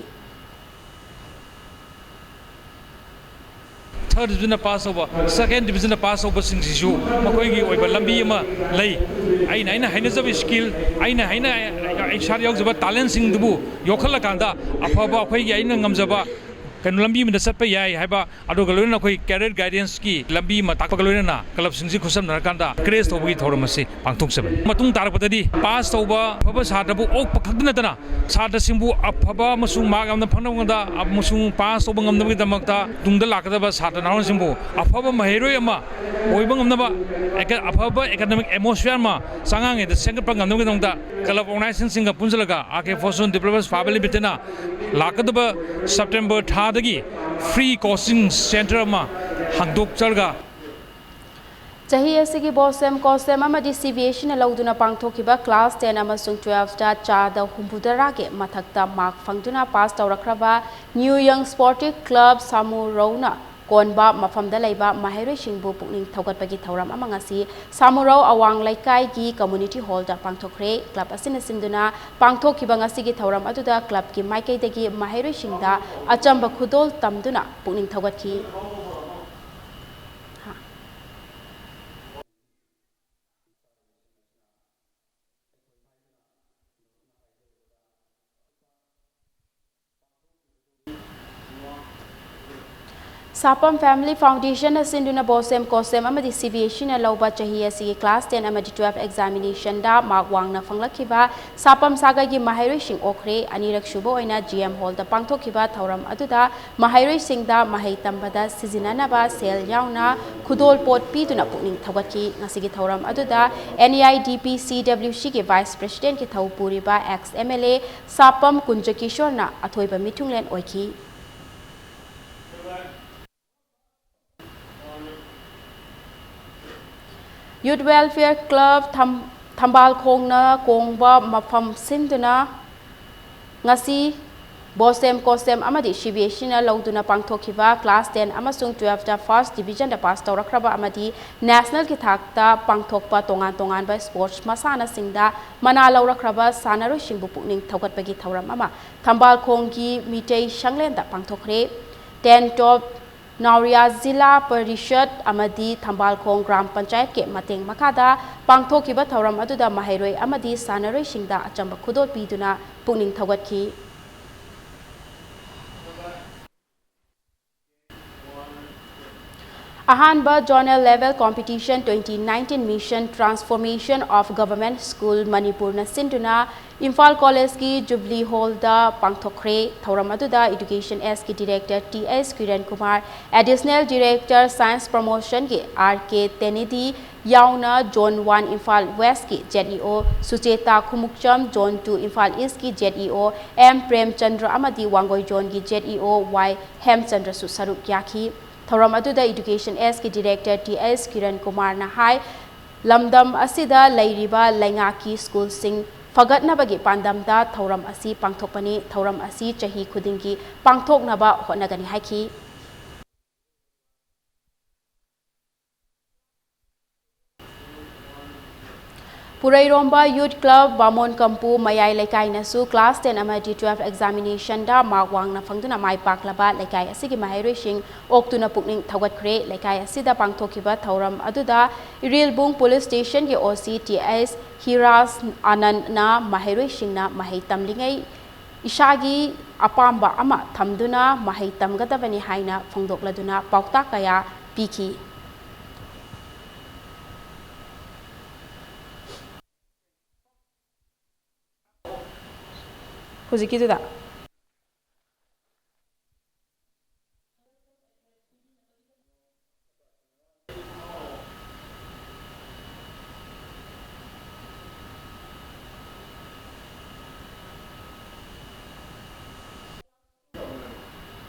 Third division ꯗ ꯄꯥꯁ ꯇꯧꯕ, second division ꯗ ꯄꯥꯁ ꯇꯧꯕꯁꯤꯡꯁꯤꯁꯨ ꯃꯈꯣꯏꯒꯤ ꯑꯣꯏꯕ ꯂꯝꯕꯤ ꯑꯃ ꯂꯩ꯫ ꯑꯩꯅ ꯑꯩꯅ ꯍꯩꯅꯖꯕ skill, ꯑꯩꯅ ꯑꯩꯅ ꯑꯩ ꯏꯁꯥꯗ ꯌꯥꯎꯖꯕ talent ꯁꯤꯡꯗꯨꯕꯨ ꯌꯣꯛꯈꯠꯂꯀꯥꯟꯗ ꯑꯐꯕ ꯑꯩꯈꯣꯏꯒꯤ ꯑꯩꯅ ꯉꯝꯖꯕ ꯀꯩꯅꯣ ꯂꯝꯕꯤ ꯑꯃꯗ ꯆꯠꯄ ꯌꯥꯏ ꯍꯥꯏꯕ, ꯑꯗꯨꯒ ꯂꯣꯏꯅꯅ ꯑꯩꯈꯣꯏ career guidance ꯀꯤ ꯂꯝꯕꯤ ꯑꯃ ꯇꯥꯛꯄꯒ ꯂꯣꯏꯅꯅ club ꯁꯤꯡꯁꯤ ꯈꯨꯠꯁꯝꯅꯔꯀꯥꯟꯗ encourage ꯇꯧꯕꯒꯤ ꯊꯧꯔꯝ ꯑꯁꯤ ꯄꯥꯡꯊꯣꯛꯆꯕꯅꯤ꯫ ꯃꯇꯨꯡ ꯇꯥꯔꯛꯄꯗꯗꯤ ꯄꯥꯁ ꯇꯧꯕ ꯑꯐꯕ ꯁꯥꯇ꯭ꯔꯕꯨ ꯑꯣꯛꯄ ꯈꯛꯇ ꯅꯠꯇꯅ ꯁꯥꯇ꯭ꯔꯁꯤꯡꯕꯨ ꯑꯐꯕ ꯑꯃꯁꯨꯡ mark ꯌꯥꯝꯅ ꯐꯪꯅꯕ ꯑꯃꯁꯨꯡ ꯄꯥꯁ ꯇꯧꯕ ꯉꯝꯅꯕꯒꯤꯗꯃꯛꯇ ꯇꯨꯡꯗ ꯂꯥꯛꯀꯗꯕ ꯁꯥꯇ꯭ꯔ ꯅꯍꯥꯔꯣꯜꯁꯤꯡꯕꯨ ꯑꯐꯕ ꯃꯍꯩꯔꯣꯏ ꯑꯃ ꯑꯣꯏꯕ ꯉꯝꯅꯕ, ꯑꯐꯕ academic atmosphere ꯑꯃ ꯆꯉꯥꯡꯉꯩꯗ ꯁꯦꯝꯒꯠꯄ ꯉꯝꯅꯕꯒꯤꯗꯃꯛꯇ club organization ꯁꯤꯡꯒ ꯄꯨꯟꯁꯤꯜꯂꯒ R K Fortune Developers Private Limited ꯅ ꯂꯥꯛꯀꯗꯕ September ꯊꯥꯗꯒꯤ free coaching centre ꯑꯃ ꯍꯥꯡꯗꯣꯛꯆꯔꯒ, ꯆꯍꯤ ꯑꯁꯤꯒꯤ BOSEM, COSEM ꯑꯃꯗꯤ CBSE ꯅ ꯂꯧꯗꯨꯅ ꯄꯥꯡꯊꯣꯛꯈꯤꯕ class ten ꯑꯃꯁꯨꯡ twelve ꯇ ꯆꯥꯗ ꯍꯨꯝꯐꯨꯇꯔꯥꯒꯤ ꯃꯊꯛꯇ mark ꯐꯪꯗꯨꯅ pass ꯇꯧꯔꯛꯈ꯭ꯔꯕ New Young Sporting Club ꯁꯥꯃꯨꯔꯧꯅ ꯀꯣꯟꯕ ꯃꯐꯝꯗ ꯂꯩꯕ ꯃꯍꯩꯔꯣꯏꯁꯤꯡꯕꯨ ꯄꯨꯛꯅꯤꯡ ꯊꯧꯒꯠꯄꯒꯤ ꯊꯧꯔꯝ ꯑꯃ ꯉꯁꯤ ꯁꯥꯃꯨꯔꯧ ꯑꯋꯥꯡ ꯂꯩꯀꯥꯏꯒꯤ community hall ꯗ ꯄꯥꯡꯊꯣꯛꯈ꯭ꯔꯦ꯫ Club ꯑꯁꯤꯅ ꯁꯤꯟꯗꯨꯅ ꯄꯥꯡꯊꯣꯛꯈꯤꯕ ꯉꯁꯤꯒꯤ ꯊꯧꯔꯝ ꯑꯗꯨꯗ club ꯀꯤ ꯃꯥꯏꯀꯩꯗꯒꯤ ꯃꯍꯩꯔꯣꯏꯁꯤꯡꯗ ꯑꯆꯝꯕ ꯈꯨꯗꯣꯜ ꯇꯝꯗꯨꯅ ꯄꯨꯛꯅꯤꯡ ꯊꯧꯒꯠꯈꯤ꯫ ꯁꯥꯄꯝ Family Foundation ꯅ ꯁꯤꯟꯗꯨꯅ BOSEM, COSEM ꯑꯃꯗꯤ CBSE ꯅ ꯂꯧꯕ ꯆꯍꯤ ꯑꯁꯤꯒꯤ class ten ꯑꯃꯗꯤ twelve examination ꯗ mark ꯋꯥꯡꯅ ꯐꯪꯂꯛꯈꯤꯕ ꯁꯥꯄꯝ ꯁꯥꯒꯩꯒꯤ ꯃꯍꯩꯔꯣꯏꯁꯤꯡ ꯑꯣꯛꯈ꯭ꯔꯦ꯫ ꯑꯅꯤꯔꯛ ꯁꯨꯕ ꯑꯣꯏꯅ GM Hall ꯗ ꯄꯥꯡꯊꯣꯛꯈꯤꯕ ꯊꯧꯔꯝ ꯑꯗꯨꯗ ꯃꯍꯩꯔꯣꯏꯁꯤꯡꯗ ꯃꯍꯩ ꯇꯝꯕꯗ ꯁꯤꯖꯤꯟꯅꯅꯕ ꯁꯦꯜ ꯌꯥꯎꯅ ꯈꯨꯗꯣꯜ ꯄꯣꯠ ꯄꯤꯗꯨꯅ ꯄꯨꯛꯅꯤꯡ ꯊꯧꯒꯠꯈꯤ꯫ ꯉꯁꯤꯒꯤ ꯊꯧꯔꯝ ꯑꯗꯨꯗ NEIDP CWC ꯒꯤ Vice President ꯀꯤ ꯊꯧ ꯄꯨꯔꯤꯕ ex MLA ꯁꯥꯄꯝ ꯀꯨꯟꯖꯀꯤꯁꯣꯔꯅ ꯑꯊꯣꯏꯕ ꯃꯤꯊꯨꯡꯂꯦꯟ ꯑꯣꯏꯈꯤ꯫ Youth Welfare Club ꯊꯝ-, ꯊꯝꯕꯥꯜ ꯈꯣꯡꯅ ꯀꯣꯡꯕ ꯃꯐꯝ ꯁꯤꯟꯗꯨꯅ ꯉꯁꯤ BOSEM, COSEM ꯑꯃꯗꯤ CBSEꯅ ꯂꯧꯗꯨꯅ ꯄꯥꯡꯊꯣꯛꯈꯤꯕ class ten ꯑꯃꯁꯨꯡ twelfthꯇ first divisionꯗ pass ꯇꯧꯔꯛꯈ꯭ꯔꯕ ꯑꯃꯗꯤ nationalꯒꯤ ꯊꯥꯛꯇ ꯄꯥꯡꯊꯣꯛꯄ ꯇꯣꯉꯥꯟ ꯇꯣꯉꯥꯟꯕ sports ꯃꯁꯥꯟꯅꯁꯤꯡꯗ ꯃꯅꯥ ꯂꯧꯔꯛꯈ꯭ꯔꯕ ꯁꯥꯟꯅꯔꯣꯏꯁꯤꯡꯕꯨ ꯄꯨꯛꯅꯤꯡ ꯊꯧꯒꯠꯄꯒꯤ ꯊꯧꯔꯝ ꯑꯃ ꯊꯝꯕꯥꯜ ꯈꯣꯡꯒꯤ ꯃꯤꯇꯩ ꯁꯪꯂꯦꯟꯗ ꯄꯥꯡꯊꯣꯛꯈ꯭ꯔꯦ꯫ Ten Top ꯅꯥꯎꯔꯤꯌꯥ ꯖꯤꯂꯥ ꯄꯔꯤꯁꯠ ꯑꯃꯗꯤ ꯊꯝꯕꯥꯜ ꯈꯣꯡ ꯒ꯭ꯔꯥꯝ ꯄꯟꯆꯥꯌꯠꯀꯤ ꯃꯇꯦꯡ ꯃꯈꯥꯗ ꯄꯥꯡꯊꯣꯛꯈꯤꯕ ꯊꯧꯔꯝ ꯑꯗꯨꯗ ꯃꯍꯩꯔꯣꯏ ꯑꯃꯗꯤ ꯁꯥꯟꯅꯔꯣꯏꯁꯤꯡꯗ ꯑꯆꯝꯕ ꯈꯨꯗꯣꯜ ꯄꯤꯗꯨꯅ ꯄꯨꯛꯅꯤꯡ ꯊꯧꯒꯠꯈꯤ꯫ ꯑꯍꯥꯟꯕ Zonal Level Competition twenty nineteen Mission Transformation of Government School ꯃꯅꯤꯄꯨꯔꯅ ꯁꯤꯟꯗꯨꯅ ꯏꯝꯐꯥꯜ ꯀꯣꯂꯦꯖꯀꯤ ꯖꯨꯕꯂꯤ ꯍꯣꯜꯗ ꯄꯥꯡꯊꯣꯛꯈ꯭ꯔꯦ꯫ ꯊꯧꯔꯝ ꯑꯗꯨꯗ Education Sꯀꯤ Director T H Kiran Kumar, Additional Director Science Promotionꯒꯤ R K ꯇꯦꯅꯤꯗꯤ ꯌꯥꯎꯅ Zone one Imphal Westꯀꯤ Z E O Sucheta Khumukcham, Zone two Imphal Eastꯀꯤ Z E O M Premchandra ꯑꯃꯗꯤ Wangoi Zoneꯒꯤ Z E O Y ꯍꯦꯝꯆꯟꯗ꯭ꯔꯁꯨ ꯁꯔꯨꯛ ꯌꯥꯈꯤ꯫ ꯊꯧꯔꯝ ꯑꯗꯨꯗ Education Sꯀꯤ Director T H Kiran ꯀꯨꯃꯥꯔꯅ ꯍꯥꯏ, ꯂꯝꯗꯝ ꯑꯁꯤꯗ ꯂꯩꯔꯤꯕ ꯂꯩꯉꯥꯛꯀꯤ ꯁ꯭ꯀꯨꯜꯁꯤꯡ ꯐꯒꯠꯅꯕꯒꯤ ꯄꯥꯟꯗꯝꯗ ꯊꯧꯔꯝ ꯑꯁꯤ ꯄꯥꯡꯊꯣꯛꯄꯅꯤ꯫ ꯊꯧꯔꯝ ꯑꯁꯤ ꯆꯍꯤ ꯈꯨꯗꯤꯡꯒꯤ ꯄꯥꯡꯊꯣꯛꯅꯕ ꯍꯣꯠꯅꯒꯅꯤ ꯍꯥꯏꯈꯤ꯫ ꯄꯨꯔꯩꯔꯣꯝꯕ Youth Club ꯕꯥꯃꯣꯟ ꯀꯝꯄꯨ ꯃꯌꯥꯏ ꯂꯩꯀꯥꯏꯅꯁꯨ class ten ꯑꯃꯗꯤ twelve examinationꯗ mark ꯋꯥꯡꯅ ꯐꯪꯗꯨꯅ ꯃꯥꯏ ꯄꯥꯛꯂꯕ ꯂꯩꯀꯥꯏ ꯑꯁꯤꯒꯤ ꯃꯍꯩꯔꯣꯏꯁꯤꯡ ꯑꯣꯛꯇꯨꯅ ꯄꯨꯛꯅꯤꯡ ꯊꯧꯒꯠꯈ꯭ꯔꯦ꯫ ꯂꯩꯀꯥꯏ ꯑꯁꯤꯗ ꯄꯥꯡꯊꯣꯛꯈꯤꯕ ꯊꯧꯔꯝ ꯑꯗꯨꯗ Irilbung Police Stationꯒꯤ O C T H ꯍꯤꯔꯥꯖ ꯑꯅꯟꯅ ꯃꯍꯩꯔꯣꯏꯁꯤꯡꯅ ꯃꯍꯩ ꯇꯝꯂꯤꯉꯩ ꯏꯁꯥꯒꯤ ꯑꯄꯥꯝꯕ ꯑꯃ ꯊꯝꯗꯨꯅ ꯃꯍꯩ ꯇꯝꯒꯗꯕꯅꯤ ꯍꯥꯏꯅ ꯐꯣꯡꯗꯣꯛꯂꯗꯨꯅ ꯄꯥꯎꯇꯥꯛ ꯀꯌꯥ ꯄꯤꯈꯤ꯫ ꯍꯧꯖꯤꯛꯀꯤꯗꯨꯗ꯫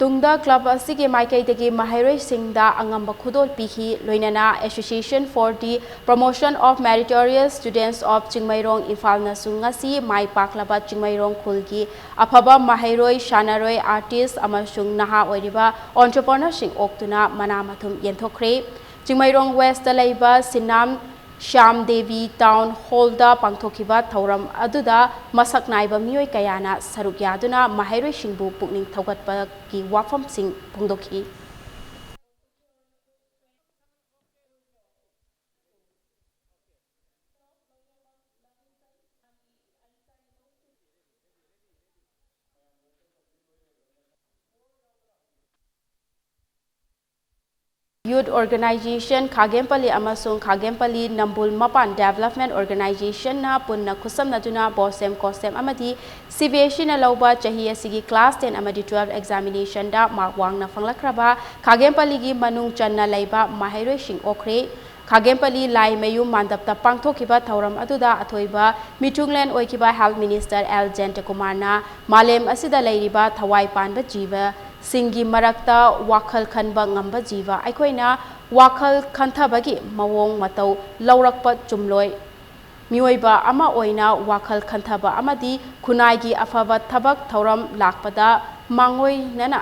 ꯇꯨꯡꯗ club ꯑꯁꯤꯒꯤ ꯃꯥꯏꯀꯩꯗꯒꯤ ꯃꯍꯩꯔꯣꯏꯁꯤꯡꯗ ꯑꯉꯝꯕ ꯈꯨꯗꯣꯜ ꯄꯤꯈꯤ꯫ ꯂꯣꯏꯅꯅ Association for the Promotion of Meritorious Students of Chingmeirong ꯏꯝꯐꯥꯜꯅꯁꯨ ꯉꯁꯤ ꯃꯥꯏ ꯄꯥꯛꯂꯕ ꯆꯤꯡꯃꯩꯔꯣꯡ ꯈꯨꯜꯒꯤ ꯑꯐꯕ ꯃꯍꯩꯔꯣꯏ, ꯁꯥꯟꯅꯔꯣꯏ, artist ꯑꯃꯁꯨꯡ ꯅꯍꯥ ꯑꯣꯏꯔꯤꯕ entrepreneurꯁꯤꯡ ꯑꯣꯛꯇꯨꯅ ꯃꯅꯥ ꯃꯊꯨꯝ ꯌꯦꯟꯊꯣꯛꯈ꯭ꯔꯦ꯫ ꯆꯤꯡꯃꯩꯔꯣꯡ Westꯇ ꯂꯩꯕ ꯁꯤꯅꯥꯝ ꯁ꯭ꯌꯥꯝ ꯗꯦꯕꯤ Town Hallꯗ ꯄꯥꯡꯊꯣꯛꯈꯤꯕ ꯊꯧꯔꯝ ꯑꯗꯨꯗ ꯃꯁꯛ ꯅꯥꯏꯕ ꯃꯤꯑꯣꯏ ꯀꯌꯥꯅ ꯁꯔꯨꯛ ꯌꯥꯗꯨꯅ ꯃꯍꯩꯔꯣꯏꯁꯤꯡꯕꯨ ꯄꯨꯛꯅꯤꯡ ꯊꯧꯒꯠꯄꯒꯤ ꯋꯥꯐꯝꯁꯤꯡ ꯐꯣꯡꯗꯣꯛꯈꯤ꯫ Youth Organization ꯈꯥꯒꯦꯝꯄꯜꯂꯤ ꯑꯃꯁꯨꯡ ꯈꯥꯒꯦꯝꯄꯜꯂꯤ ꯅꯝꯕꯨꯜ ꯃꯄꯥꯟ Development Organizationꯅ ꯄꯨꯟꯅ ꯈꯨꯠꯁꯝꯅꯗꯨꯅ BOSEM, COSEM ꯑꯃꯗꯤ CBSEꯅ ꯂꯧꯕ ꯆꯍꯤ ꯑꯁꯤꯒꯤ class ten ꯑꯃꯗꯤ twelve examinationꯗ mark ꯋꯥꯡꯅ ꯐꯪꯂꯛꯈ꯭ꯔꯕ ꯈꯥꯒꯦꯝꯄꯜꯂꯤꯒꯤ ꯃꯅꯨꯡ ꯆꯟꯅ ꯂꯩꯕ ꯃꯍꯩꯔꯣꯏꯁꯤꯡ ꯑꯣꯛꯈ꯭ꯔꯦ꯫ ꯈꯥꯒꯦꯝꯄꯜꯂꯤ ꯂꯥꯏꯃꯌꯨꯝ ꯃꯥꯟꯗꯞꯇ ꯄꯥꯡꯊꯣꯛꯈꯤꯕ ꯊꯧꯔꯝ ꯑꯗꯨꯗ ꯑꯊꯣꯏꯕ ꯃꯤꯊꯨꯡꯂꯦꯟ ꯑꯣꯏꯈꯤꯕ Health Minister ꯑꯦꯜ ꯖꯌꯟꯇꯀꯨꯃꯥꯔꯅ ꯃꯥꯂꯦꯝ ꯑꯁꯤꯗ ꯂꯩꯔꯤꯕ ꯊꯋꯥꯏ ꯄꯥꯟꯕ ꯖꯤꯕꯁꯤꯡꯒꯤ ꯃꯔꯛꯇ ꯋꯥꯈꯜ ꯈꯟꯕ ꯉꯝꯕ ꯖꯤꯕ ꯑꯩꯈꯣꯏꯅ ꯋꯥꯈꯜ ꯈꯟꯊꯕꯒꯤ ꯃꯑꯣꯡ ꯃꯇꯧ ꯂꯧꯔꯛꯄ ꯆꯨꯝꯂꯣꯏ ꯃꯤꯑꯣꯏꯕ ꯑꯃ ꯑꯣꯏꯅ ꯋꯥꯈꯜ ꯈꯟꯊꯕ ꯑꯃꯗꯤ ꯈꯨꯟꯅꯥꯏꯒꯤ ꯑꯐꯕ ꯊꯕꯛ ꯊꯧꯔꯝ ꯂꯥꯛꯄꯗ ꯃꯥꯡꯑꯣꯏꯅꯅ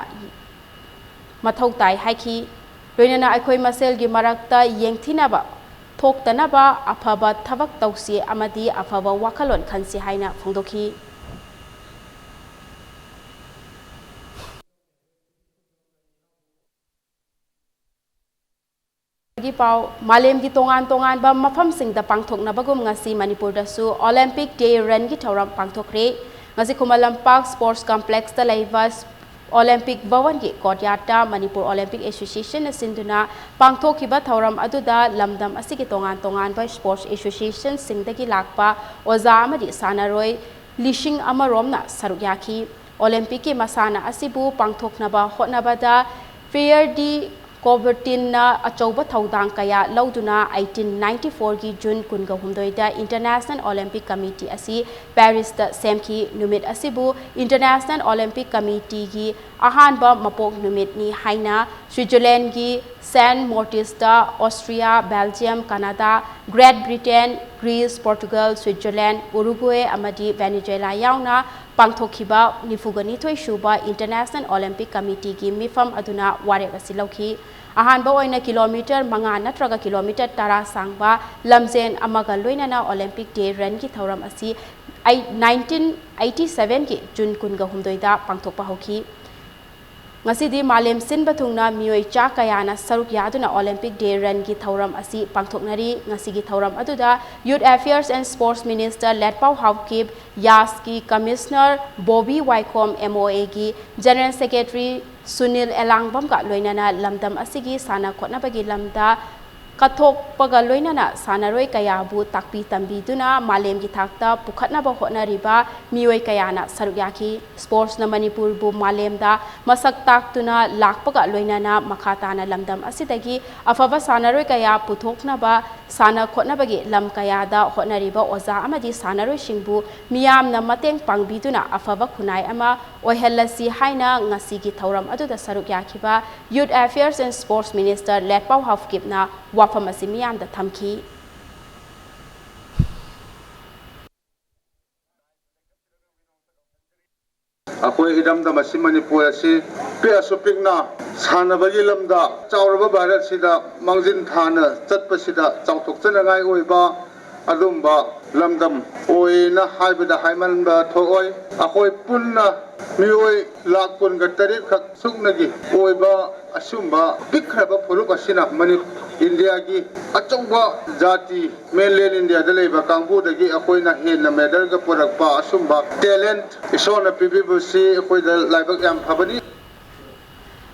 ꯃꯊꯧ ꯇꯥꯏ ꯍꯥꯏꯈꯤ꯫ ꯂꯣꯏꯅꯅ ꯑꯩꯈꯣꯏ ꯃꯁꯦꯜꯒꯤ ꯃꯔꯛꯇ ꯌꯦꯡꯊꯤꯅꯕ ꯊꯣꯛꯇꯅꯕ ꯑꯐꯕ ꯊꯕꯛ ꯇꯧꯁꯤ ꯑꯃꯗꯤ ꯑꯐꯕ ꯋꯥꯈꯜꯂꯣꯟ ꯈꯟꯁꯤ ꯍꯥꯏꯅ ꯐꯣꯡꯗꯣꯛꯈꯤ꯫ ꯒꯤ ꯄꯥꯎ꯫ ꯃꯥꯂꯦꯝꯒꯤ ꯇꯣꯉꯥꯟ ꯇꯣꯉꯥꯟꯕ ꯃꯐꯝꯁꯤꯡꯗ ꯄꯥꯡꯊꯣꯛꯅꯕꯒꯨꯝ ꯉꯁꯤ ꯃꯅꯤꯄꯨꯔꯗꯁꯨ Olympic Day Runꯒꯤ ꯊꯧꯔꯝ ꯄꯥꯡꯊꯣꯛꯈ꯭ꯔꯦ꯫ ꯉꯁꯤ ꯈꯨꯃꯟ ꯂꯝꯄꯥꯛ Sports Complexꯇ ꯂꯩꯕ Olympic Bhavanꯒꯤ courtyardꯇ Manipur Olympic Associationꯅ ꯁꯤꯟꯗꯨꯅ ꯄꯥꯡꯊꯣꯛꯈꯤꯕ ꯊꯧꯔꯝ ꯑꯗꯨꯗ ꯂꯝꯗꯝ ꯑꯁꯤꯒꯤ ꯇꯣꯉꯥꯟ ꯇꯣꯉꯥꯟꯕ sports associationꯁꯤꯡꯗꯒꯤ ꯂꯥꯛꯄ ꯑꯣꯖꯥ ꯑꯃꯗꯤ ꯁꯥꯟꯅꯔꯣꯏ ꯂꯤꯁꯤꯡ ꯑꯃ ꯔꯣꯝꯅ ꯁꯔꯨꯛ ꯌꯥꯈꯤ꯫ Olympicꯀꯤ ꯃꯁꯥꯟꯅ ꯑꯁꯤꯕꯨ ꯄꯥꯡꯊꯣꯛꯅꯕ ꯍꯣꯠꯅꯕꯗ Fierdi ꯀꯣꯕꯔꯇꯤꯟꯅ ꯑꯆꯧꯕ ꯊꯧꯗꯥꯡ ꯀꯌꯥ ꯂꯧꯗꯨꯅ eighteen ninety fourꯒꯤ June ꯀꯨꯟꯒ ꯍꯨꯝꯗꯣꯏꯗ International Olympic Committee ꯑꯁꯤ Parisꯇ ꯁꯦꯝꯈꯤ꯫ ꯅꯨꯃꯤꯠ ꯑꯁꯤꯕꯨ International Olympic Committeeꯒꯤ ꯑꯍꯥꯟꯕ ꯃꯄꯣꯛ ꯅꯨꯃꯤꯠꯅꯤ ꯍꯥꯏꯅ Switzerlandꯒꯤ Saint Moritz, Austria, Belgium, Canada, Great Britain, Greece, Portugal, Switzerland, Uruguay ꯑꯃꯗꯤ Venezuela ꯌꯥꯎꯅ ꯄꯥꯡꯊꯣꯛꯈꯤꯕ ꯅꯤꯐꯨꯒ ꯅꯤꯊꯣꯏ ꯁꯨꯕ International Olympic Committeeꯒꯤ ꯃꯤꯐꯝ ꯑꯗꯨꯅ ꯋꯥꯔꯦꯞ ꯑꯁꯤ ꯂꯧꯈꯤ꯫ ꯑꯍꯥꯟꯕ ꯑꯣꯏꯅ ꯀꯤꯂꯣꯃꯤꯇꯔ ꯃꯉꯥ ꯅꯠꯇ꯭ꯔꯒ ꯀꯤꯂꯣꯃꯤꯇꯔ ꯇꯔꯥ ꯁꯥꯡꯕ ꯂꯝꯖꯦꯟ ꯑꯃꯒ ꯂꯣꯏꯅꯅ Olympic Day Runꯒꯤ ꯊꯧꯔꯝ ꯑꯁꯤ ꯑꯩ-, nineteen eighty sevenꯒꯤ June ꯀꯨꯟꯒ ꯍꯨꯝꯗꯣꯏꯗ ꯄꯥꯡꯊꯣꯛꯄ ꯍꯧꯈꯤ꯫ ꯉꯁꯤꯗꯤ ꯃꯥꯂꯦꯝ ꯁꯤꯟꯕ ꯊꯨꯡꯅ ꯃꯤꯑꯣꯏ ꯆꯥ ꯀꯌꯥꯅ ꯁꯔꯨꯛ ꯌꯥꯗꯨꯅ Olympic Day Runꯒꯤ ꯊꯧꯔꯝ ꯑꯁꯤ ꯄꯥꯡꯊꯣꯛꯅꯔꯤ꯫ ꯉꯁꯤꯒꯤ ꯊꯧꯔꯝ ꯑꯗꯨꯗ Youth Affairs and Sports Minister ꯂꯦꯠꯄꯥꯎ Haokip, ꯌꯥꯁꯀꯤ Commissioner Bobby ꯋꯥꯏꯈꯣꯝ, MOAꯒꯤ General Secretary ꯁꯨꯅꯤꯜ ꯑꯦꯂꯥꯡꯕꯝꯒ ꯂꯣꯏꯅꯅ ꯂꯝꯗꯝ ꯑꯁꯤꯒꯤ ꯁꯥꯟꯅ ꯈꯣꯠꯅꯕꯒꯤ ꯂꯝꯗ ꯀꯠꯊꯣꯛꯄꯒ ꯂꯣꯏꯅꯅ ꯁꯥꯟꯅꯔꯣꯏ ꯀꯌꯥꯕꯨ ꯇꯥꯛꯄꯤ ꯇꯝꯕꯤꯗꯨꯅ ꯃꯥꯂꯦꯝꯒꯤ ꯊꯥꯛꯇ ꯄꯨꯈꯠꯅꯕ ꯍꯣꯠꯅꯔꯤꯕ ꯃꯤꯑꯣꯏ ꯀꯌꯥꯅ ꯁꯔꯨꯛ ꯌꯥꯈꯤ꯫ Sportsꯅ ꯃꯅꯤꯄꯨꯔꯕꯨ ꯃꯥꯂꯦꯝꯗ ꯃꯁꯛ ꯇꯥꯛꯇꯨꯅ ꯂꯥꯛꯄꯒ ꯂꯣꯏꯅꯅ ꯃꯈꯥ ꯇꯥꯅ ꯂꯝꯗꯝ ꯑꯁꯤꯗꯒꯤ ꯑꯐꯕ ꯁꯥꯟꯅꯔꯣꯏ ꯀꯌꯥ ꯄꯨꯊꯣꯛꯅꯕ ꯁꯥꯟꯅ ꯈꯣꯠꯅꯕꯒꯤ ꯂꯝ ꯀꯌꯥꯗ ꯍꯣꯠꯅꯔꯤꯕ ꯑꯣꯖꯥ ꯑꯃꯗꯤ ꯁꯥꯟꯅꯔꯣꯏꯁꯤꯡꯕꯨ ꯃꯤꯌꯥꯝꯅ ꯃꯇꯦꯡ ꯄꯥꯡꯕꯤꯗꯨꯅ ꯑꯐꯕ ꯈꯨꯟꯅꯥꯏ ꯑꯃ ꯑꯣꯏꯍꯜꯂꯁꯤ ꯍꯥꯏꯅ ꯉꯁꯤꯒꯤ ꯊꯧꯔꯝ ꯑꯗꯨꯗ ꯁꯔꯨꯛ ꯌꯥꯈꯤꯕ Youth Affairs and Sports Minister ꯂꯦꯠꯄꯥꯎ ꯍꯥꯎꯀꯤꯞꯅ ꯋꯥꯐꯝ ꯑꯁꯤ ꯃꯤꯌꯥꯝꯗ ꯊꯝꯈꯤ꯫ ꯑꯩꯈꯣꯏ ꯏꯔꯝꯗꯝ ꯑꯁꯤ ꯃꯅꯤꯄꯨꯔ ꯑꯁꯤ ꯄꯤꯛꯑꯁꯨ ꯄꯤꯛꯅ ꯁꯥꯟꯅꯕꯒꯤ ꯂꯝꯗ ꯆꯥꯎꯔꯕ ꯚꯥꯔꯠꯁꯤꯗ ꯃꯥꯡꯖꯤꯟ ꯊꯥꯅ ꯆꯠꯄꯁꯤꯗ ꯆꯥꯎꯊꯣꯛꯆꯅꯤꯡꯉꯥꯏ ꯑꯣꯏꯕ ꯑꯗꯨꯝꯕ ꯂꯝꯗꯝ ꯑꯣꯏꯅ ꯍꯥꯏꯕꯗ ꯍꯥꯏꯃꯟꯕ ꯊꯣꯛꯑꯣꯏ꯫ ꯑꯩꯈꯣꯏ ꯄꯨꯟꯅ ꯃꯤꯑꯣꯏ ꯂꯥꯈ ꯀꯨꯟꯒ ꯇꯔꯦꯠ ꯈꯛ ꯁꯨꯞꯅꯒꯤ ꯑꯣꯏꯕ ꯑꯁꯨꯝꯕ ꯄꯤꯛꯈ꯭ꯔꯕ ꯐꯨꯔꯨꯞ ꯑꯁꯤꯅ ꯃꯅꯤ-, ꯏꯟꯗꯤꯌꯥꯒꯤ ꯑꯆꯧꯕ ꯖꯥꯇꯤ, mainland ꯏꯟꯗꯤꯌꯥꯗ ꯂꯩꯕ ꯀꯥꯡꯕꯨꯗꯒꯤ ꯑꯩꯈꯣꯏꯅ ꯍꯦꯟꯅ medalꯒ ꯄꯨꯔꯛꯄ ꯑꯁꯨꯝꯕ talent ꯏꯁꯣꯔꯅ ꯄꯤꯕꯤꯕꯁꯤ ꯑꯩꯈꯣꯏꯗ ꯂꯥꯏꯕꯛ ꯌꯥꯝ ꯐꯕꯅꯤ꯫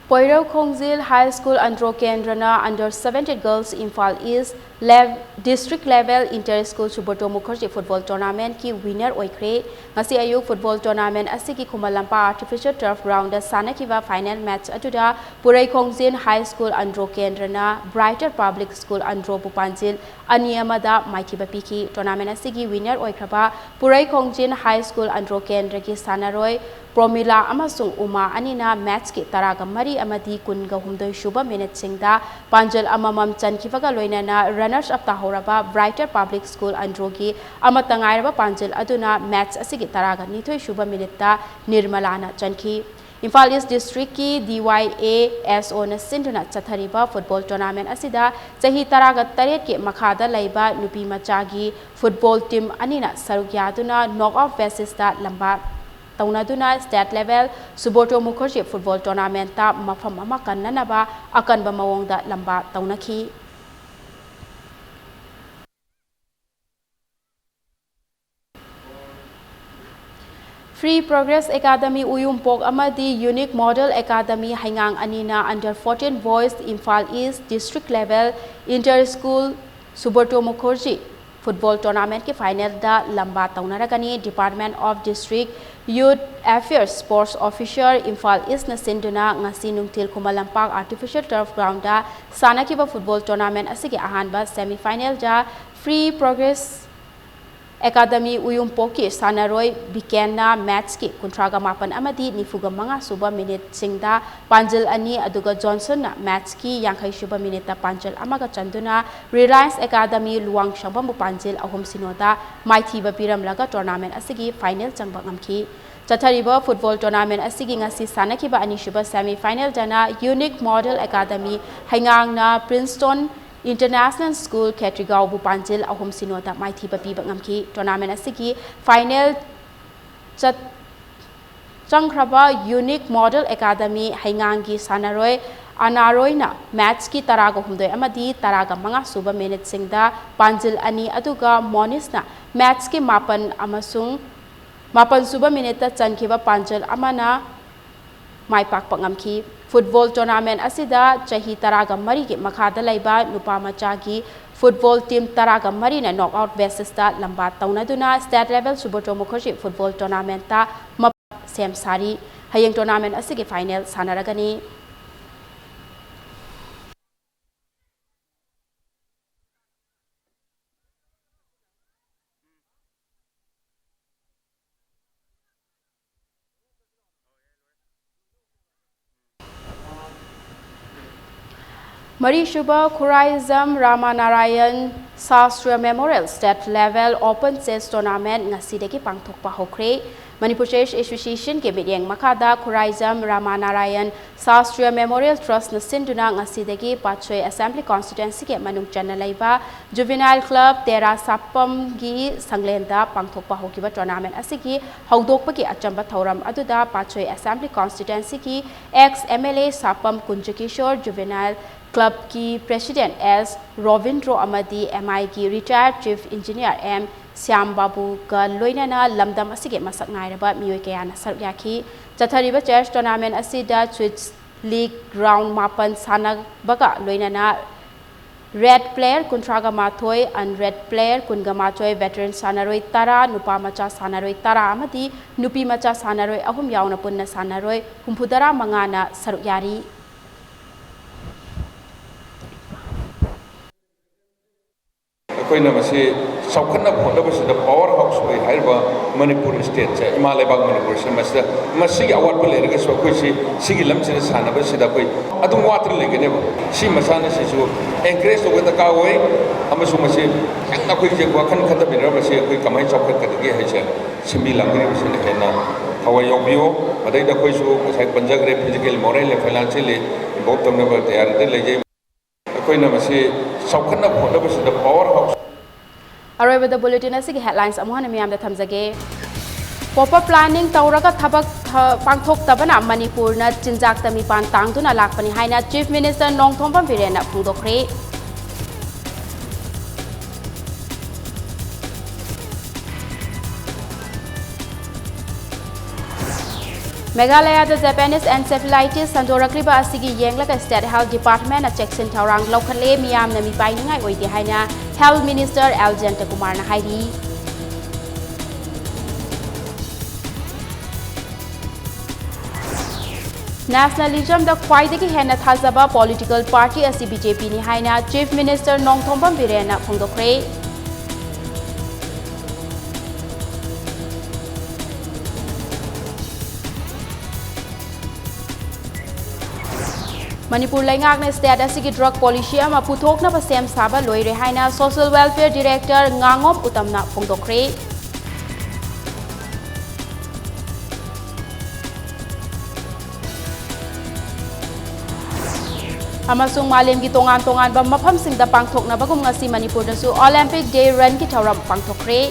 ꯄꯣꯏꯔꯧ ꯈꯣꯡꯖꯤꯜ High School ꯑꯟꯗ꯭ꯔꯣ ꯀꯦꯟꯗ꯭ꯔꯅ Under seventeen Girls Imphal East Lev-, District Level Inter School Subrata Mukherjee Football Tournament ꯀꯤ winner ꯑꯣꯏꯈ꯭ꯔꯦ꯫ ꯉꯁꯤ ꯑꯌꯨꯛ football tournament ꯑꯁꯤꯒꯤ Khuman Lampak Artificial Turf Ground ꯗ ꯁꯥꯟꯅꯈꯤꯕ final match ꯑꯗꯨꯗ ꯄꯨꯔꯩꯈꯣꯡꯖꯤꯟ High School ꯑꯟꯗ꯭ꯔꯣ ꯀꯦꯟꯗ꯭ꯔꯅ Brighter Public School ꯑꯟꯗ꯭ꯔꯣꯕꯨ ꯄꯥꯟꯖꯤꯜ ꯑꯅꯤ ꯑꯃꯗ ꯃꯥꯏꯊꯤꯕ ꯄꯤꯈꯤ꯫ Tournament ꯑꯁꯤꯒꯤ winner ꯑꯣꯏꯈ꯭ꯔꯕ ꯄꯨꯔꯩꯈꯣꯡꯖꯤꯟ High School ꯑꯟꯗ꯭ꯔꯣ ꯀꯦꯟꯗ꯭ꯔꯒꯤ ꯁꯥꯟꯅꯔꯣꯏ ꯄ꯭ꯔꯣꯃꯤꯂꯥ ꯑꯃꯁꯨꯡ ꯎꯃꯥ ꯑꯅꯤꯅ match ꯀꯤ ꯇꯔꯥꯒ ꯃꯔꯤ ꯑꯃꯗꯤ ꯀꯨꯟꯒ ꯍꯨꯝꯗꯣꯏ ꯁꯨꯕ minute ꯁꯤꯡꯗ ꯄꯥꯟꯖꯜ ꯑꯃꯃꯝ ꯆꯟꯈꯤꯕꯒ ꯂꯣꯏꯅꯅ runners up ꯇꯥꯍꯧꯔꯕ Brighter Public School ꯑꯟꯗ꯭ꯔꯣꯒꯤ ꯑꯃꯠꯇ ꯉꯥꯏꯔꯕ ꯄꯥꯟꯖꯜ ꯑꯗꯨꯅ match ꯑꯁꯤꯒꯤ ꯇꯔꯥꯒ ꯅꯤꯊꯣꯏ ꯁꯨꯕ minute ꯇ ꯅꯤꯔꯃꯂꯥꯅ ꯆꯟꯈꯤ꯫ ꯏꯝꯐꯥꯜ East District ꯀꯤ D Y A S O ꯅ ꯁꯤꯟꯗꯨꯅ ꯆꯠꯊꯔꯤꯕ football tournament ꯑꯁꯤꯗ ꯆꯍꯤ ꯇꯔꯥꯒ ꯇꯔꯦꯠꯀꯤ ꯃꯈꯥꯗ ꯂꯩꯕ ꯅꯨꯄꯤ ꯃꯆꯥꯒꯤ football team ꯑꯅꯤꯅ ꯁꯔꯨꯛ ꯌꯥꯗꯨꯅ knock out basis ꯇ ꯂꯝꯕꯥ ꯇꯧꯅꯗꯨꯅ state level Subrata Mukherjee Football Tournament ꯇ ꯃꯐꯝ ꯑꯃ ꯀꯟꯅꯅꯕ ꯑꯀꯟꯕ ꯃꯑꯣꯡꯗ ꯂꯝꯕꯥ ꯇꯧꯅꯈꯤ꯫ Free Progress Academy ꯎꯌꯨꯝꯄꯣꯛ ꯑꯃꯗꯤ Unique Model Academy ꯍꯩꯉꯥꯡ ꯑꯅꯤꯅ under fourteen boys Imphal East District Level Inter School Subrata Mukherjee Football Tournament ꯀꯤ final ꯗ ꯂꯝꯕꯥ ꯇꯧꯅꯔꯒꯅꯤ꯫ Department of District Youth Affairs Sports Officer Imphal East ꯅ ꯁꯤꯟꯗꯨꯅ ꯉꯁꯤ ꯅꯨꯡꯊꯤꯜ Khuman Lampak Artificial Turf Ground ꯗ ꯁꯥꯟꯅꯈꯤꯕ football tournament ꯑꯁꯤꯒꯤ ꯑꯍꯥꯟꯕ semi final ꯗ Free Progress Academy ꯎꯌꯨꯝꯄꯣꯛꯀꯤ ꯁꯥꯟꯅꯔꯣꯏ ꯕꯤꯀꯦꯟꯅ match ꯀꯤ ꯀꯨꯟꯊ꯭ꯔꯥꯒ ꯃꯥꯄꯟ ꯑꯃꯗꯤ ꯅꯤꯐꯨꯒ ꯃꯉꯥ ꯁꯨꯕ minute ꯁꯤꯡꯗ ꯄꯥꯟꯖꯤꯜ ꯑꯅꯤ, ꯑꯗꯨꯒ ꯖꯣꯟꯁꯟꯅ match ꯀꯤ ꯌꯥꯡꯈꯩ ꯁꯨꯕ minute ꯇ ꯄꯥꯟꯖꯤꯜ ꯑꯃꯒ ꯆꯟꯗꯨꯅ Reliance Academy ꯂꯨꯋꯥꯡꯁꯪꯕꯝꯕꯨ ꯄꯥꯟꯖꯤꯜ ꯑꯍꯨꯝ ꯁꯤꯅꯣꯗ ꯃꯥꯏꯊꯤꯕ ꯄꯤꯔꯝꯂꯒ tournament ꯑꯁꯤꯒꯤ final ꯆꯪꯕ ꯉꯝꯈꯤ꯫ ꯆꯠꯊꯔꯤꯕ football tournament ꯑꯁꯤꯒꯤ ꯉꯁꯤ ꯁꯥꯟꯅꯈꯤꯕ ꯑꯅꯤꯁꯨꯕ semi final ꯗꯅ Unique Model Academy ꯍꯩꯉꯥꯡꯅ Princeton International School ꯈꯦꯇ꯭ꯔꯤꯒꯥꯎꯕꯨ ꯄꯥꯟꯖꯤꯜ ꯑꯍꯨꯝ ꯁꯤꯅꯣꯗ ꯃꯥꯏꯊꯤꯕ ꯄꯤꯕ ꯉꯝꯈꯤ꯫ Tournament ꯑꯁꯤꯒꯤ final ꯆꯠ-, ꯆꯪꯈ꯭ꯔꯕ Unique Model Academy ꯍꯩꯉꯥꯡꯒꯤ ꯁꯥꯟꯅꯔꯣꯏ ꯑꯅꯥꯔꯣꯏꯅ match ꯀꯤ ꯇꯔꯥꯒ ꯍꯨꯝꯗꯣꯏ ꯑꯃꯗꯤ ꯇꯔꯥꯒ ꯃꯉꯥ ꯁꯨꯕ minute ꯁꯤꯡꯗ ꯄꯥꯟꯖꯤꯜ ꯑꯅꯤ, ꯑꯗꯨꯒ ꯃꯣꯅꯤꯁꯅ match ꯀꯤ ꯃꯥꯄꯟ ꯑꯃꯁꯨꯡ ꯃꯥꯄꯟ ꯁꯨꯕ minute ꯇ ꯆꯟꯈꯤꯕ ꯄꯥꯟꯖꯜ ꯑꯃꯅ ꯃꯥꯏ ꯄꯥꯛꯄ ꯉꯝꯈꯤ꯫ Football tournament ꯑꯁꯤꯗ ꯆꯍꯤ ꯇꯔꯥꯒ ꯃꯔꯤꯒꯤ ꯃꯈꯥꯗ ꯂꯩꯕ ꯅꯨꯄꯥ ꯃꯆꯥꯒꯤ Football team ꯇꯔꯥꯒ ꯃꯔꯤꯅ knockout basisꯇ ꯂꯝꯕꯥ ꯇꯧꯅꯗꯨꯅ state level Subhadro Mukherjee football tournamentꯇ ꯃꯄꯥ ꯁꯦꯝ ꯁꯥꯔꯤ꯫ ꯍꯌꯦꯡ tournament ꯑꯁꯤꯒꯤ final ꯁꯥꯟꯅꯔꯒꯅꯤ꯫ ꯃꯔꯤꯁꯨꯕ Khuraijam ꯔꯥꯃꯥꯅꯥꯔꯥꯌꯟ ꯁꯥꯁꯇ꯭ꯔꯤꯌꯥ Memorial State Level Open Chess Tournament ꯉꯁꯤꯗꯒꯤ ꯄꯥꯡꯊꯣꯛꯄ ꯍꯧꯈ꯭ꯔꯦ꯫ ꯃꯅꯤꯄꯨꯔ Chess Associationꯒꯤ ꯃꯤꯠꯌꯦꯡ ꯃꯈꯥꯗ ꯈꯨꯔꯥꯏꯖꯝ ꯔꯥꯃꯥꯅꯥꯔꯥꯌꯟ ꯁꯥꯁꯇ꯭ꯔꯤꯌꯥ Memorial Trustꯅ ꯁꯤꯟꯗꯨꯅ ꯉꯁꯤꯗꯒꯤ ꯄꯥꯠꯁꯣꯏ Assembly Constituencyꯒꯤ ꯃꯅꯨꯡ ꯆꯟꯅ ꯂꯩꯕ Juvenile Club ꯇꯦꯔꯥ ꯁꯥꯄꯝꯒꯤ ꯁꯪꯂꯦꯟꯗ ꯄꯥꯡꯊꯣꯛꯄ ꯍꯧꯈꯤꯕ tournament ꯑꯁꯤꯒꯤ ꯍꯧꯗꯣꯛꯄꯒꯤ ꯑꯆꯝꯕ ꯊꯧꯔꯝ ꯑꯗꯨꯗ ꯄꯥꯠꯁꯣꯏ Assembly Constituencyꯒꯤ ex MLA ꯁꯥꯄꯝ ꯀꯨꯟꯖꯀꯤꯁꯣꯔ, Juvenile Clubꯀꯤ President S Robindro ꯑꯃꯗꯤ MIꯒꯤ retired Chief Engineer M Shyam ꯕꯥꯕꯨꯒ ꯂꯣꯏꯅꯅ ꯂꯝꯗꯝ ꯑꯁꯤꯒꯤ ꯃꯁꯛ ꯅꯥꯏꯔꯕ ꯃꯤꯑꯣꯏ ꯀꯌꯥꯅ ꯁꯔꯨꯛ ꯌꯥꯈꯤ꯫ ꯆꯠꯊꯔꯤꯕ chess tournament ꯑꯁꯤꯗ Swiss League round ꯃꯥꯄꯟ ꯁꯥꯟꯅꯕꯒ ꯂꯣꯏꯅꯅ red player ꯀꯨꯟꯊ꯭ꯔꯥꯒ ꯃꯥꯊꯣꯏ, unred player ꯀꯨꯟꯒ ꯃꯥꯊꯣꯏ, veteran ꯁꯥꯟꯅꯔꯣꯏ ꯇꯔꯥ, ꯅꯨꯄꯥ ꯃꯆꯥ ꯁꯥꯟꯅꯔꯣꯏ ꯇꯔꯥ ꯑꯃꯗꯤ ꯅꯨꯄꯤ ꯃꯆꯥ ꯁꯥꯟꯅꯔꯣꯏ ꯑꯍꯨꯝ ꯌꯥꯎꯅ ꯄꯨꯟꯅ ꯁꯥꯟꯅꯔꯣꯏ ꯍꯨꯝꯐꯨꯇꯔꯥ ꯃꯉꯥꯅ ꯁꯔꯨꯛ ꯌꯥꯔꯤ꯫ ꯑꯩꯈꯣꯏꯅ ꯃꯁꯤ ꯆꯥꯎꯈꯠꯅꯕ ꯍꯣꯠꯅꯕꯁꯤꯗ power house ꯑꯣꯏ ꯍꯥꯏꯔꯤꯕ ꯃꯅꯤꯄꯨꯔ stateꯁꯦ, ꯏꯃꯥ ꯂꯩꯕꯥꯛ ꯃꯅꯤꯄꯨꯔꯁꯦ, ꯃꯁꯤꯗ ꯃꯁꯤꯒꯤ ꯑꯋꯥꯠꯄ ꯂꯩꯔꯒꯁꯨ ꯑꯩꯈꯣꯏꯁꯤ ꯁꯤꯒꯤ ꯂꯝꯁꯤꯗ ꯁꯥꯟꯅꯕꯁꯤꯗ ꯑꯩꯈꯣꯏ ꯑꯗꯨꯝ ꯋꯥꯠꯇꯅ ꯂꯩꯒꯅꯦꯕ꯫ ꯁꯤ ꯃꯁꯥꯟꯅꯁꯤꯁꯨ encourage ꯇꯧꯕ ꯗꯔꯀꯥꯔ ꯑꯣꯏ, ꯑꯃꯁꯨꯡ ꯃꯁꯤ ꯈꯤꯇꯪ ꯑꯩꯈꯣꯏꯁꯦ ꯋꯥꯈꯜ ꯈꯟꯊꯃꯤꯟꯅꯔꯒ ꯃꯁꯤ ꯑꯩꯈꯣꯏ ꯀꯃꯥꯏꯅ ꯆꯥꯎꯈꯠꯀꯗꯒꯦ ꯍꯥꯏꯁꯦ ꯁꯤꯟꯕꯤ ꯂꯥꯡꯕꯤꯔꯤꯕꯁꯤꯅ ꯍꯦꯟꯅ ꯊꯋꯥꯏ ꯌꯥꯎꯕꯤꯌꯨ꯫ ꯃꯗꯩꯗ ꯑꯩꯈꯣꯏꯁꯨ ꯉꯁꯥꯏ ꯄꯟꯖꯈ꯭ꯔꯦ, physical, moral and financially involve ꯇꯧꯅꯕ ꯇꯌꯥꯔꯤꯗ ꯂꯩꯖꯩ꯫ ꯑꯩꯈꯣꯏꯅ ꯃꯁꯤ ꯆꯥꯎꯈꯠꯅꯕ ꯍꯣꯠꯅꯕꯁꯤꯗ power house ꯑꯔꯣꯏꯕꯗ bulletin ꯑꯁꯤꯒꯤ headlines ꯑꯃꯨꯛ ꯍꯟꯅ ꯃꯤꯌꯥꯝꯗ ꯊꯝꯖꯒꯦ꯫ Proper planning ꯇꯧꯔꯒ ꯊꯕꯛ ꯊ-, ꯄꯥꯡꯊꯣꯛꯇꯕꯅ ꯃꯅꯤꯄꯨꯔꯅ ꯆꯤꯟꯖꯥꯛꯇ ꯃꯤꯄꯥꯟ ꯇꯥꯡꯗꯨꯅ ꯂꯥꯛꯄꯅꯤ ꯍꯥꯏꯅ Chief Minister ꯅꯣꯡꯊꯣꯝꯕꯝ ꯕꯤꯔꯦꯟꯅ ꯐꯣꯡꯗꯣꯛꯈ꯭ꯔꯦ꯫ ꯃꯦꯘꯥꯂꯌꯥꯗ Japanese encephalitis ꯁꯟꯗꯣꯔꯛꯂꯤꯕ ꯑꯁꯤꯒꯤ ꯌꯦꯡꯂꯒ State Health Department ꯅ ꯆꯦꯛꯁꯤꯟ ꯊꯧꯔꯥꯡ ꯂꯧꯈꯠꯂꯦ, ꯃꯤꯌꯥꯝꯅ ꯃꯤꯄꯥꯏꯅꯤꯡꯉꯥꯏ ꯑꯣꯏꯗꯦ ꯍꯥꯏꯅ Health Minister ꯑꯦꯜ ꯖꯌꯟꯇ ꯀꯨꯃꯥꯔꯅ ꯍꯥꯏꯔꯤ꯫ Nationalism ꯗ ꯈ꯭ꯋꯥꯏꯗꯒꯤ ꯍꯦꯟꯅ ꯊꯥꯖꯕ political party ꯑꯁꯤ ꯕꯤ ꯖꯦ ꯄꯤ ꯅꯤ ꯍꯥꯏꯅ Chief Minister ꯅꯣꯡꯊꯣꯝꯕꯝ ꯕꯤꯔꯦꯟꯅ ꯐꯣꯡꯗꯣꯛꯈ꯭ꯔꯦ꯫ ꯃꯅꯤꯄꯨꯔ ꯂꯩꯉꯥꯛꯅ state ꯑꯁꯤꯒꯤ drug policy ꯑꯃ ꯄꯨꯊꯣꯛꯅꯕ ꯁꯦꯝ ꯁꯥꯕ ꯂꯣꯏꯔꯦ ꯍꯥꯏꯅ Social Welfare Director ꯉꯥꯉꯣꯝ ꯎꯇꯝꯅ ꯐꯣꯡꯗꯣꯛꯈ꯭ꯔꯦ꯫ ꯑꯃꯁꯨꯡ ꯃꯥꯂꯦꯝꯒꯤ ꯇꯣꯉꯥꯟ ꯇꯣꯉꯥꯟꯕ ꯃꯐꯝꯁꯤꯡꯗ ꯄꯥꯡꯊꯣꯛꯅꯕꯒꯨꯝ ꯉꯁꯤ ꯃꯅꯤꯄꯨꯔꯗꯁꯨ Olympic Day Run ꯒꯤ ꯊꯧꯔꯝ ꯄꯥꯡꯊꯣꯛꯈ꯭ꯔꯦ꯫